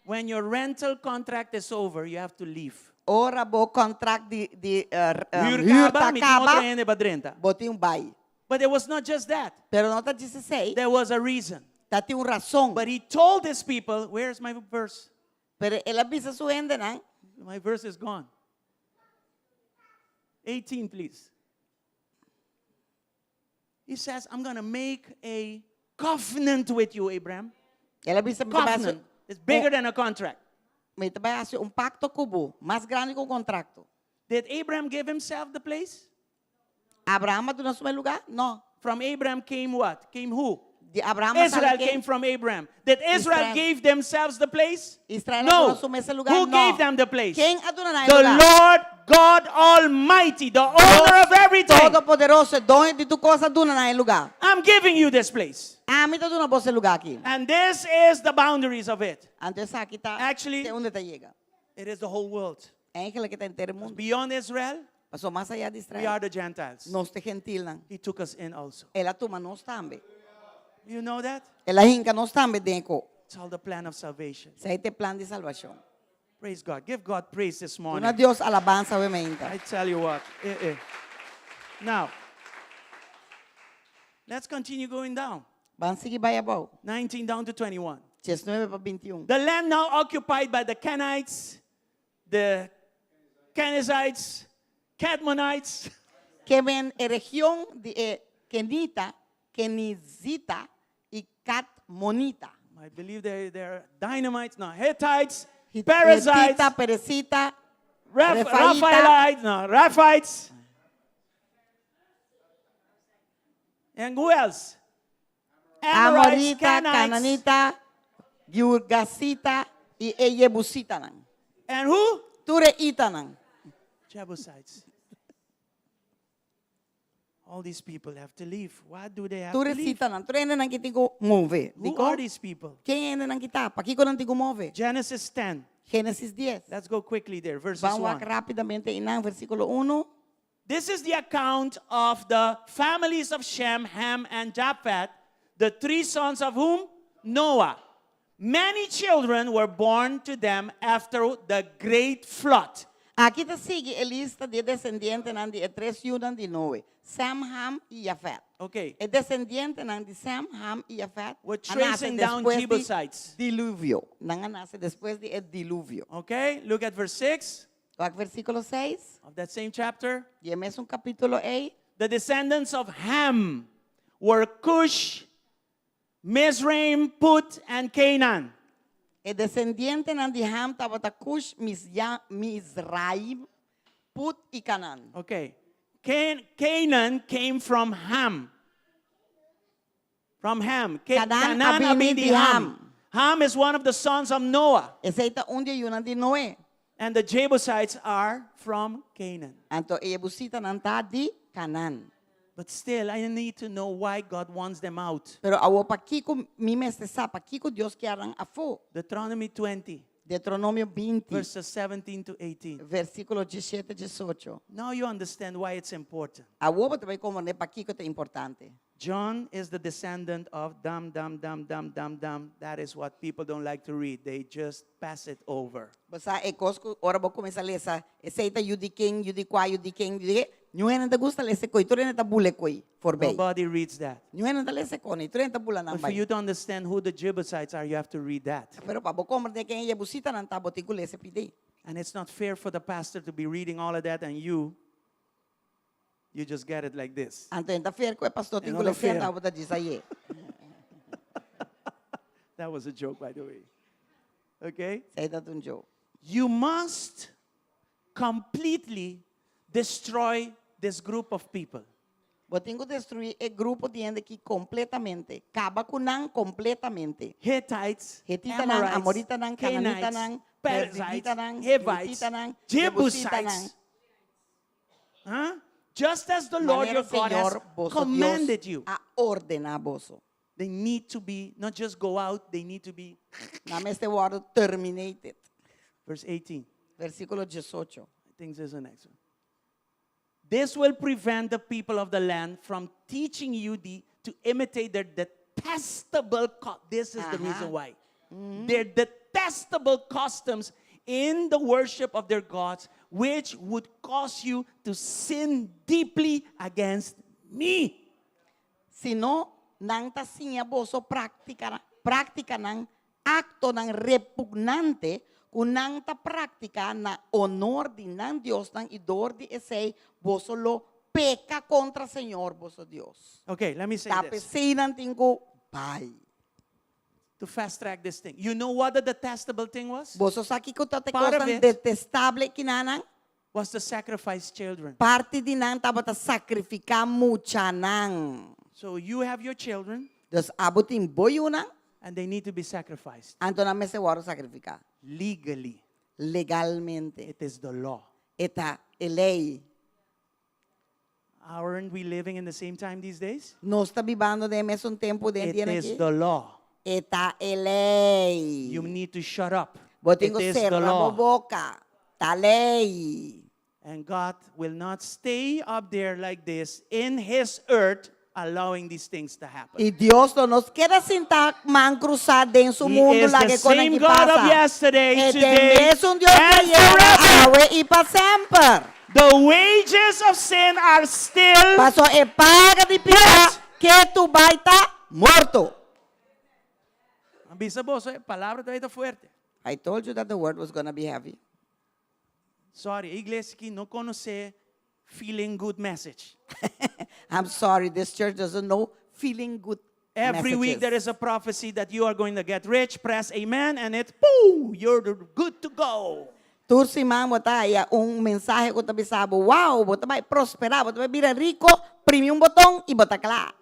When your rental contract is over, you have to leave. Ora bo contract di di eh, Huur huur kaba, ta mi tin otro kaba, hende pa drenta. bo tin bai. But it was not just that. Pero no ta djis esei, There was a reason. tatin un rason. But he told his people, where's my verse? Pero el a bisa su hendenan. My verse is gone. 18, please. He says, I'm going to make a covenant with you, Abraham. El a bisa mi ta bai hasi Covenant. It's bigger than a contract. mi ta bai hasi un pakto ku bo, mas grandi ku un kontrakto. Did Abraham give himself the place? Abraham a duna su mes lugá? No. From Abraham came what? Came who? Di Abraham a sali Israel ken? came from Abraham. Did Israel Israel. give themselves the place? Israel a No. duna su mes e lugá? Who No. gave them the place? Ken a duna nan e The lugá? Lord God Almighty, the owner of everything. Todopoderoso, doño di tur kos a duna nan e lugá. I'm giving you this place. Ami ta duna boso e lugá aki. And this is the boundaries of it. Anto esaki ta Actually- te unda ta yega. It is the whole world. Eigenlijk ta henter mundu. Beyond Israel, Paso mas ayá di we Israel. are the Gentiles. Nos ta e gentilnan. He took us in also. El a tuma nos tambe. You know that? El a hinka nos tambe den e ko. It's all the plan of salvation. Esei ta e plan di salbashon. Praise God. Give God praise this morning. Duna Dios alabansa awe mainta. I tell you what. Eh, eh. Now, let's continue going down. Ban sigui bai abou. 19 down to 21. 19 pa 21. The land now occupied by the Kenites, the Kenizzites, Kadmonites. Ke men e region di e Kenita, Kenizita i Kadmonita. I believe they, they're dynamites, no, Hittites, Perizzites, Hitita, Perizita, Raf- Refaita. Raphaelites, no, Raphites. And who else? Amorites, Amorita, Canaanites. Cananita, Girgasita i e Jebusitanan. And who? Tur e itanan. Jebusites. All these people have to leave. Why do they have Tur to e leave? sitanan. Tur e hendenan ki tin ku move. Who Dikon? are these people? Ken e hendenan ki ta? Pakiko nan tin ku move? Genesis 10. Génesis 10. Let's go quickly there. Verses Ban wak 1. rápidamente einan, versíkulo 1. This is the account of the families of Shem, Ham, and Japheth, the three sons of whom? Noah. Many children were born to them after the great flood. Aki ta sigui e lista di e desendientenan di e tres yunan di Noe, Sem, Ham i Jafet. Okay. E desendientenan di Sem, Ham i Jafet We're a nase tracing down despues di Jebusites. diluvio. Nan a nase despues di e diluvio. Okay, look at verse 6 Wak versíkulo 6 of that same chapter. di e mesun kapítulo ei. The descendants of Ham were Cush, Mizraim, Put, and Canaan. E desendientenan di Ham tabata Cush, Mizraim, Put i Canaan. Okay. Can, Canaan came from Ham. From Ham. Ca- Canaan a bini di Ham. Ham. Ham is one of the sons of Noah. Esei ta un di e yunan di Noe. And the Jebusites are from Canaan. Anto e Jebusitanan ta di Canaan. But still, I need to know why God wants them out. Pero awor pakiko mi mester sa, pakiko Dios kier nan afó? Deuteronomy 20, Deuteronomio 20, verses 17 to 18. versíkulo 17, 18. Now you understand why it's important. Awor bo ta bai komprendé pakiko ta importante. John is the descendant of dam, dam, dam, dam, dam, dam. That is what people don't like to read. They just pass it over. Bo sa e kos ku ora bo kuminsá lesa, esei ta yu di ken, yu di kua, yu di ken, yu di ke, niun hende no ta gusta lesa e koi, tur hende ta bula e koi forbei. Nobody reads that. Niun hende no ta lesa e koni, tur hende ta bula nan But for bai. you to understand who the Jebusites are, you have to read that. Pero pa bo komprendé ken e Jebusitanan ta, bo tin ku lesa e pidí. And it's not fair for the pastor to be reading all of that and you, you just get it like this. Anto e no ta fair ku e pastor tin E ku no ta lesa fair. anto bo ta djis ayé. That was a joke, by the way. Okay? Esei ta un joke. You must completely destroy this group of people. Bo tin ku destruí e grupo di hende aki kompletamente. Kaba ku nan kompletamente. Hittites, Hetitanan, Amorites, Amoritanan, Canaanites, Kananitanan, Perizzites, Perizitanan, Hivites, Hivitanan, Jebusites. Jebusitanan. Huh? Just as the Lord Manera your God has Señor boso commanded Dios you. a ordená boso. They need to be, not just go out, they need to be. Nan mester wòrdu terminated. Verse 18. Versíkulo 18. I think this is the next one. This will prevent the people of the land from teaching you the, to imitate their detestable, this is the reason why. Their detestable customs in the worship of their gods, which would cause you to sin deeply against me. Sino, nan ta siña boso práktika, práktikanan, aktonan repugnante ku nan ta praktiká na onor di nan diosnan i dor di esei boso lo peka kontra Señor boso Dios. Okay, let me say Ta this. p'esei nan tin ku bai. To fast track this thing. You know what the detestable thing was? Boso sa kiko ta te Part of kosnan it. detestable kinanan? was to sacrifice children. Parti di nan tabata sakrifiká muchanan. So you have your children Dus abo tin bo yunan, and they need to be sacrificed anto nan mester wòrdu sakrifiká. legally. Legalmente. It is the law. E ta e lei. Aren't we living in the same time these days? Nos ta bibando den e mesun tempu den It dianan is aki? the law. E ta e lei. You need to shut up. Bo tin It ku is the sera bo law. boka. Ta lei. And God will not stay up there like this in his earth allowing these things to happen. I Dios lo no keda sintá man krusá den su He mundu is laga the e konan same ki God of pasa. yesterday, E today, ta e mesun Dios di and ayera, forever. awe i pa semper. The wages of sin are still Paso e paga di piká Yes. ketu bai ta morto. Bisa boso, e palabra ta fuerte. I told you that the word was gonna be heavy. Sorry, e iglesia aki no konosé feeling good message. I'm sorry, this church doesn't know feeling good Every week messages. there is a prophecy that you are going to get rich. Press amen and it, pooh, you're good to go. Tur siman bo ta haya un mensahe ku ta bisa bo, wow, bo ta bai prosperá, bo ta bai bira riko, primi un boton i bo ta kla.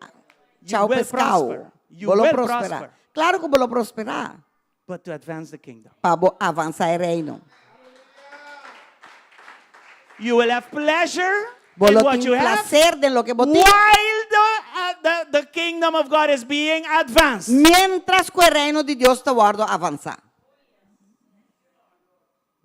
You Chao will pescao. prosper. You Bo lo will prosperá. prosper. Klaro ku bo lo prosperá. But to advance the kingdom. Pa bo avansá e reino. You will have pleasure Bo in lo what tin you have plaser den loke bo tin. while the, uh, the, the kingdom of God is being advanced. Miéntras ku e reino di Dios ta wòrdu avansá.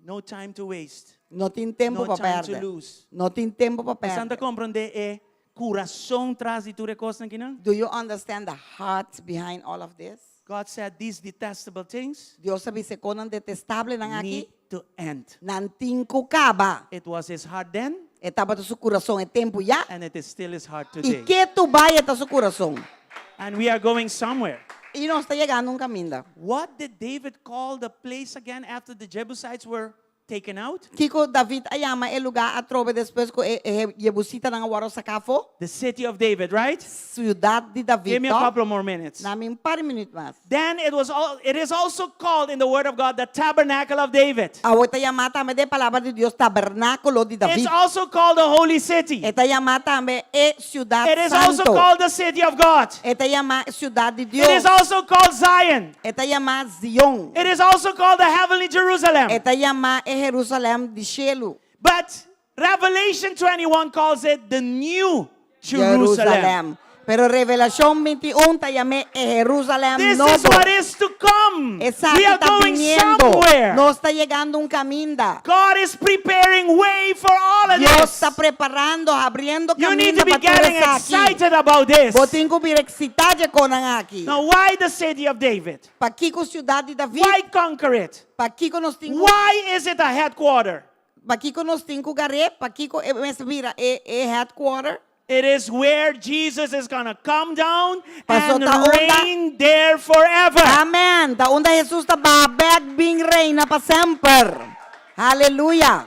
No time to waste. No tin tempu No pa time to pèrdè. lose. No tin tempu pa Boso ta pèrdè. komprondé e kurason tras di tur e kosnan aki nan? Do you understand the heart behind all of this? God said these detestable things Dios a bisa e kosnan detestablenan aki, need to end. nan tin ku kaba. It was his heart then, E tabata su kurason e tempu ya, and it is still his heart i today. ketu bai e ta su kurason. And we are going somewhere. I nos ta yegando un kaminda. What did David call the place again after the Jebusites were taken out? Kiko David a yama e lugá atrobe despues ku e e Jebusitanan a wòrdu saká afó? The city of David, right? Siudat di Give David, me a tòg? couple more minutes. Na mi un par di minüt mas. Then it was all, it is also called in the Word of God the tabernacle of David. Awor ta yamá tambe den Palabra di Dios tabernákulo di David. It's also called the holy city. E ta yamá tambe e siudat It is also santo. called the city of God. E ta yamá siudat di It Dios. is also called Zion. E ta yamá Zion. It is also called the heavenly Jerusalem. E ta yamá e Jerusalèm di shelu. But Revelation 21 calls it the new Jerusalem. Jerusalèm. Pero Revelashon 21 ta yam'é e Jerusalèm This nobo. is what is to come. Esaki We are ta going biniendo. somewhere. Nos ta yegando un kaminda. God is preparing way for all of Dios this. ta preparando, habriendo You need kaminda to be pa tur getting esaki. excited about this. Bo tin ku bira eksitá dje konan aki. Now, why the city of David? Pakiko siudat di David? Why conquer it? Pakiko nos tin ku Why is it a headquarter? Pakiko nos tin ku gar'é? Pakiko e mester bira e e headquarter? It is where Jesus is going to come down Paso and ta unda reign there forever. Amen. Ta unda Jesus ta baha bek bin reina pa semper. Haleluya.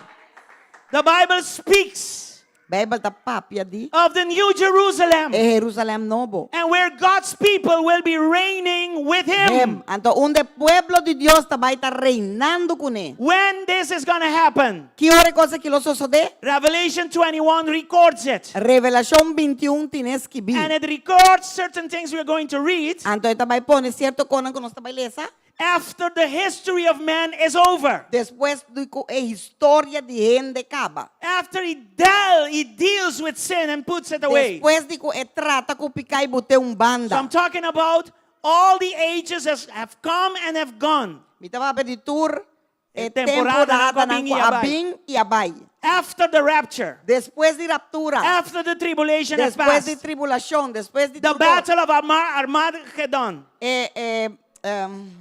The Bible speaks Bijbel ta papia di of the New Jerusalem. e Jerusalem nobo. And where God's people will be reigning with him. Him. Anto unda e pueblo di Dios ta bai ta reinando kuné. When this is going to happen? Ki ora e kos aki lo sosodé? Revelation 21 records it. Revelashon 21 tin'é skibí. And it records certain things we are going to read. Anto e ta bai pone sierto kosnan ku nos ta bai lesa. After the history of man is over. Despues di ku e historia di hende kaba. After he, deal, he deals with sin and puts it away. Despues di ku e trata ku piká i bot'é un banda. So I'm talking about all the ages has, have come and have gone. Mi ta papia di tur E e temporadanan ku a temporadanan bin ku i a a bai. bin i a bai. After the rapture. Despues di raptura. After the tribulation has Despues di passed. tribulashon, despues di The tur kos. battle of Arma- Armageddon. E, e,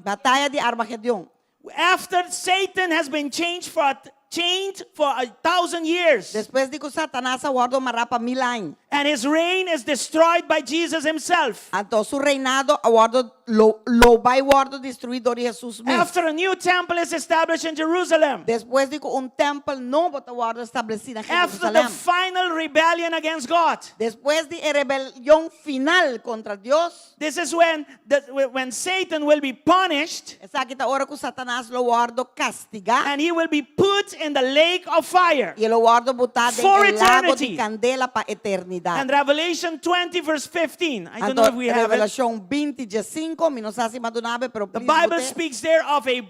bataya di Armagedon. After Satan has been changed for a, chained for a thousand years. Despues di ku Satanas a wòrdu mará pa mil aña. And his reign is destroyed by Jesus himself. Anto su reinado a wòrdu lo lo bai wòrdu destruí dor di Hesus mes. After a new temple is established in Jerusalem. Despues di ku un tèmpel nobo ta wòrdu establesí na After the Jerusalèm. final rebellion against God. Despues di e rebelion final kontra Dios. This is when, the, when Satan will be punished. Esaki ta ora ku Satanas lo wòrdu kastigá. And he will be put in the lake of fire. I e lo wòrdu botá den For e lago di eternity. kandela pa eternidat. And Revelation 20, verse 15. I don't know Anto if we have it. Revelashon 20, 15, mi no sa si m'a duna bo, pero The please Bible bot'é. speaks there of a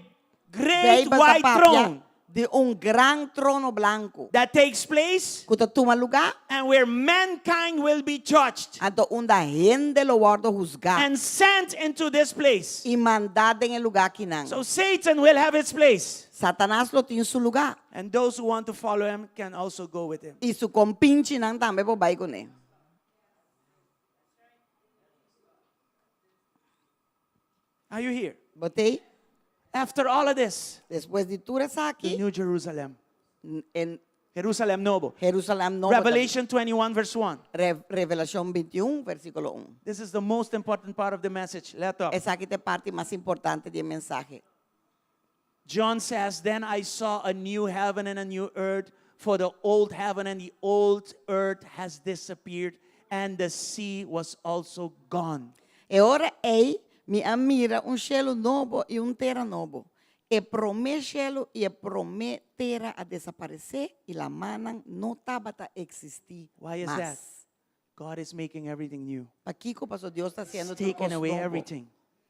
great Bijbel ta white papia throne di un gran trono blanku that takes place ku ta tuma lugá and where mankind will be judged anto unda hende lo wòrdu husgá and sent into this place. i mandá den e lugá akinan. So Satan will have its place. Satanas lo tin su lugá And those who want to follow him can also go with him. i su kompinchinan tambe por bai kuné. Are you here? Bo t'ei? After all of this, Despues di tur the esaki, New Jerusalem. en Jerusalem Nobo. Jerusalem Nobo. Revelation 21, verse 1. Re Revelashon 21, versíkulo 1. This is the most important part of the message. Let up. Esaki ta e parti mas importante di e mensahe. John says, Then I saw a new heaven and a new earth, for the old heaven and the old earth has disappeared, and the sea was also gone. E ora ei mi a mira un shelu nobo i un tera nobo. E promé shelu i e promé tera a desaparesé i lamannan no tabata eksistí Why is that? mas. God is making everything new. Pakiko? Pasobra Dios ta hasiendo He's tur taking kos away nobo. everything.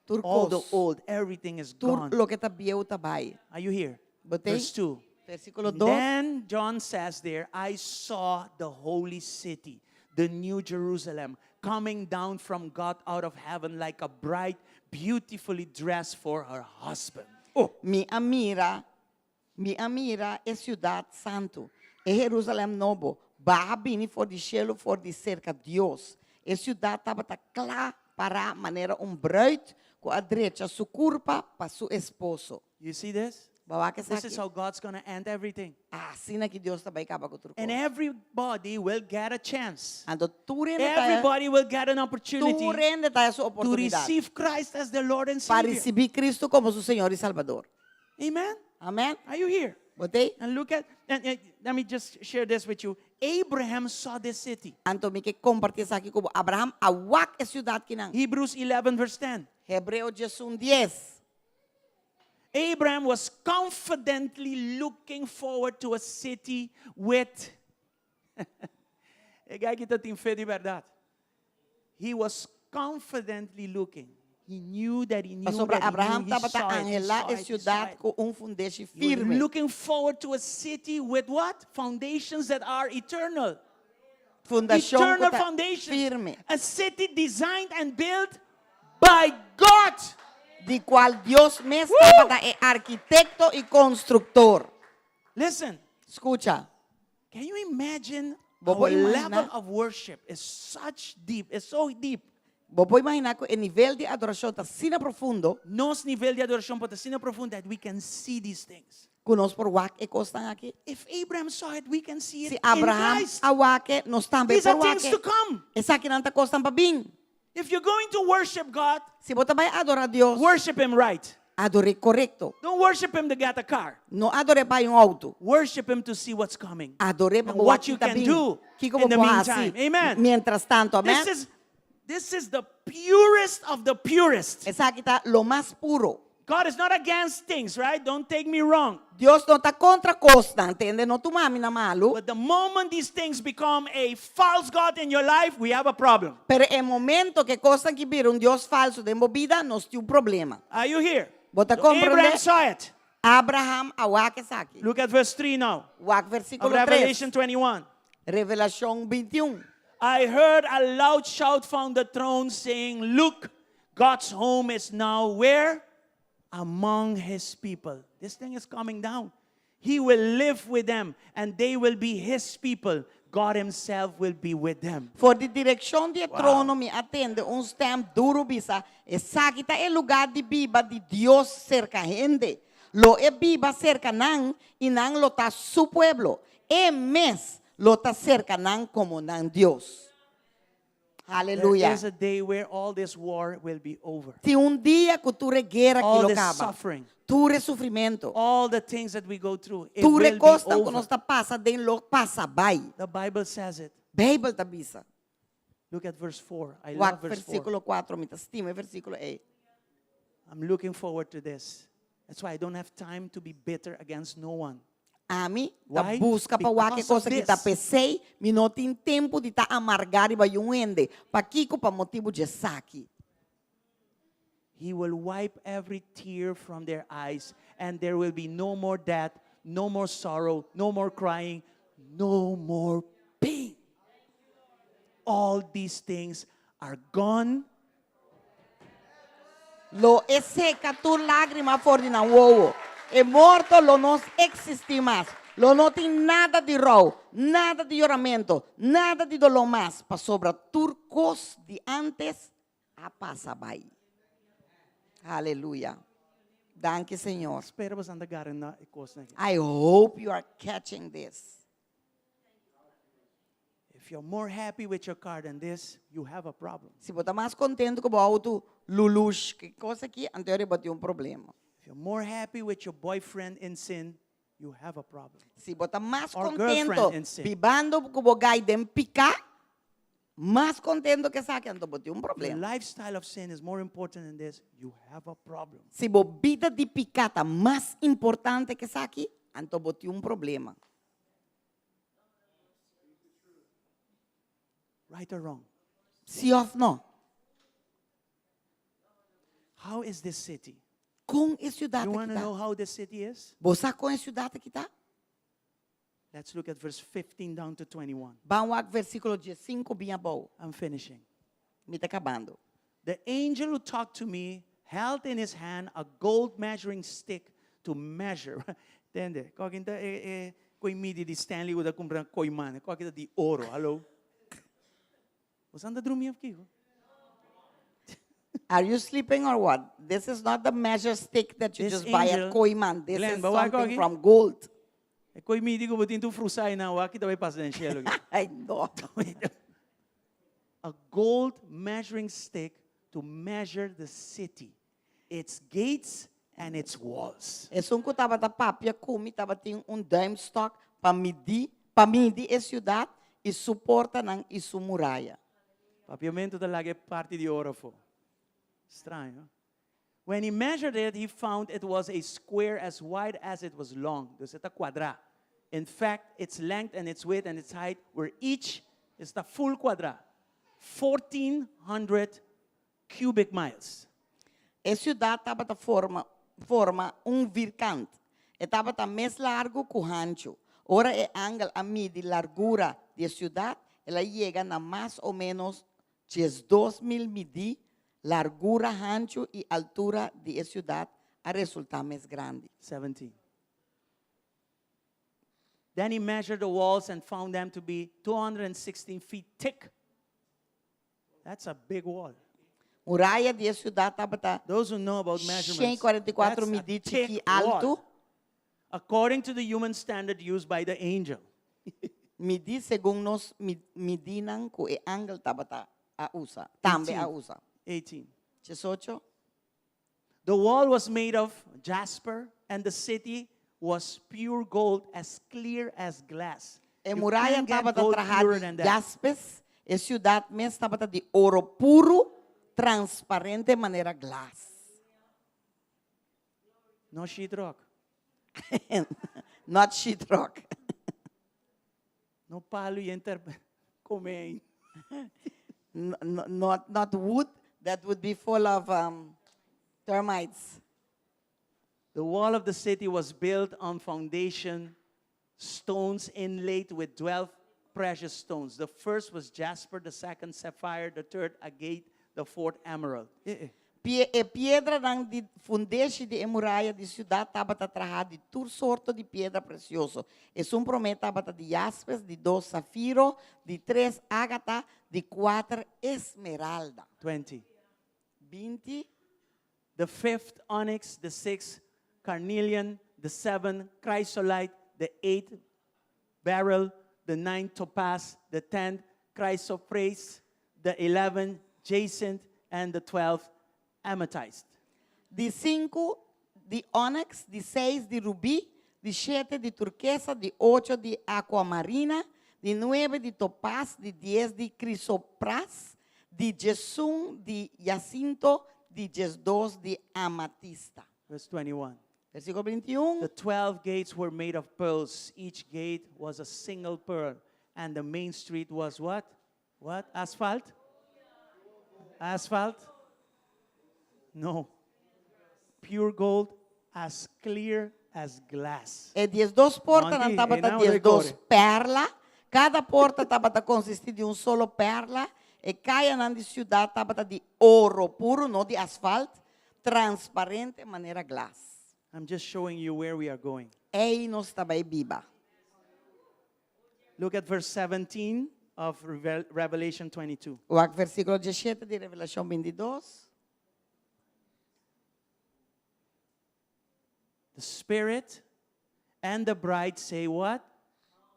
Tur All the kos. old, everything is Tur gone. loke ta bieu ta bai. Are you here? Bo t'ei? Verse 2. Versíkulo 2. Then John says there, I saw the holy city, the new Jerusalem, coming down from God out of heaven like a bride beautifully dressed for her husband. Oh. Mi a mira, mi a mira e siudat santu, e Herusalèm nobo, baha bini for di shelu for di serka Dios. E siudat tabata kla pará manera un bruid ku a drecha su kurpa pa su esposo. You see this? Bo a wak This is esaki? how God's gonna end everything. Asina ki Dios ta bai kaba ku tur And kos. everybody will get a chance. Anto tur hende ta Everybody will get an opportunity tur hende ta haya su to oportunidat receive Christ as their Lord and pa Savior. risibí Kristu komo su Señor i Salbador. Amen. Amen. Are you here? Bo t'ei? And look at, and, and let me just share this with you. Abraham saw this city. Anto mi ke kompartí esaki ku bo. Abraham a wak e siudat kinan. Hebrews 11 verse 10. Hebreo 11 dies. Abraham was confidently looking forward to a city with E guy ki ta tin fe di berdad. He was confidently looking. He knew that he knew Pasobra that he Abraham knew. He tabata saw it, he anhelá saw e it, he saw siudat it. ku un fundeshi He was firme. looking forward to a city with what? Foundations that are eternal. Fundashon ku Eternal ta foundations. firme. A city designed and built by God. Di kual Dios mes Woo! tabata e arkitekto i konstruktor. Listen. Skucha. Can you imagine Bo por our imaginá? level of worship is such deep, it's so deep. Bo por imaginá ku e nivel di adorashon ta asina profundo Nos nivel di adorashon por ta asina profundo that we can see these things. ku nos por wak e kosnan aki? If Abraham saw it, we can see it Si in Abraham Christ. a wak e, nos tambe These por are wak things e. to come. Esakinan ta kosnan pa bin. If you're going to worship God, Si bo ta bai adorá Dios, worship Him right. ador'é korekto. Don't worship Him to get a car. No ador'é pa un outo. Worship Him to see what's coming. Ador'é pa And bo what wak you ki ta can bin. do Kiko in bo the por meantime. hasi. Amen. Mientras tanto, amèn. This is, this is the purest of the purest. Esaki ta lo mas puro. God is not against things, right? Don't take me wrong. Dios no ta kontra kosnan, tende? No tuma mi na malu. But the moment these things become a false God in your life, we have a problem. Pero e momento ku e kosnan aki bira un Dios falso den bo bida, nos tin un problema. Are you here? Bo ta So komprendé? Abraham saw it. Abraham a wak esaki. Look at verse 3 now. Wak Of versíkulo 3. Revelation 21. Revelashon 21. I heard a loud shout from the throne saying, Look, God's home is now where? Among his people. This thing is coming down. He will live with them and they will be his people. God himself will be with them. For di direkshon di e trono mi a tende un stèm duru bisa, Esaki ta e lugá di biba di Dios serka hende. Lo e biba serka nan i nan lo ta su pueblo. E mes lo ta serka nan komo nan Dios. There Aleluya. is a day where all this war will be over. Tin un dia ku tur e guera aki All lo this kaba. suffering. Tur e sufrimentu. All the things that we go through, it Tur e will be kosnan ku over. nos ta pasa den lo pasa bai. The Bible says it. Beibel ta bisa. Look at verse 4. I Wak love verse 4. versíkulo kuatro, mi ta stima e versíkulo ei. I'm looking forward to this. That's why I don't have time to be bitter against no one. Ami ta Why? buska pa wak e Because of kos aki ta this. p'esei mi no tin tempu di ta amargá riba yun hende. Pakiko? Pa motibu djesaki. He will wipe every tear from their eyes, and there will be no more death, no more sorrow, no more crying, no more pain. All these things are gone. Lo e seka tur lágrima for di nan wowo. E morto lo no eksistí mas. Lo no tin nada di rou, nada di yoramentu, nada di doló mas, pasobra tur kos di ántes a pasa bai. Aleluya. Danki, Señor. Spera bo ta gara na e kosnan aki. I hope you are catching this. If you're more happy with your car than this, you have a problem. Si bo ta mas kontentu ku bo outo lulush ku kos aki, anto bo tin un problema. If you're more happy with your boyfriend in sin, you have a problem. Si bo ta mas Or kontentu girlfriend in sin. bibando ku bo gai den piká, mas kontentu ku esaki, anto bo tin un Your problema. lifestyle of sin is more important than this, you have a problem. Si bo bida di piká ta mas importante ku esaki, anto bo tin un problema. Right or wrong? Si òf no? How is this city? Kon e siudat You aki want to ta? know how this city is? Bo sa kon e siudat aki ta? Let's look at verse 15 down to 21. Ban wak versíkulo 15 bin abou. I'm finishing. Mi ta kabando. The angel who talked to me held in his hand a gold measuring stick to measure. Tende? Kua ta e e ko'i midi di Stanley ku ta kumpra Kooyman. Kua ta di oro. Hallo. Bo ta drumi aki? Are you sleeping or what? This is not the measure stick that you This just buy at angel- Kooyman. This Glenn, is but why something Koki? from gold. E ko'i midi ku bo tin tur frusá na aki tambe pasa den shelu. Ai, no. A gold measuring stick to measure the city, its gates and its walls. Esun ku tabata papia ku mi tabatin un duimstok pa midi, pa midi e siudat i su portanan i su muraya. Papiamento ta laga parti di oro afó. Straño. When he measured it, he found it was a square as wide as it was long. Dus e ta kuadrá. In fact, its length and its width and its height were each, e ta full kuadrá. 1400 cubic miles. E siudat tabata forma, forma un vierkant. E tabata mes largu ku hanchu. Ora e angel a midi largura di e siudat, el a yega na mas o ménos 12 mil midí, largura, hanchu i altura di e siudat a resultá mas grandi. 17. Then he measured the walls and found them to be 216 feet thick. That's a big wall. Muraya di e siudat tabata Those who know about measurements, 144 that's a midí thick chikí wall. altu. According to the human standard used by the angel. Midí segun nos midínan ku e angel tabata a usa. Tambe a 18. usa. 18. 18. The wall was made of jasper, and the city was pure gold, as clear as glass. E You muraya can't get tabata gold trahá purer di than that. jaspes. E siudat mes tabata di oro puru, transparente manera glas. No sheetrock, Not sheetrock. no palu i enter kome. Not wood that would be full of termites. The wall of the city was built on foundation stones inlaid with 12 precious stones. The first was jasper, the second sapphire, the third agate, the fourth emerald. Eh, eh. E piedranan di fundeshi di e muraya di siudat tabata trahá di tur sorto di piedra presioso. Esun promé tabata di jaspes, di dos safiro, di tres ágata, di kuater esmeralda. 20. 20. The fifth onyx, the sixth carnelian, the seventh chrysolite, the eighth beryl, the ninth topaz, the 10th chrysoprase, the 11th jacinth, and the 12th amethyst. Di sinku di onyx, di seis di rubí, di shete di turkesa, di ocho di aquamarina, di nuebe di topaz, di 10 di crisopras, di 11 di jacinto, di 12 di amatista. Verse 21. Versíkulo 21. The 12 gates were made of pearls. Each gate was a single pearl. And the main street was what? What? Asphalt? Asphalt? No. Pure gold, as clear as glass. E 12 portanan Monty, tabata einan 12 recore. perla. Kada porta tabata konsistí di un solo perla. E kayanan di siudat tabata di oro puru, no di asfalt, transparente manera glas. I'm just showing you where we are going. Ei nos ta bai biba. Look at verse 17 of Revel- Revelation 22. Wak versíkulo 17 di Revelashon 22. The Spirit and the bride say, What?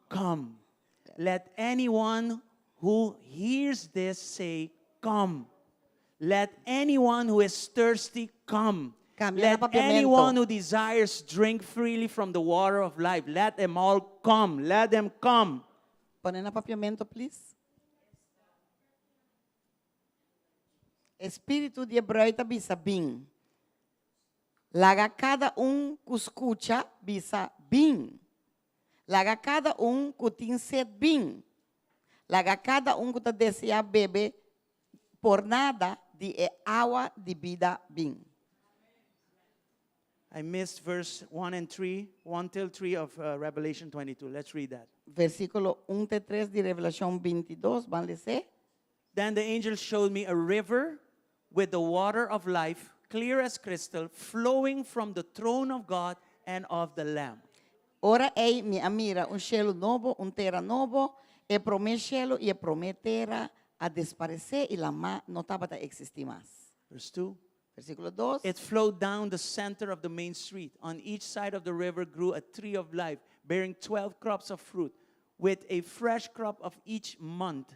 Come. Let anyone who hears this say, Come. Let anyone who is thirsty come. Cambia Let na papiamento. anyone who desires drink freely from the water of life. Let them all come. Let them come. Pone na papiamento, please. E spiritu di e bruid ta bisa bin. Laga kada un ku skucha bisa bin. Laga kada un ku tin sed bin. Laga kada un ku ta deseá bebe por nada di e awa di bida bin. I missed verse 1 and 3, 1 till 3 of uh, Revelation 22. Let's read that. Versíkulo 1 te 3 di Revelashon 22, ban les'é. Then the angel showed me a river with the water of life, clear as crystal, flowing from the throne of God and of the Lamb. Ora ei mi a mira un shelu nobo, un tera nobo, e promé shelu i e promé tera a desparesé i lamá no tabata eksistí mas. Verse 2. Versíkulo dos. It flowed down the center of the main street. On each side of the river grew a tree of life, bearing 12 crops of fruit, with a fresh crop of each month.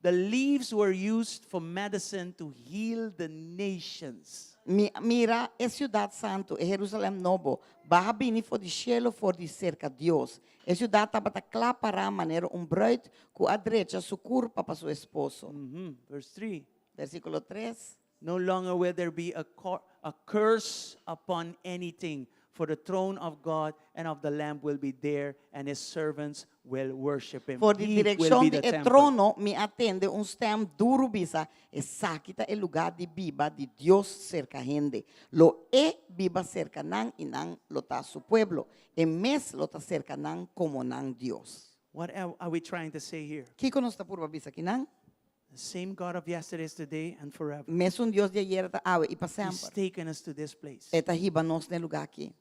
The leaves were used for medicine to heal the nations. Mi a mira e siudat santu, e Herusalèm nobo, baha bini for di shelu for di serka Dios. E siudat tabata kla pará manera un bruid ku a drecha su kurpa pa su esposo. Verse 3. Versíkulo tres. No longer will there be a, a curse upon anything, for the throne of God and of the Lamb will be there, and his servants will worship him. For di He will direkshon be di the e temple. trono mi a tende un stèm duru bisa, Esaki ta e lugá di biba di Dios serka hende. Lo e biba serka nan i nan lo ta su pueblo. E mes lo ta serka nan komo nan Dios. What are we trying to say here? Kiko nos ta purba bisa kinan? The same God of yesterday is today and forever. Mesun Dios di ayera ta awe i pa He's semper. taken us to this place. E ta hiba nos n'e lugá aki.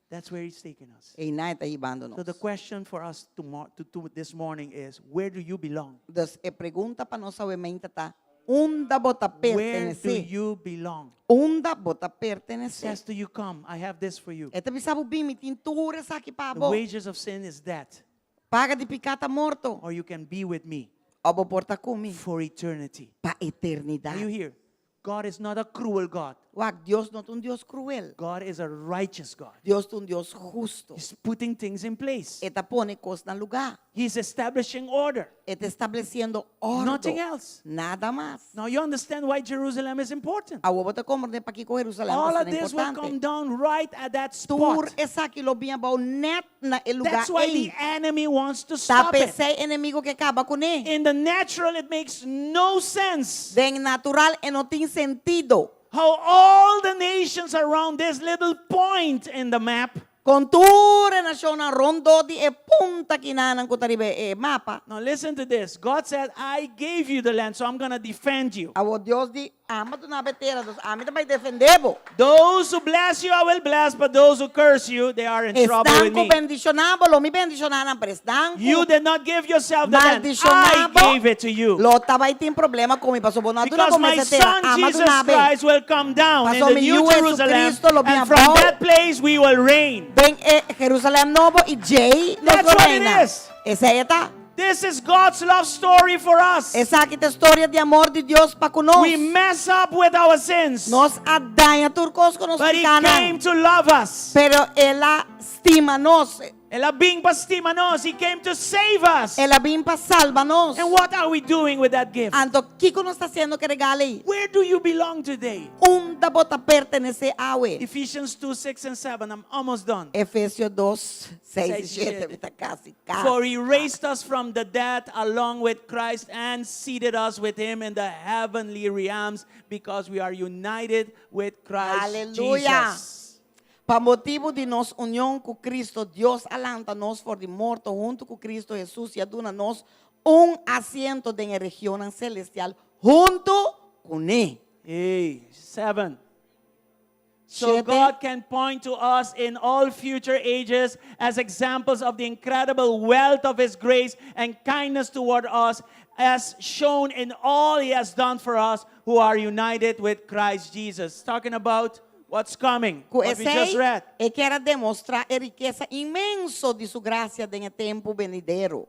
That's where he's taken us. Einan e ta hibando So the nos. question for us tomorrow, to, to this morning is, where do you belong? Dus e pregunta pa nos awe mainta ta, Unda bo ta Where do pertenesé? you belong? Unda bo ta pertenesé? Says to you, come, I have this for you. E ta bisa bo bin, mi tin tur esaki pa The bo. wages of sin is death, Paga di piká ta morto. or you can be with me Òf bo por ta ku mi for eternity. pa Are you eternidat. here? God is not a cruel God. Wak, Dios no ta un Dios kruel. God is a righteous God. Dios ta un Dios hustu. He's putting things in place. E ta pone kos na lugá. He's establishing order. E ta establesiendo òrdu. Nothing else. Nada mas. Now you understand why Jerusalem is important. Awor bo ta komprendé pakiko Jerusalèm All ta of asina this will come importante. down right at that Tur spot. esaki lo bin abou nèt na e lugá That's why the ei. enemy wants to Ta stop it. p'esei enemigo ke kaba kuné. In the natural, it makes no sense Den natural e no tin sentido. how all the nations around this little point in the map. Kon tur e nashonnan rondó di e punta kinanan ku ta riba e mapa. Now listen to this. God said, I gave you the land, so I'm going to defend you. Awor Dios di, Ami a duna bo e tera, dus ami ta bai defendé bo. Those who bless you, I will bless, but those who curse you, they are in trouble Esnan with ku me. bendishoná bo, lo mi bendishoná nan, pero esnan ku You did not give yourself the land. I maldishoná bo, gave it to you. lo ta bai tin problema ku mi, pasobra bo no a duna Because bo my mes e tera, son ami a Jesus duna be. Christ will come down in Pasobra the mi New Yu Jerusalem, Jesucristo lo bin and from abou. that place we will reign. Den e Jerusalem nobo i djei nos That's lo what it reina. is. Esei e ta. This is God's love story for us. Esaki ta e storia di amor di Dios pa ku nos. We mess up with our sins, Nos a daña tur kos ku nos but He pikánan. came to love us. Pero El a stima nos. El a bin pa stima nos. He came to save us. El a bin pa salba nos. And what are we doing with that gift? Anto kiko nos ta hasiendo ku e regalo ei? Where do you belong today? Unda bo ta pertenesé awe? Ephesians 2, 6 and 7. I'm almost done. Efesio 2, 6 i Seis i 7. shete. Mi ta kasi kasi. For he raised us from the dead along with Christ and seated us with him in the heavenly realms because we are united with Christ Hallelujah. Jesus. Pa motibu di nos union ku Cristo, Dios a lanta nos for di morto huntu ku Cristo Hesus i a duna nos un asiento den e regionnan selestial huntu kuné. Hey, 7. So Shete. God can point to us in all future ages as examples of the incredible wealth of His grace and kindness toward us, as shown in all He has done for us who are united with Christ Jesus. Talking about what's coming, Ku what we just esei, read. e kier a demostrá e rikesa inmenso di su grasia den e tempu benidero,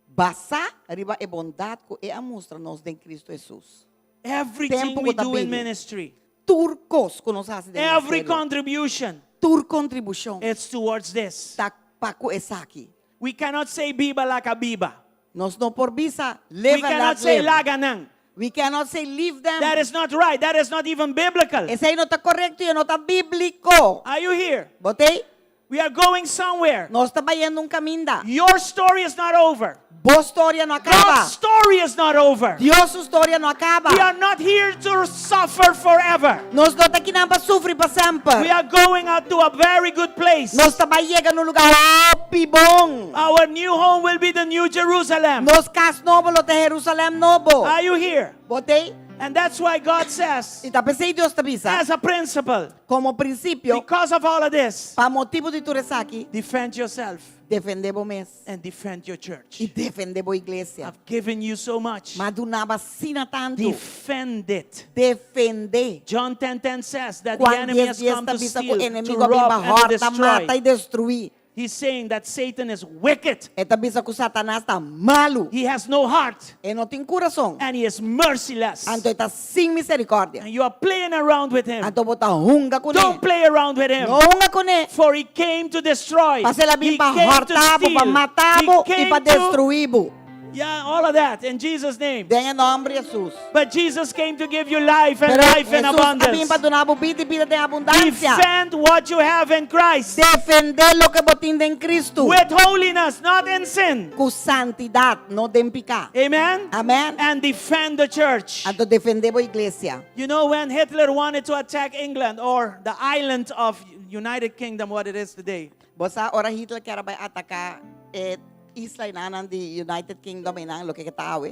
basá riba e bondat ku e a mustra nos den Kristu Hesus. Everything Tempu we ku ta do in bini. ministry, Tur kos ku nos hasi den every ministerio, contribution, tur kontribushon it's towards this. ta pa ku esaki. We cannot say biba like a biba. Nos no por bisa We live and cannot let say live. laganang. We cannot say leave them. That is not right. That is not even biblical. Esei no ta korekto i no ta bíbliko. Are you here? Bo t'ei? We are going somewhere. Nos ta bayendo un kaminda. Your story is not over. Bo storia no a kaba. God's story is not over. Dios su storia no a kaba. We are not here to suffer forever. Nos no ta akinan pa sufri pa semper. We are going out to a very good place. Nos ta bai yega na un lugá hopi bon. Our new home will be the new Jerusalem. Nos kas nobo lo ta Jerusalèm nobo. Are you here? Bo t'ei? And that's why God says, I ta p'esei Dios ta bisa, as a principle, komo prinsipio, because of all of this, pa motibu di tur esaki, defend yourself defendé bo mes and defend your church. i defendé bo iglesia. I've given you so much. M'a duna bo asina tantu. Defend it. Defendé. John 10:10 says that the Juan enemy 10, has 10 come ta to bisa ku steal, to enemigo a bin rob, pa and to hòrta, mata i destroy. destruí. He's saying that Satan is wicked. E ta bisa ku Satanas ta malu. He has no heart E no tin kurason. and he is merciless. Anto e ta sin miserikòrdia. And you are playing around with him. Anto bo ta hunga kuné. Don't play around with him. No hunga kuné. For he came to destroy. Pasobra el a bin He pa came to hòrta bo, pa steal. mata He bo i came pa to- destruí bo. Yeah, all of that in Jesus' name. Den e nòmber di Hesus. But Jesus came to give you life and Pero life in Hesus a bin abundance. pa duna bo bida i bida den abundansia. Defend what you have in Christ Defendé loke bo tin den Kristu. with holiness, not in sin. Ku santidat, no den piká. Amen. Amen. And defend the church. Anto defendé bo iglesia. You know when Hitler wanted to attack England or the island of United Kingdom, what it is today. Bo sa ora Hitler kier a bai ataká e islanan di United Kingdom einan loke ku ta awe.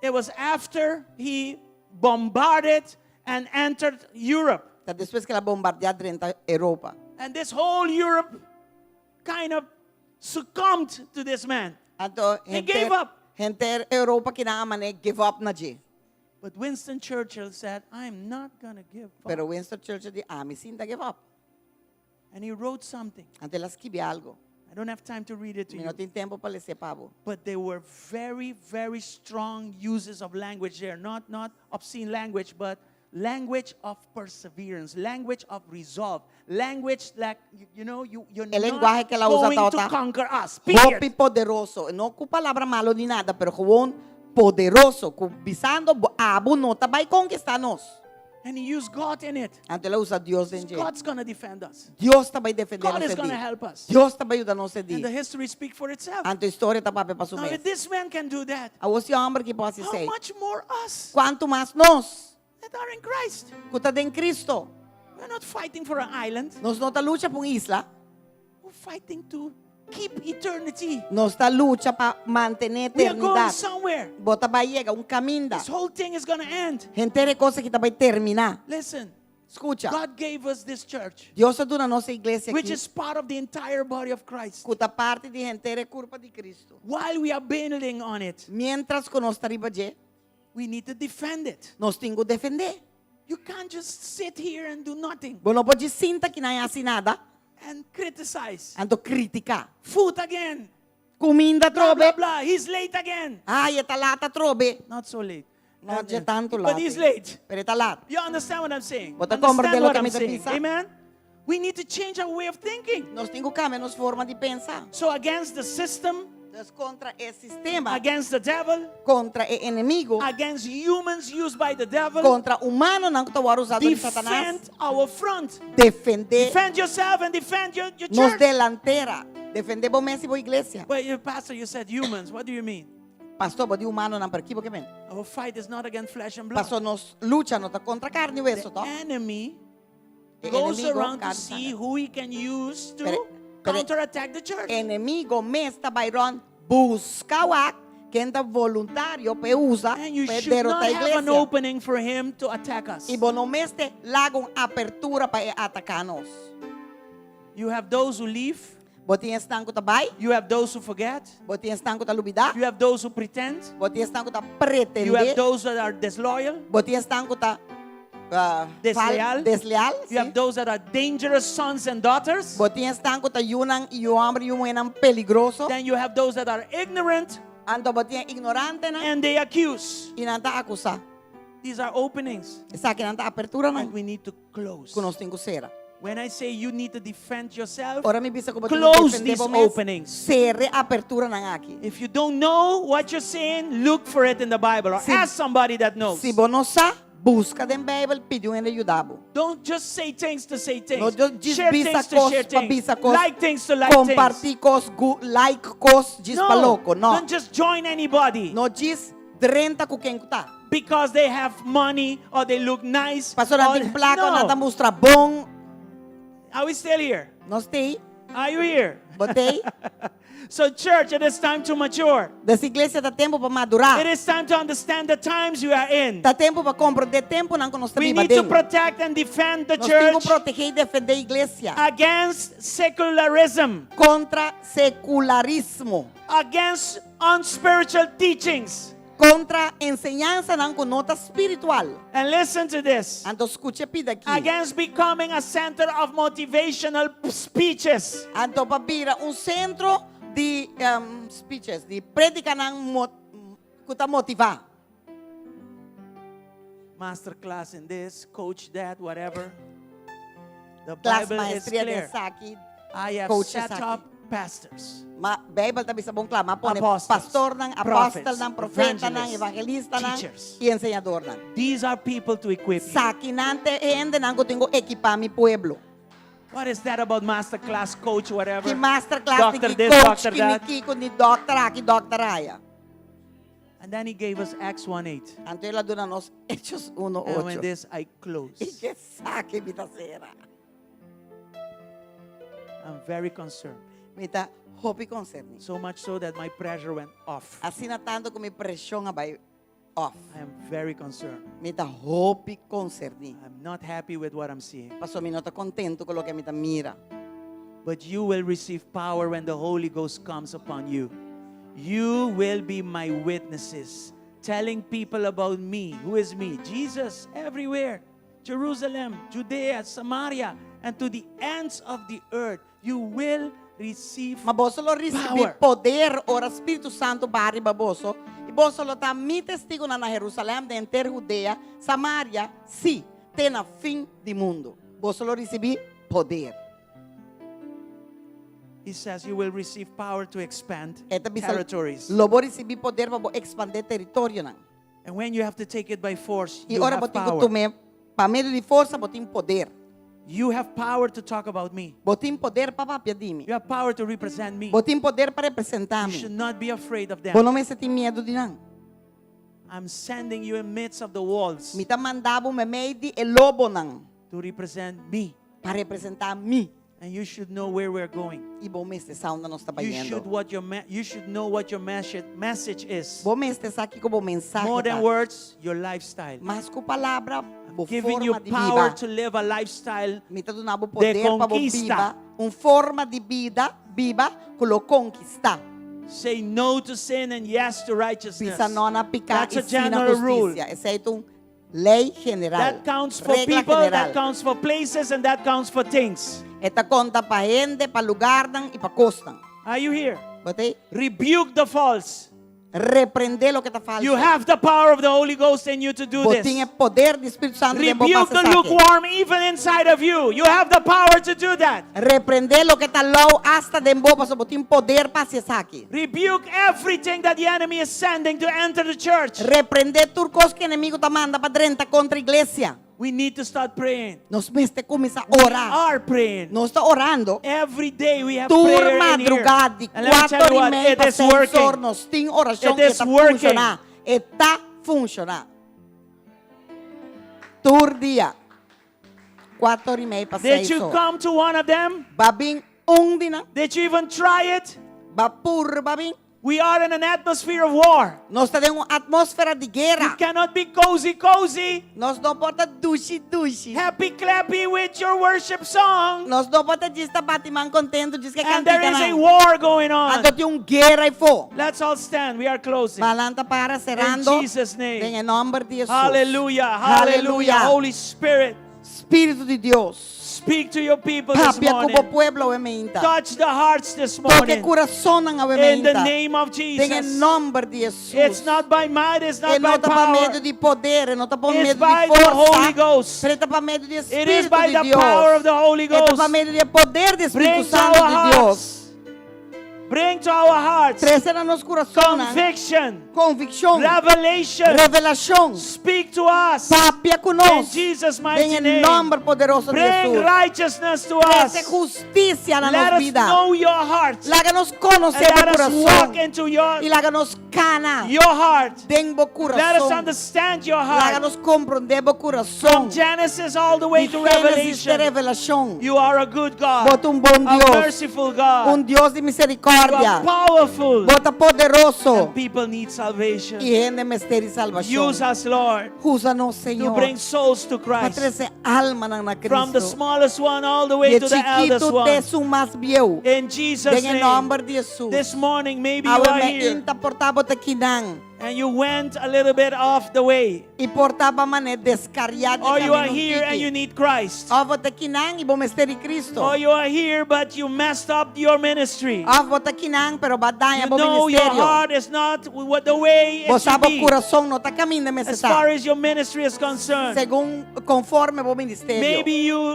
It was after he bombarded and entered Europe. Ta despues ku el a bombardiá drenta Europa. And this whole Europe kind of succumbed to this man. Anto He gave up. Henter Europa ku nan a manera give up na dje. But Winston Churchill said, I'm not going to give up. Pero Winston Churchill di ami sí n'ta give up. And he wrote something. Anto el a skibi algu. I don't have time to read it to Mi you. no tin tempu pa les'é pa bo. But they were very, very strong uses of language there. Not, not obscene language, but language of perseverance, language of resolve, language like, you, you know, you, you're E not lenguahe ku el a usa going to tabata conquer us. Period. Hopi poderoso. No ku palabra malu ni nada, pero gewoon poderoso. Ku bisando abo no ta bai konkistá nos. And he used God in it. Anto el a usa Dios den dje. God's going to defend us. Dios ta bai defendé God nos is going to di. help us. Dios ta bai yuda nos And the di. history speaks for itself. Anto historia ta papia pa su Now, mes. if this man can do that, Awor si e hòmber aki por hasi how esei. much more us Kuantu mas nos that are in Christ? ku ta den Kristu. We're not fighting for an island. Nos no ta lucha pa un isla. We're fighting to keep eternity. Nos ta lucha pa mantené We are going eternidat. somewhere. Bo ta bai yega un kaminda. This whole thing is going to end. Henter e kos aki ta bai terminá. Listen, Skucha. God gave us this church, Dios a duna nos e iglesia which aki. is part of the entire body of Christ. Ku ta parti di henter e kurpa di Kristu. While we are building on it, Miéntras ku nos ta riba dje, we need to defend it. nos tin ku defendé. You can't just sit here and do nothing Bo no por sinta akinan i hasi nada, and criticize. anto kritiká. Food again. Kuminda Blah, blah, trobe. blah. He's late again. Ai, e ta lat atrobe. Not so late. No ta tantu lat. But he's late. Pero e ta lat. You understand what I'm saying? Bo ta Understand komprondé what loke I'm mi ta saying. bisa? Amen? We need to change our way of thinking. Nos tin ku kambia nos forma di pensa. So against the system, Dus kontra e sistema, against the devil, kontra e enemigu, against humans used by the devil, kontra humanonan ku ta wòrdu usá dor di Satanas, defend our front. defendé Defend yourself and defend your, your nos church. delantera. Defendé bo mes i bo iglesia. Wait, you- pastor, you said humans. What do you mean? Pastor, bo di humanonan, pero ki bo ke men? Our fight is not against flesh and blood. Paso nos lucha no ta kontra karni i weso, The to? enemy E goes enemigo around to karni see sanger. who he can use to Pero- pero- counterattack the church. Enemigo mes ta bai rònt buska wak ken ta voluntario p'e usa And you p'e should derotá not have an iglesia. opening for him to attack us. I bo no mester laga un apertura pa e ataká nos. You have those who leave. Bo tin esnan ku ta bai, You have those who forget. bo tin esnan ku ta lubidá, You have those who pretend. bo tin esnan ku ta You have pretendé, those that are disloyal. bo tin esnan ku ta ah, fal- Desleal. desleal. You have sí. those that are dangerous sons and daughters. Bo tin esnan ku ta yunan i yu hòmber i yu muhénan peligroso. Then you have those that are ignorant Anto bo tin ignorantenan and they accuse. i nan ta akusá. These are openings Esakinan ta that aperturanan we need to close. ku nos tin ku sera. When I say you need to defend yourself, Ora mi bisa ku bo tin ku close defendé these bo mes, openings. sera e aperturanan aki. If you don't know what you're saying, look for it in the Bible or Si- ask somebody that knows. Si bo no sa, buska den Beibel, pidi un hende yuda bo. Don't just say things to say things. No djis Share bisa things to kos share pa things. bisa kos. Like things to like things. Kompartí kos, gu, like kos, djis pa No, loko. No. Don't just join anybody No djis drenta ku ken ku ta. because they have money or they look nice. Pasobra nan or- tin plaka, no. nan ta mustra bon. Are we still here? Nos t'ei? Are you here? Bo t'ei? So, church, it is time to mature. Dus iglesia ta tempu pa madurá. It is time to understand the times you are in. Ta tempu pa komprondé tempunan ku nos ta We biba need to den. protect and defend the Nos tin ku church protegé i defendé iglesia against secularism, kontra sekularismo, against unspiritual teachings. kontra enseñansanan ku no ta spiritual. And listen to this Anto skucha e pida aki. against becoming a center of motivational speeches. Anto pa bira un sentro di um, speeches, di prédikanan mot, ku ta motivá. Masterclass in this, coach that, whatever. The Klas Bible is maestria den clear. esaki, I have coach set esaki. up pastors. Ma Beibel ta bisa bon kla, m'a pone Apostles, pastornan, prophets, apòstelnan, profetanan, evangelists, evangelistanan teachers. i enseñadornan. These are people to equip you. Esakinan ta e hendenan ku tin ku ekipá mi pueblo. What is that about masterclass, coach, whatever? Ki masterclass, Doctor ki this, coach, doctor ki that. ni kiko, ni doctor aki, doctor aya. And then he gave us Acts 1 8. Anto el a duna nos Hechos 1, And with 8. this, I close. I ku esaki mi ta sera. I'm very concerned. Mi ta hopi konserní. So much so that my pressure went off. Asina tantu ku mi preshon a bai off. I am very concerned. Mi ta hopi konserní. I'm not happy with what I'm seeing. Paso mi no ta kontentu ku loke mi ta mira. But you will receive power when the Holy Ghost comes upon you. You will be my witnesses, telling people about me. Who is me? Jesus, everywhere. Jerusalem, Judea, Samaria, and to the ends of the earth. You will receive Ma boso lo risibí power. poder ora Spiritu Santu baha riba boso, i boso lo ta mi testigunan na Jerusalèm, den henter Hudea, Samaria, sí, te na fin di mundu. Boso lo risibí poder. He says you will receive power to expand E ta bisa, territories. Lo bo risibí poder pa bo ekspandé teritorionan. And when you have to take it by force, I you ora have bo tin ku power. tum'é pa medio di forsa, bo tin poder. You have power to talk about me. Bo tin poder pa papia di mi. You have power to represent me. Bo tin poder pa representá You mi. should not be afraid of them. Bo no mester tin miedu di nan. I'm sending you in midst of the wolves Mi ta manda bo meimei di e lobonan to represent me. pa representá mi. And you should know where we're going. I bo mester sa unda nos ta You should bayendo. what your me- you should know what your message message is. Bo mester sa kiko bo mensahe More than ta. words, your lifestyle. Mas ku palabra, bo Giving you forma di power biba. to live a lifestyle Mi ta duna bo poder pa bo conquista. biba un forma di bida, biba ku lo konkistá. Say no to sin and yes to righteousness. Bisa no na piká That's i a sí na general rule. hustisia. Esei ta un lei general. That counts for Regla people, general. that counts for places, and that counts for things. E ta konta pa hende, pa lugarnan i pa kosnan. Are you here? Bo t'ei? Rebuke the false. Reprendé loke ta falsu. You have the power of the Holy Ghost in you to do Bo this. tin e poder di Spiritu Santu den bo pa Rebuke the hasi esaki. lukewarm even inside of you. You have the power to do that. Reprendé loke ta lou asta den bo pasobra bo tin poder pa hasi esaki. Rebuke everything that the enemy is sending to enter the church. Reprendé tur kos ku enemigu ta manda pa drenta kontra iglesia. We need to start praying. Nos mester kuminsá We ora. are praying. Nos ta orando. Every day we have Tur prayer in here. madrugá di And let me tell kuater you i what, mei it pa is seis or working. nos tin orashon It ku is ta working. funshoná. E ta funshoná. Tur dia. Kuater i mei pa Did seis you or. come to one of them? B'a bin un di nan. Did you even try it? B'a purba bin. We are in an atmosphere of war. Nos ta den un atmósfera di You guera. cannot be cozy, cozy, Nos no por ta dushi, dushi. happy, clappy with your worship song. Nos no por ta djis ta bati man kontentu, djis ku e And there is a kantikanan. war going on. Anto tin un guera eifó. Let's all stand. We are closing. Ban lanta para serando. In Jesus' name. Den e nòmber di Jesus. Hallelujah. Hallelujah. Hallelujah. Holy Spirit, Spiritu di Dios. speak to your people this Papia ku bo morning. pueblo awe meinta. Touch the hearts this Toka e morning. kurasonnan awe In the meinta. name of Den e Jesus. nòmber di Jesus. It's not by might, it's E not no by ta pa medio power. di poder, e no ta pa It's medio di by the Holy forsa, Ghost. pero e ta pa medio di It is Spiritu by di the Dios. power of the Holy E ta pa Ghost. medio di e poder di Bring Spiritu to Santu our di hearts. Dios. Bring to our hearts Trese na nos kurasonnan conviction, konvikshon, revelation. revelashon. Speak to us. Papia ku In nos Jesus' mighty den e name. nòmber poderoso di Bring Jesus. righteousness to Trese us. hustisia na Let nos us bida. know your heart. Laga nos And konosé bo let us walk kurason into your, i laga nos kana your heart. den bo Let us kurason. understand your Laga heart. nos komprondé bo From kurason. Genesis all the way Di to Génesis te Revelation. Revelashon. You are a good God. Bo ta un bon A Dios. merciful God. Un Dios di You miserikòrdia. are powerful. Bo ta poderoso. And people need salvation. I hende mester di salbashon. Use us, Lord, Usa nos, to Señor, bring souls to pa Christ. trese almanan na From the Cristo. smallest one all the way Di to the eldest chikitu one. te esun mas bieu. In Jesus' Den e name. nòmber di Jesus. This morning, maybe you Awe are me here inta por ta bo ta akinan. and you went a little bit off the way. I por ta b'a manera deskariá di Or you are kaminda here and tiki. you need Christ. Òf bo ta akinan i bo mester di Cristo. Or you are here but you messed up your ministry. Òf bo ta akinan pero b'a daña You bo know your ministerio. heart is not what the way Bo it sa should bo be. kurason no ta kaminda mester As far ta. as your ministry is concerned. Segun konforme bo ministerio. Maybe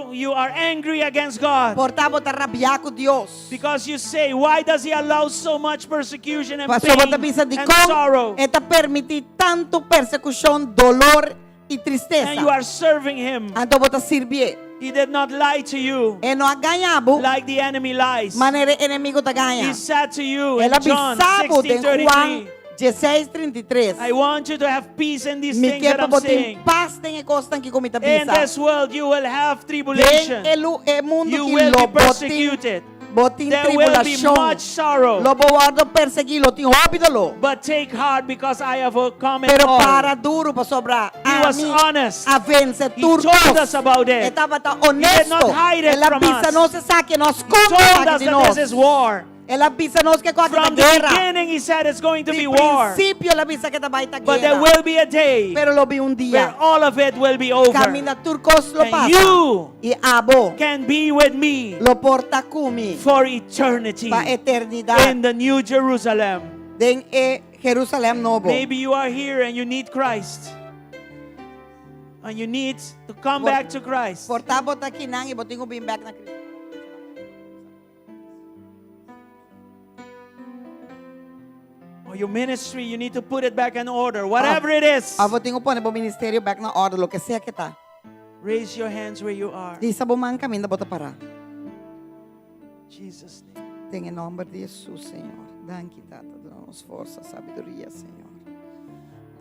you are angry against God Por ta bo ta rabiá ku Dios. because you say, why does he allow so much persecution and Pasobra bo ta pain bisa di and kon sorrow? e ta permití tantu persekushon, dolor i And tristesa. you are serving him. Anto bo ta sirbié. He did not lie to you E no a gaña bo like the enemy lies. manera e enemigu ta gaña. He said to you in El a John bisa bo den 16:33, Juan 16:33. I want you to have peace in these Mi things ke that pa I'm bo tin saying. pas den e kosnan aki ku mi ta In bisa. this world you will have Den tribulation. e lu- e mundu You ki will lo be bo tin persecuted. bo tin There will be tribulashon. much sorrow. Lo bo wòrdu persiguí, lo tin hopi doló. But take heart because I have overcome it Pero all. para duru pasobra He was ami honest. a vense He tur told kos. us about it. E tabata He did not honesto. hide it El a from bisa us. nos esaki, no a He skonde told esaki us di that nos. this is war. El a bisa nos ku esaki ta From the guera. beginning, he said it's going to Di be war. prinsipio el a bisa ku ta bai ta But there guera. will be a day Pero lo bin un where dia. all of it will be over. Kaminda tur kos lo And pasa. you I abo can be with me lo por ta ku mi for eternity pa eternidat. in the New Jerusalem. Den e Jerusalèm nobo. Maybe you are here and you need Christ. And you need to come Por- back to Christ. Por ta bo ta akinan i bo tin ku bin bèk na Cristo. Or your ministry, you need to put it back in order. Whatever it is. Òf bo tin ku pone bo ministerio bèk na òrdu, loke sea ku ta. Raise your hands where you are. Hisa bo man kaminda bo ta pará. Jesus' name. Den e nòmber di Hesus, Señor. Danki, Tata. Duna nos forsa, sabiduria, Señor.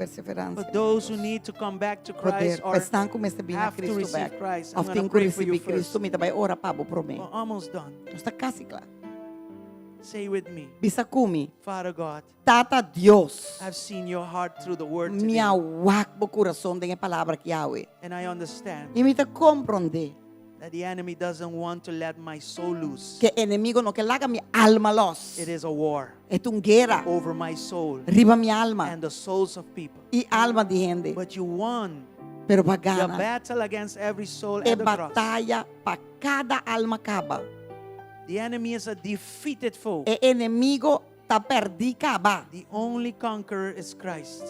Perseveransia. For those who need to come back to Poder. Christ or Pa esnan ku mester bin na have to Cristo receive bèk. Christ, I'm Òf gonna tin ku pray for you risibí Cristo, first. mi ta bai ora pa bo promé. We're almost done. Nos ta kasi kla. Say with me, Bisa ku mi, Father God, Tata Dios, I've seen your heart through the word mi today, a wak bo kurason den e palabra aki awe. and I understand I mi ta komprondé that the enemy doesn't want to let my soul loose. ku enemigu no ke laga mi alma lòs. It is a war E ta un guera over my soul riba mi alma and the souls of people. i alma di hende. But you won Pero b'a the gana battle against every soul e at the cross. bataya pa kada alma kaba. The enemy is a defeated foe. E enemigu Ta pèrdí kaba. The only conqueror is Christ.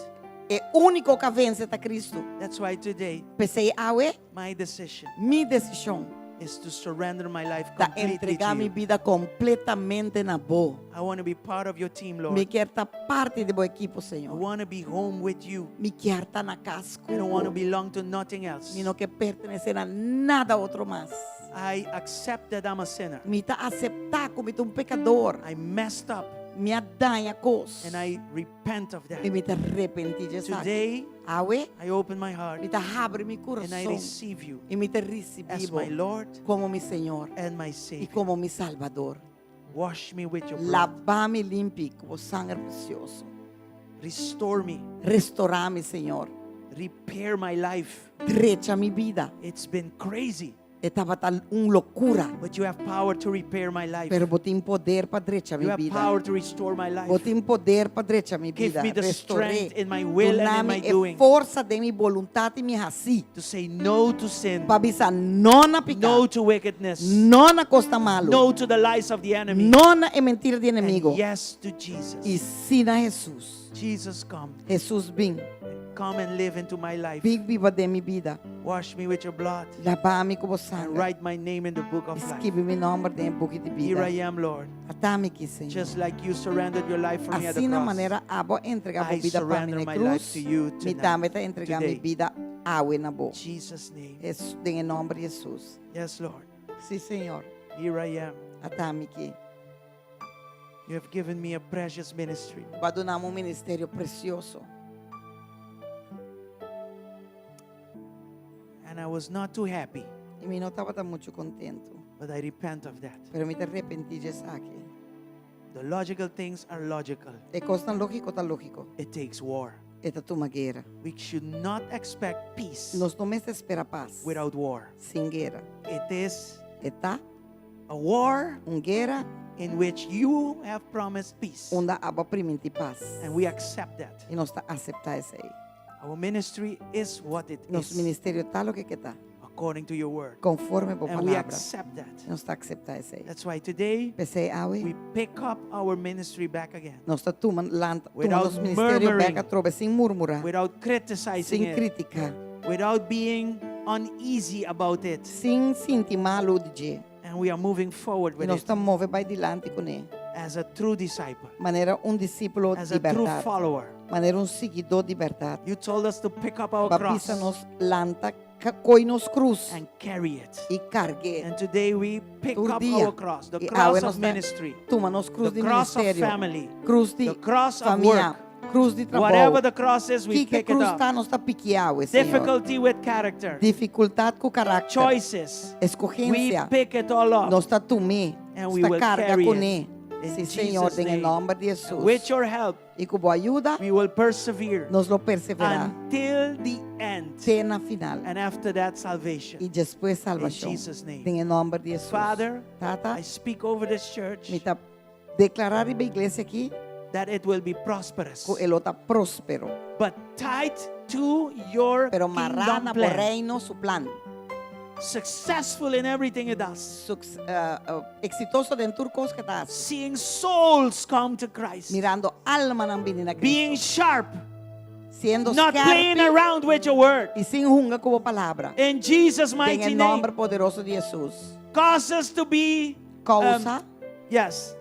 E úniko ku a vense ta Kristu. That's why today, P'esei awe, my decision mi desishon is to surrender my life ta completely entregá to mi you. bida kompletamente na bo. I want to be part of your team, Mi Lord. kier ta parti di bo ekipo, I Señor. want to be home with you. Mi kier ta na kas I don't want to ku bo. belong to nothing else. Mi no ke pertenesé na nada otro mas. I accept that I'm a sinner. Mi ta aseptá ku mi ta un pekador. I messed up Mi a daña kos. and I repent of that. I mi ta repentí di esaki. Today, Awe, I open my heart mi ta habri mi and I kurason receive you i mi ta risibí as bo my Lord komo mi Señor and my i Savior. komo mi Salbador. Wash me with your blood. Laba mi limpi ku bo sanger presioso. Restore me. Restorá mi, Señor. Repair my life. Drecha mi bida. It's been crazy, E tabata un lokura, but you have power to repair my life. pero bo tin poder pa drecha You mi have bida. power to restore my Bo life. tin poder pa drecha mi Give bida. me the Restor'é. strength in my will and Duna in mi my e doing forsa den mi boluntat i mi hasí. to say no to sin, Pa bisa no na piká, no to wickedness, no na kos ta malu, no to the lies of the enemy, no na e mentira di enemigo and yes to i Jesus. sí na Hesus. Jesus, come. Hesus bin, Come and live into my life. bin biba den mi bida. Wash me with your blood Laba mi ku bo and sanger. write my name in the book of I life. skibi mi nòmber den e buki di Here bida. I am, Lord. Ata mi aki, Señor. Just like you surrendered your life for me at the Asina cross. manera abo a entregá bo I bida pa mi surrender na my life krus, to you mi tonight, tambe ta entregá mi today. bida awe na bo. Jesus' name. Es, den e nòmber di Hesus. Yes, Lord. Sí, Señor. Here I am. Ata mi aki. You have given me a precious ministry. Bo a duna mi un ministerio presioso. And I was not too happy, I mi no tabata muchu kontentu. but I repent of that. Pero mi ta repentí di esaki. The logical things are logical. E kosnan lógiko ta lógiko. It takes war. E ta tuma guera. We should not expect peace Nos no mester spera pas without war. sin guera. It is E ta a war un guera in which you have promised peace. unda abo a primintí pas. And we accept that. I nos ta aseptá esei. Our ministry is what it Nos is, ministerio ta loke ku ta, according to your word. konforme bo And we palabra. accept that. Nos ta aseptá esei. That's why today P'esei awe, we pick up our ministry back again nos ta tuma lanta, tuma Without nos ministerio murmuring. bèk atrobe sin murmurá, without criticizing sin it, kritiká, without being uneasy about it. sin sinti malu di dje. And we are moving forward I with nos it ta move bai dilanti kuné. as a true disciple, Manera un disípulo as di a true bèrdat. follower. Manera un siguidó di bèrdat. You told us to pick up our Bo a cross bisa nos lanta koi nos krus and carry it. i karg'é. And today we pick Tur up dia. our cross, the I awe cross nos of ta ministry, tuma nos krus the di cross of ministerio, family, krus di the cross of famia, work. krus di trabou. Whatever the cross is, we Kiko pick it krus up. ta nos ta pik'é awe, Señor. Difficulty with character, Difikultat ku karakter, choices. We eskohensia. pick it all up. Nos ta tum'é, And nos we ta will karga carry kuné. it. In Sí, Señor, Jesus' den e name. nòmber di Hesus. With your help, I ku bo ayuda, we will persevere nos lo perseverá until the end. te na final. And after that, salvation. I despues salbashon. Jesus' name. Den e nòmber di Hesus. Father, Tata, I speak over this church mi ta deklará riba e iglesia aki that it will be prosperous, ku e lo ta próspero. but tied to your Pero mará kingdom na bo plan. reino su plan. Successful in everything it does. Suks, eh, eh, eksitoso den tur kos ku e ta hasi. Seeing souls come to Christ. Mirando almanan bini na Kristu. Being sharp, Siendo not playing skerpi around with your word. i sin hunga ku bo palabra. In Jesus' Den mighty e name, nòmber poderoso di Hesus. cause us to be, Kousa yes,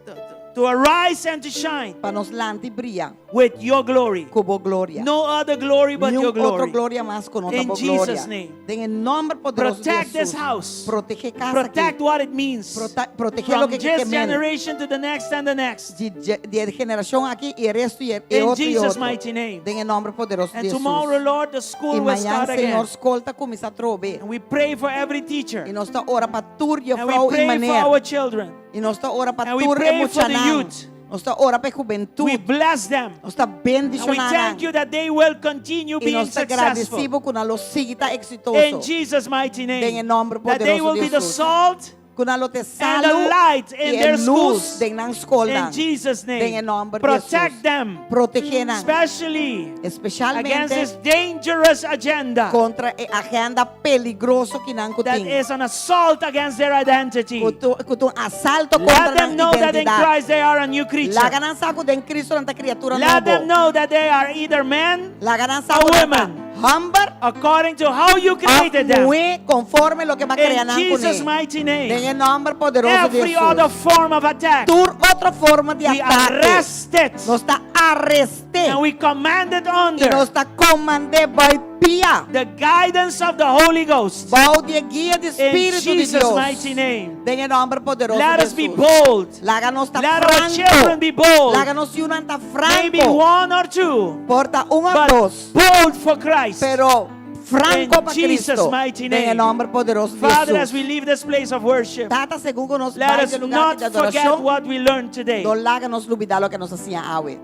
to arise and to shine pa nos lanta i bria with your glory. ku bo gloria. No other glory but Ni your un otro glory. gloria mas ku no ta In bo Jesus' gloria. name. Den e nòmber poderoso di Protect this Hesus. house. Protegé e kas Protect aki. what it means. Prota- Protegé From loke ke this men. generation to the next and the next. Di, di e generashon aki i e resto i e In otro i Jesus' otro. mighty name. Den e nòmber poderoso And di Hesus. tomorrow, Lord, the school I will mañan, start again. Señor, skol ta kuminsá atrobe. And we pray for every teacher. I nos ta ora pa tur And we juffrouw i pray for meneer. our children. I nos ta ora pa And we tur e pray for the muchanan. youth. Nos ta ora pa e We hubentut. bless them. Nos ta And we bendishoná thank nan. you that they will continue I being nos ta successful. gradisí Bo ku nan lo sigui ta In eksitoso. Jesus' mighty Den e name. nòmber That they poderoso will di be the Hesus. salt. Ku nan lo ta And salu the light in i their e lus schools. den nan skol. In Jesus' Den name. e nòmber di Protect Jesus. them. Protehé nan. Especially against Espesialmente this dangerous agenda kontra e agenda peligroso ku nan that tin. is an assault against their identity. Ku ta un asalto kontra Let them nan know that in identidat. Christ they are a new creature. Laga nan sa ku den Kristo nan ta kriatura Let them nobo. know that they are either men Laga nan sa or ku nan women. Hòmber according to how you created them. muhé konforme loke bo a krea In nan Jesus' kuné. mighty name. Den e nòmber poderoso di Every Jesus. other form of attack, Tur otro forma di we atake. arrest it Nos ta arest'é. and we command it I under nos ta komand'é bai pia. the guidance of the Holy Ghost. Bou di guia di In Spiritu di Jesus' Dios. mighty name. Den e nòmber poderoso Let di us be Jesus. bold. Laga nos ta Let our franko. children be bold. Laga nos yunan ta Maybe franko. one or two, Por ta un òf but dos. bold for Christ. Pero franko In pa Jesus' Kristo. mighty Den name. nòmber poderoso di Father, as Jesus. we leave this place of worship, Tata, segun ku nos let bai us di e lugá not di forget adorashon, what we learned today. no laga nos lubidá loke nos a siña awe.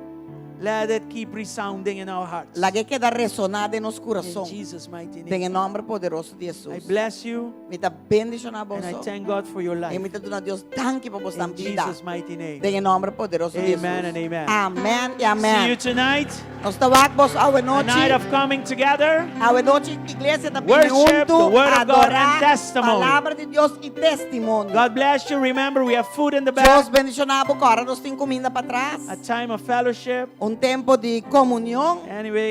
Let it keep resounding in our hearts. Lag'é keda resoná den nos In kurason. Jesus' mighty Den name. nòmber poderoso di I Jesus. bless you Mi ta bendishoná and I boso. thank God for your I life. mi ta duna Dios danki pa boso In bida. Jesus' mighty name. Den nòmber poderoso di Amen Jesus. and amen. Amèn i See you amèn. tonight. Nos ta wak boso A awe night nochi. of coming together. Awe nochi iglesia ta Worship, huntu, the word of God, adorá and testimony. palabra di Dios i testimonio. God bless you. Remember, we have food in the back. Dios bendishoná bo. Kòrda nos tin kuminda patras. A time of fellowship. Un tempu di komunion. Anyway.